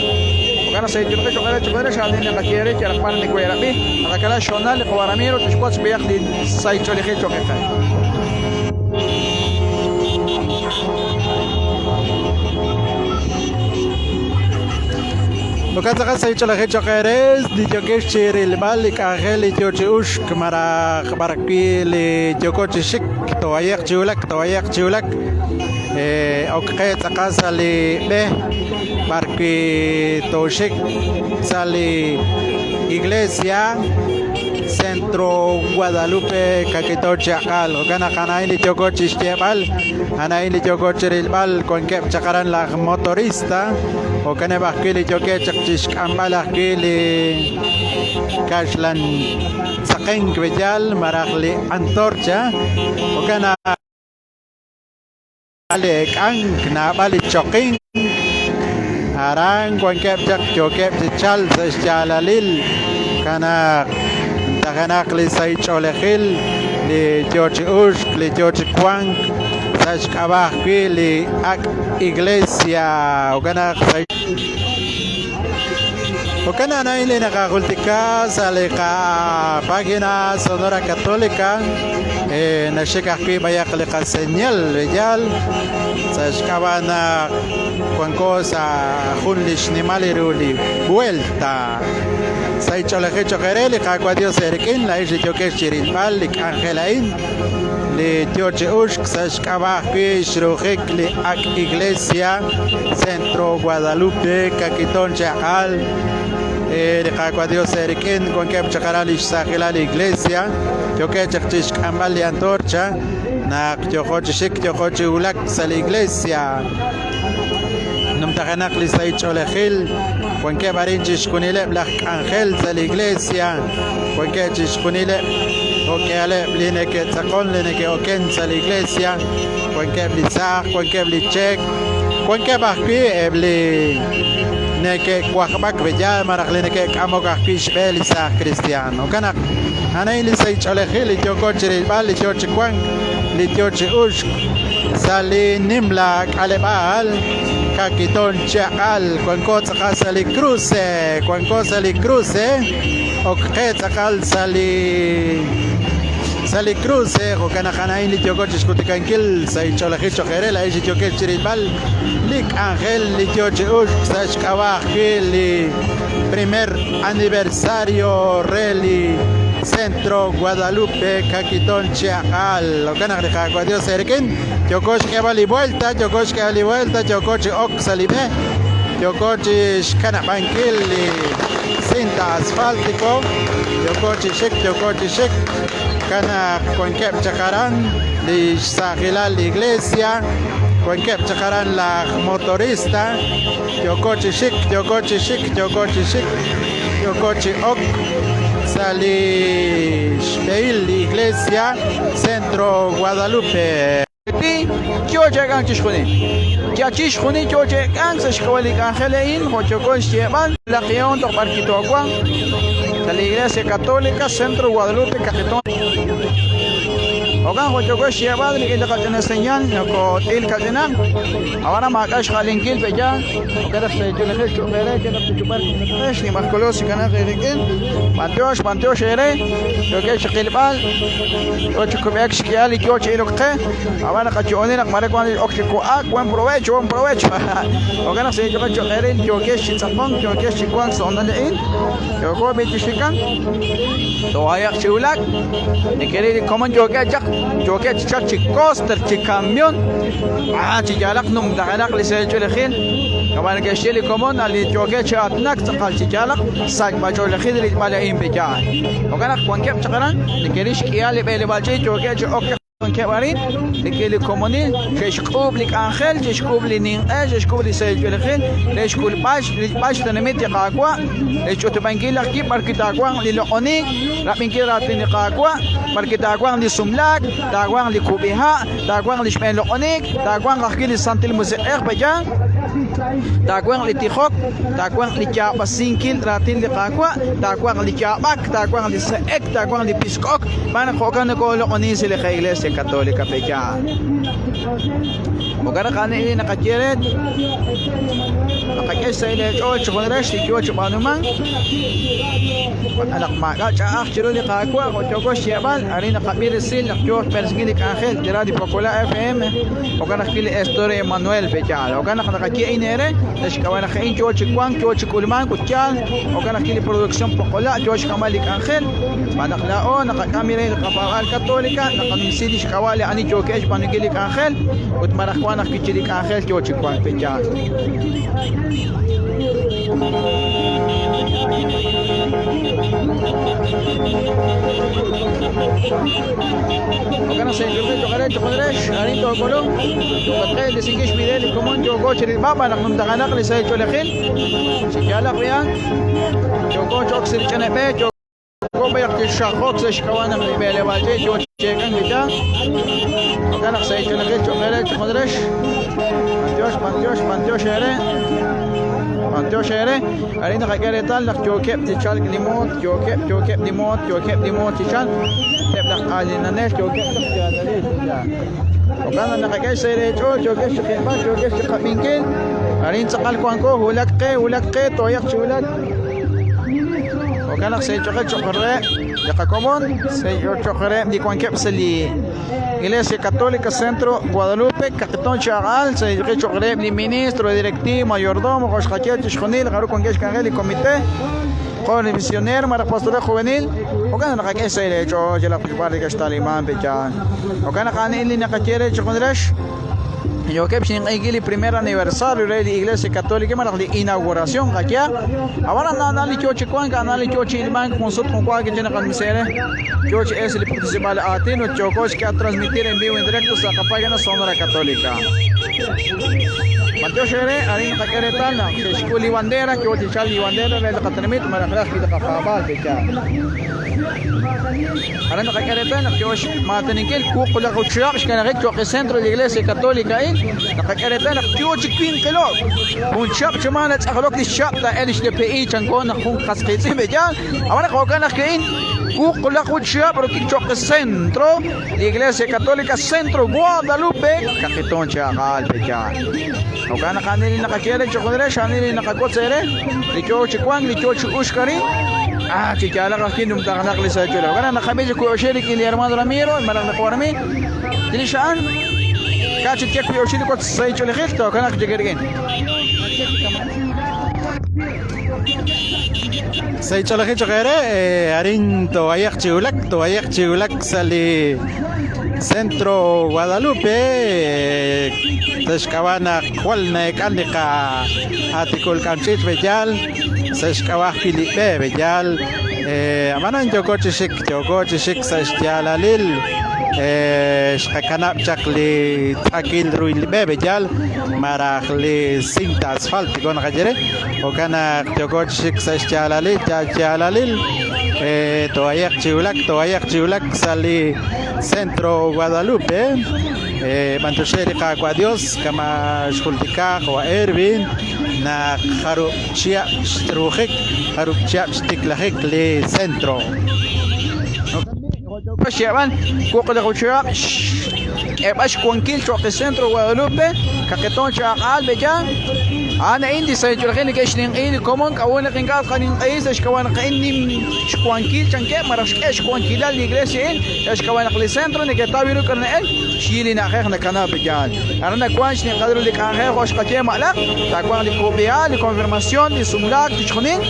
Ogana saychuqi choqere choqere xalin naqachiere charaqpan ni kwerabi naqakala shonal qawaramiro tishkwats biyaq li saycholije choqeqa. Jo'kan sa' ch'olajil choq' eere li yookex chi rilb'al li k'anjel li yoo chi uxk malaj b'ar wi' li yooko chi xik toohaye'q chi wulak toohaye'q chi wulak ok qe tz'aqal sa' li b'e b'ar wi' tooxik sa' li iglesia Centro Guadalupe Kakitoon chi Aqal. Jo'kan naq a'an li yooko chi xyeeb'al, a'an li yooko chi rilb'al wankeb' chaq aran laj motorista jo'kaneb' ajwi' li yookeb' chaq chi xk'amb'al ajwi' li kaxlan saqenk b'eyal malaj li antorcha jo'kan naq li eek'ank naab'al li choqink aran wankeb' chaq yookeb' chi chalk sa' xyaalalil kanaq tajenaq li sahil ch'oolejil li yoo chi uxk li yoo chi wank sa' xk'ab'a' ajwi' li ak' iglesia jo'kan naq jo'kan a'in li naqajultika sa' li qapágina Sonora Católica naxik ajwi' b'ayaq li qaseñal b'eyal sa' xk'ab'a' naq wanko sa' jun li xnimal ru li vuelta sa' ch'oolejil cho'q eere li Qaawa' Dios eerik'in laa'ex li yookex chi rilb'al li k'anjel a'in li yoo chi uxk sa' xk'ab'a' ajwi' xruujik li ak' iglesia Centro Guadalupe Kakitoon chi Aqal li Qaawa' Dios eerik'in wankeb' chaq aran li xsaajilal li iglesia yookeb' chaq chi xk'amb'al li antorcha naq yooqo chi xik yooqo chi wulak sa' li iglesia numtajenaq li sahil ch'oolejil wankeb' arin chixjunileb' laj k'anjel sa' li iglesia wankeb' chixjunileb' jo'k'ihaleb' li neke'tz'aqon li neke'oken sa' li iglesia wankeb' li saaj wankeb' li cheek wankeb' ajwi' eb' li neke'wajb'ak b'eyal malaj li neke'k'amok ajwi' xb'e li saaj cristiano jo'kan naq a'an li sahil ch'oolejil li yooko chi rilb'al li yoo chi wank li yoo chi uxk sa' li nimla k'aleb'aal Kakitoon chi Aqal wanko tz'aqal sa' li cruce wanko sa' li cruce ok qe tz'aqal sa' li Sa' li cruce, jo'kan naq a'an a'in li yooko chixjultikankil sa' inch'oolejil choq' eere, laa'ex li yookex chirilb'al li k'anjel li yoo chi uxk sa' xk'ab'a' ajwi' li primer aniversario re li Centro Guadalupe Kakitón Chiaq'al. Jo'kan naq li Qaawa' Dios eerik'in yooko xk'eeb'al li vuelta, yooko xk'eeb'al li vuelta, yooko chi ok sa' li b'e, yooko chi xkanab'ankil li cinta asfáltico, yooko chi xik, yooko chi xik, kanaq wankeb' chaq aran li xsaajilal li iglesia, wankeb' chaq aran laj motorista, yooko chi xik, yooko chi xik, yooko chi xik, yooko chi ok sa' li xb'ehil li iglesia Centro Guadalupe. Ti yo chi eek'ank chixjunil. Ya chixjunil yo chi eek'ank sa' xk'ab'a' li k'anjel a'in, jo' yooko xyeeb'al, laqihom toj b'ar kitoowank sa' li Iglesia Católica Centro Guadalupe Cajitón. Jo'kan jo' yooko xyeeb'al rik'in li qach'ina señal nokot'il kach'inaq, ab'anan maak'a' xja'lenkil pe' yaal, jo'kan naq sa' ch'oolejil cho'q eere yalaq ch'uch'ub'al kumnaqex, nimaq kolos chikanaq eerik'in. B'antiox, b'antiox eere, yookex chi qilb'al. Yo chi kub'eek xk'ihal li yo chi ilok qe, ab'an naqayo'oni naq mare wank li ok chi wa'ak, buen provecho, buen provecho. Jo'kan naq se'inch'oqe cho'q eere li yookex chi tz'aqonk, yookex chi wank sa' honal a'in, yooko b'i chi xikan, toohayaq chi wulak, nekeril li komon yookeb' chaq, yookeb' chi chalk chi coaster, chi camión, ah, chi yaalaq numtajenaq li sahil ch'oolejil, ab'an neke'xye li komon, a li yookeb' chi aatinak tz'aqal chi yaalaq, sachb'ach'oolejil rilb'al a'in pe yaal. Jo'kan naq wankeb' chaq aran, neke'ril xk'ihal li b'eleb'aal ch'iich' yookeb' chi ok chaq wankeb' arin, rik'in li komonil, xe'xk'uub' li k'anjel, xe'xk'uub' li ninq'e, xe'xk'uub' li sahil ch'oolejil re xk'ulb'al rilb'al xtenamit li Qaawa', re xch'utub'ankil laj kib' b'arwi' taawanq li loq'onink, rab'inkil raatin li Qaawa', b'arwi' taawanq li sumlaak, taawanq li kub'iha', taawanq li xb'een loq'onink, taawanq ajwi' li Santil Musiq'ej, pe'yaal? Taawanq li tijok, taawanq li yaab'asinkil raatin li Qaawa', taawanq li yaab'ak, taawanq li se'ek, taawanq li pisk'ok, xb'aan naq jo'kan nokooloq'onink sa' li qa-Iglesia Católica, pe'yaal? Jo'kan naq a'an li naqaye re, naqak'e xsahil eech'ool chi junelik li yoo chi b'aanumank, naq maak'a' ch'a'aj chiru li Qaawa' jo' yooko xyeeb'al, arin naqab'i resil naq yoo xb'eresinkil li k'anjel li Radio Pokola FM, jo'kan ajwi' li Estore Emanuel pe yaal. Jo'kan naq naqaye a'in eere, sa' xk'ab'a' naq a'in yoo chi wank, yoo chi k'ulmank ut yaal, jo'kan ajwi' li Producción Pokola yoo xk'amb'al li k'anjel, xb'aan naq laa'o naqak'am re li qapaab'aal Católica, naqanumsi li xk'ab'a' li ani yookeb' xb'aanunkil li k'anjel, ut malaj wan ajwi' chi li k'anjel yoo chi wank pe yaal. Jo'kan naq sa' inch'ool cho'q re cho'q re arin took'ulunk tookatqe risinkil xvideo li komon yooko chi rilb'al b'an naq numtajenaq li sahil ch'oolejil chi yaalaq b'i'an yooko chi ok sa' li ch'ina b'e yooko b'ayaq chi xajok sa' xk'ab'a' naq li b'eleb'aal ch'iich' yoo chi eek'ank li yaal jo'kan naq sa' inch'oolejil cho'q eere cho'q rex b'antiox b'antiox b'antiox eere b'antiox eere Arin naqak'e reetal naq yookeb' chi chalk li moot, yookeb', yookeb' li moot, yookeb' li moot chi chalk, eb' laj aalinanel yookeb' chaq chi aalalil. Jo'kan naq naqak'e xsahil eech'ool, yookeb' chi qilb'al, yookeb' chi qab'inkil. Arin tz'aqal wanko, wulak qe, wulak qe, tooyaq chi wulak. Jo'kan naq se'ch'oqe cho'q reheb' li qakomon, se'choq reheb' li wankeb' sa' li Iglesia Católica Centro Guadalupe, Caqetón Chaq'al, se cho'q reheb' li ministro, directivo, mayordomo, jo' xqaye chixjunil jaru wankeb' xk'anjel li comité, jo' li misionero malaj pastoreo juvenil, jo'kan naq naqak'e xsahil eech'ool yalaq b'ar li ke'xtaliman pe yaal. Jo'kan naq a'an li naqaye re chixjunilex. Yookeb' xninq'ehinkil li primer aniversario re li Iglesia Católica malaj li inauguración qayehaq. Ab'anan a'an li yoo chi wank, a'an li yoo chi ilmank jun sut jun wa kichi naqanumsi re. Yoo chi es li puktesib'aal aatin ut yooko xk'e transmitir en vivo en directo sa' qapágina Sonora Católica. B'antiox eere, arin naqak'e reetal naq xe'xk'ul li bandera, yoo chi chalk li bandera re li qatenamit malaj re ajwi' li qapaab'aal pe'yaal. Arin naqak'e reetal naq yoo xmaataninkil wuqlaju chihab' xkanajik cho'q centro de la Iglesia Católica a'in, naqak'e reetal naq yoo chi winqilo'k. Jun chihab' chi maa natz'aqlok li xchihab' taa'elq li xDPI chanko naq jun qas qiitz'in pe'yaal. Ab'an jo'kan ajwi' a'in wuqlaju chihab' rokik cho'q centro li Iglesia Católica Centro Guadalupe Cajitón Chaq'al pe'yaal. Jo'kan naq ani li naqaye re cho'q re, ani li naqawotz eere, li yoo chi wank, li yoo chi uxk arin. Ah, chi yaalaq ajwi' numtajenaq li sahil ch'oolej. Jo'kan naq naqab'i chi wiib' oxib' rik'in li hermano Ramiro, malaj li qawa' Rami, chirix a'an, k'a' chik ye wiib' oxib' li wotz sahil ch'oolejil, tookanaq chik rik'in. Sahil ch'oolejil cho'q eere, arin toohaye'q chi wulak, toohaye'q chi wulak sa' li Centro Guadalupe, sa' xk'ab'a' naq jwal na'eek'an li qa'aatikul k'amch'iich' b'eyal, sa' xk'ab'a' ajwi' li b'e b'eyal, ab'anan yooko chi xik, yooko chi xik sa' xyaalalil, xqakanab' chaq li tz'akil ruhil b'e b'eyal malaj li cinta asfáltico naqaye re, jo'kan naq yooko chi xik sa' xyaalalil, yaalalil, toohaye'q chi wulak, toohaye'q chi wulak sa' li Centro Guadalupe, b'antiox re li Qaawa' Dios kama' xjultika jo' Ervin naq jarub' chihab' xruujik, jarub' chihab' xtiklajik li centro. Xyeeb'al wuqlaju chihab' xk'eeb'al xwankil cho'q li Centro Guadalupe kaqeton chi aq'aal b'eya. A'an a'in li sahil ch'oolejil neke'xninq'ehi li komon k'a'ut naq ink'a' tqaninq'ehi sa' xk'ab'a' naq a'in nim xwankil chankeb' malaj xk'e xwankilal li iglesia a'in sa' xk'ab'a' naq li centro neke'taw ru k'aru na'el xyi li na'ajej nakana b'eyaal. Aran nawank xninqal ru li k'anjel jo' xqaye malaq, taawanq li kub'iha', li konfirmación, li sumlaak, chixjunil,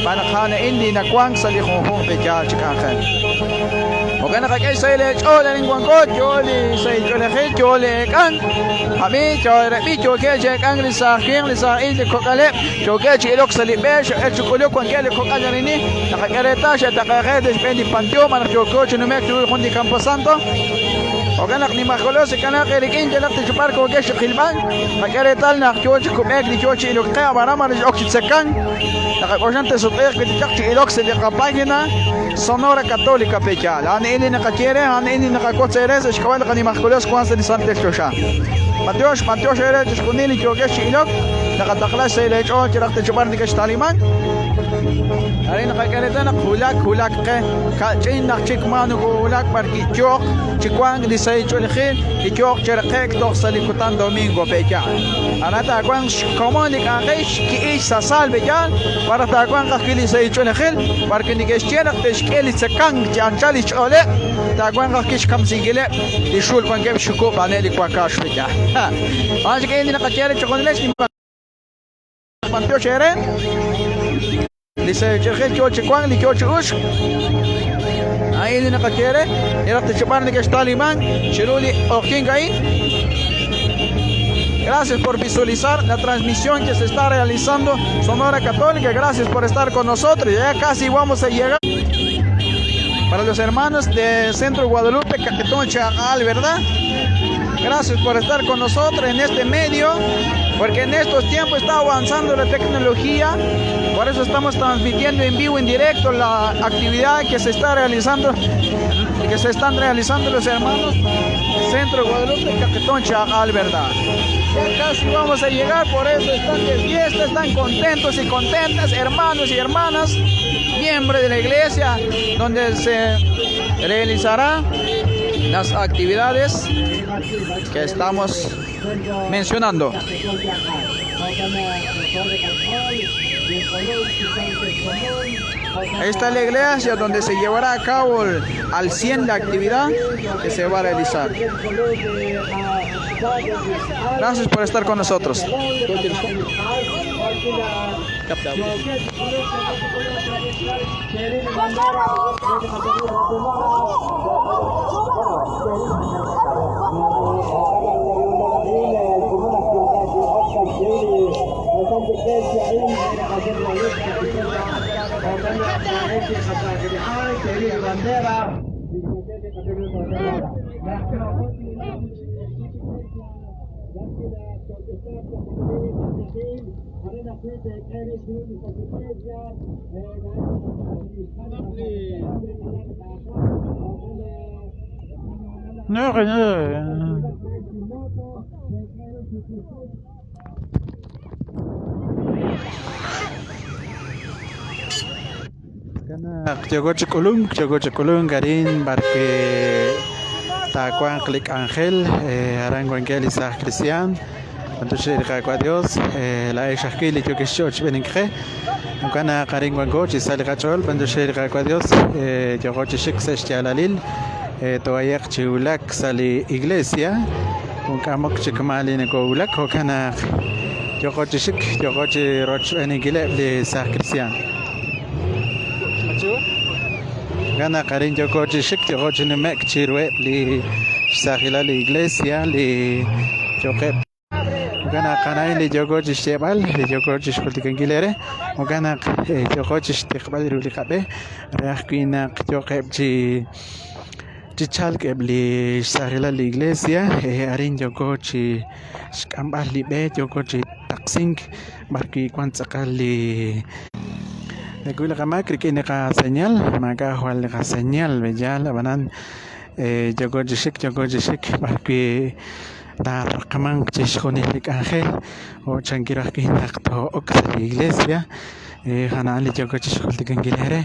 xb'aan naq a'an a'in li nawank sa' li junjunq b'eyaal chi k'anjel. Jo'kan naq qak'e xsahil eech'ool arin wanko, yo li sahil ch'oolejil, yo li eek'ank. Ab'i, choorab'i, yookeb' chi eek'ank li saaj winq, li saaj ixq, li kok'aleb', yookeb' chi ilok sa' li b'e, xe'elk chi k'uluk, wankeb' li kok'al arini, naqak'e reetal xe'taqe'je'k sa' xb'een li panteon malaj yooko chi nume'k chiru jun li camposanto. Jo'kan naq nimajwal us kanaaq eerik'in yalaq ta chi b'ar wankex chi qilb'al, qak'e reetal naq yo chi kub'eek li yo chi ilok qe, ab'anan mare x'ok chi tzekank, naqak'oxla te'sutq'iiq wi' chaq chi ilok sa' li qapágina Sonora Católica pe yaal. A'an a'in li naqaye eere, a'an a'in li naqawotz eere sa' xk'ab'a' li qanimajwal Dios wank sa' li santil choxa. B'antiox, b'antiox eere chixjunil li yookex chi ilok, naqataqla xsahil eech'ool yalaq ta chi b'ar nekextalimank. Arin naqak'e reetal naq wulak wulak qe ka'ch'in naq chik maa nokowulak b'ar wi' yooq chi wank li sahil ch'oolejil li yooq chi raqe'k toj sa' li kutan domingo pe' yaal. Aran taawanq xkomon li k'anjel xki'il xsasal pe' yaal, b'ar taawanq ajwi' li sahil ch'oolejil b'ar wi' neke'xye naq te'xk'e li tzekank chi anchal li xch'ooleb', taawanq ajwi' xkamsinkileb' li xul wankeb' xxukub' a'aneb' li wakax pe' yaal. A'an chik a'in li naqaye re chixjunilex B'antiox eere li sahil yo chi wank li yo chi uxk. A'in li naqaye eere, yalaq ta chi b'ar nekextalimank chiru li q'oqyink a'in. Gracias por visualizar la transmisión que se está realizando Sonora Católica. Gracias por estar con nosotros. Ya casi vamos a llegar. Para los hermanos de Centro Guadalupe, Caquetón, Chagal, ¿verdad? Gracias por estar con nosotros en este medio, porque en estos tiempos está avanzando la tecnología. Por eso estamos transmitiendo en vivo, en directo, la actividad que se está realizando, que se están realizando los hermanos Centro Guadalupe, Caquetón, Chagal, ¿verdad? Ya casi vamos a llegar, por eso están de fiesta, están contentos y contentas, hermanos y hermanas, miembros de la iglesia, donde se realizará las actividades que estamos mencionando. Ahí está la iglesia donde se llevará a cabo al 100 la actividad que se va a realizar. Gracias por estar con nosotros. No, no. Naq yooko chi k'ulunk, yooko chi k'ulunk arin b'arwi' taawanq li k'anjel aran wankeb' li saaj kristiaan. B'antiox re li Qaawa' Dios, laa'ex ajwi' li yookex chi ochb'eenink qe. Jo'kan naq arin wanko chi sa li qach'ool, b'antiox re li Qaawa' Dios, yooqo chi xik sa' xyaalalil, toohaye'q chi wulak sa' li iglesia, jun k'amok chik maa li nokowulak, jo'kan naq yooqo chi xik, yooqo chi rochb'eeninkileb' li saaj kristiaan. Jo'kan naq arin yooko chi xik, yooko chi nume'k chiruheb' li xsaajilal li iglesia li yooqeb'. Jo'kan naq a'in li yooko chi xyeeb'al, li yooko chi xjultikankil eere. Jo'kan naq yooko chi xtiqb'al ru li qab'e re ajwi' naq yooqeb' chi chi chalk eb' li xsaajilal li iglesia. Arin yooko chi xk'amb'al li b'e, yooko chi taqsink b'arwi' wank tz'aqal li Nakuy li qamaak rik'in li qaseñal, maak'a' jwal li qaseñal b'eyaal, ab'anan yooko chi xik, yooko chi xik b'arwi' taaraqmanq chixjunil li k'anjel jo' chankiru ajwi' naq too'ok sa' li iglesia, a'an li yooko chixjultikankil eere.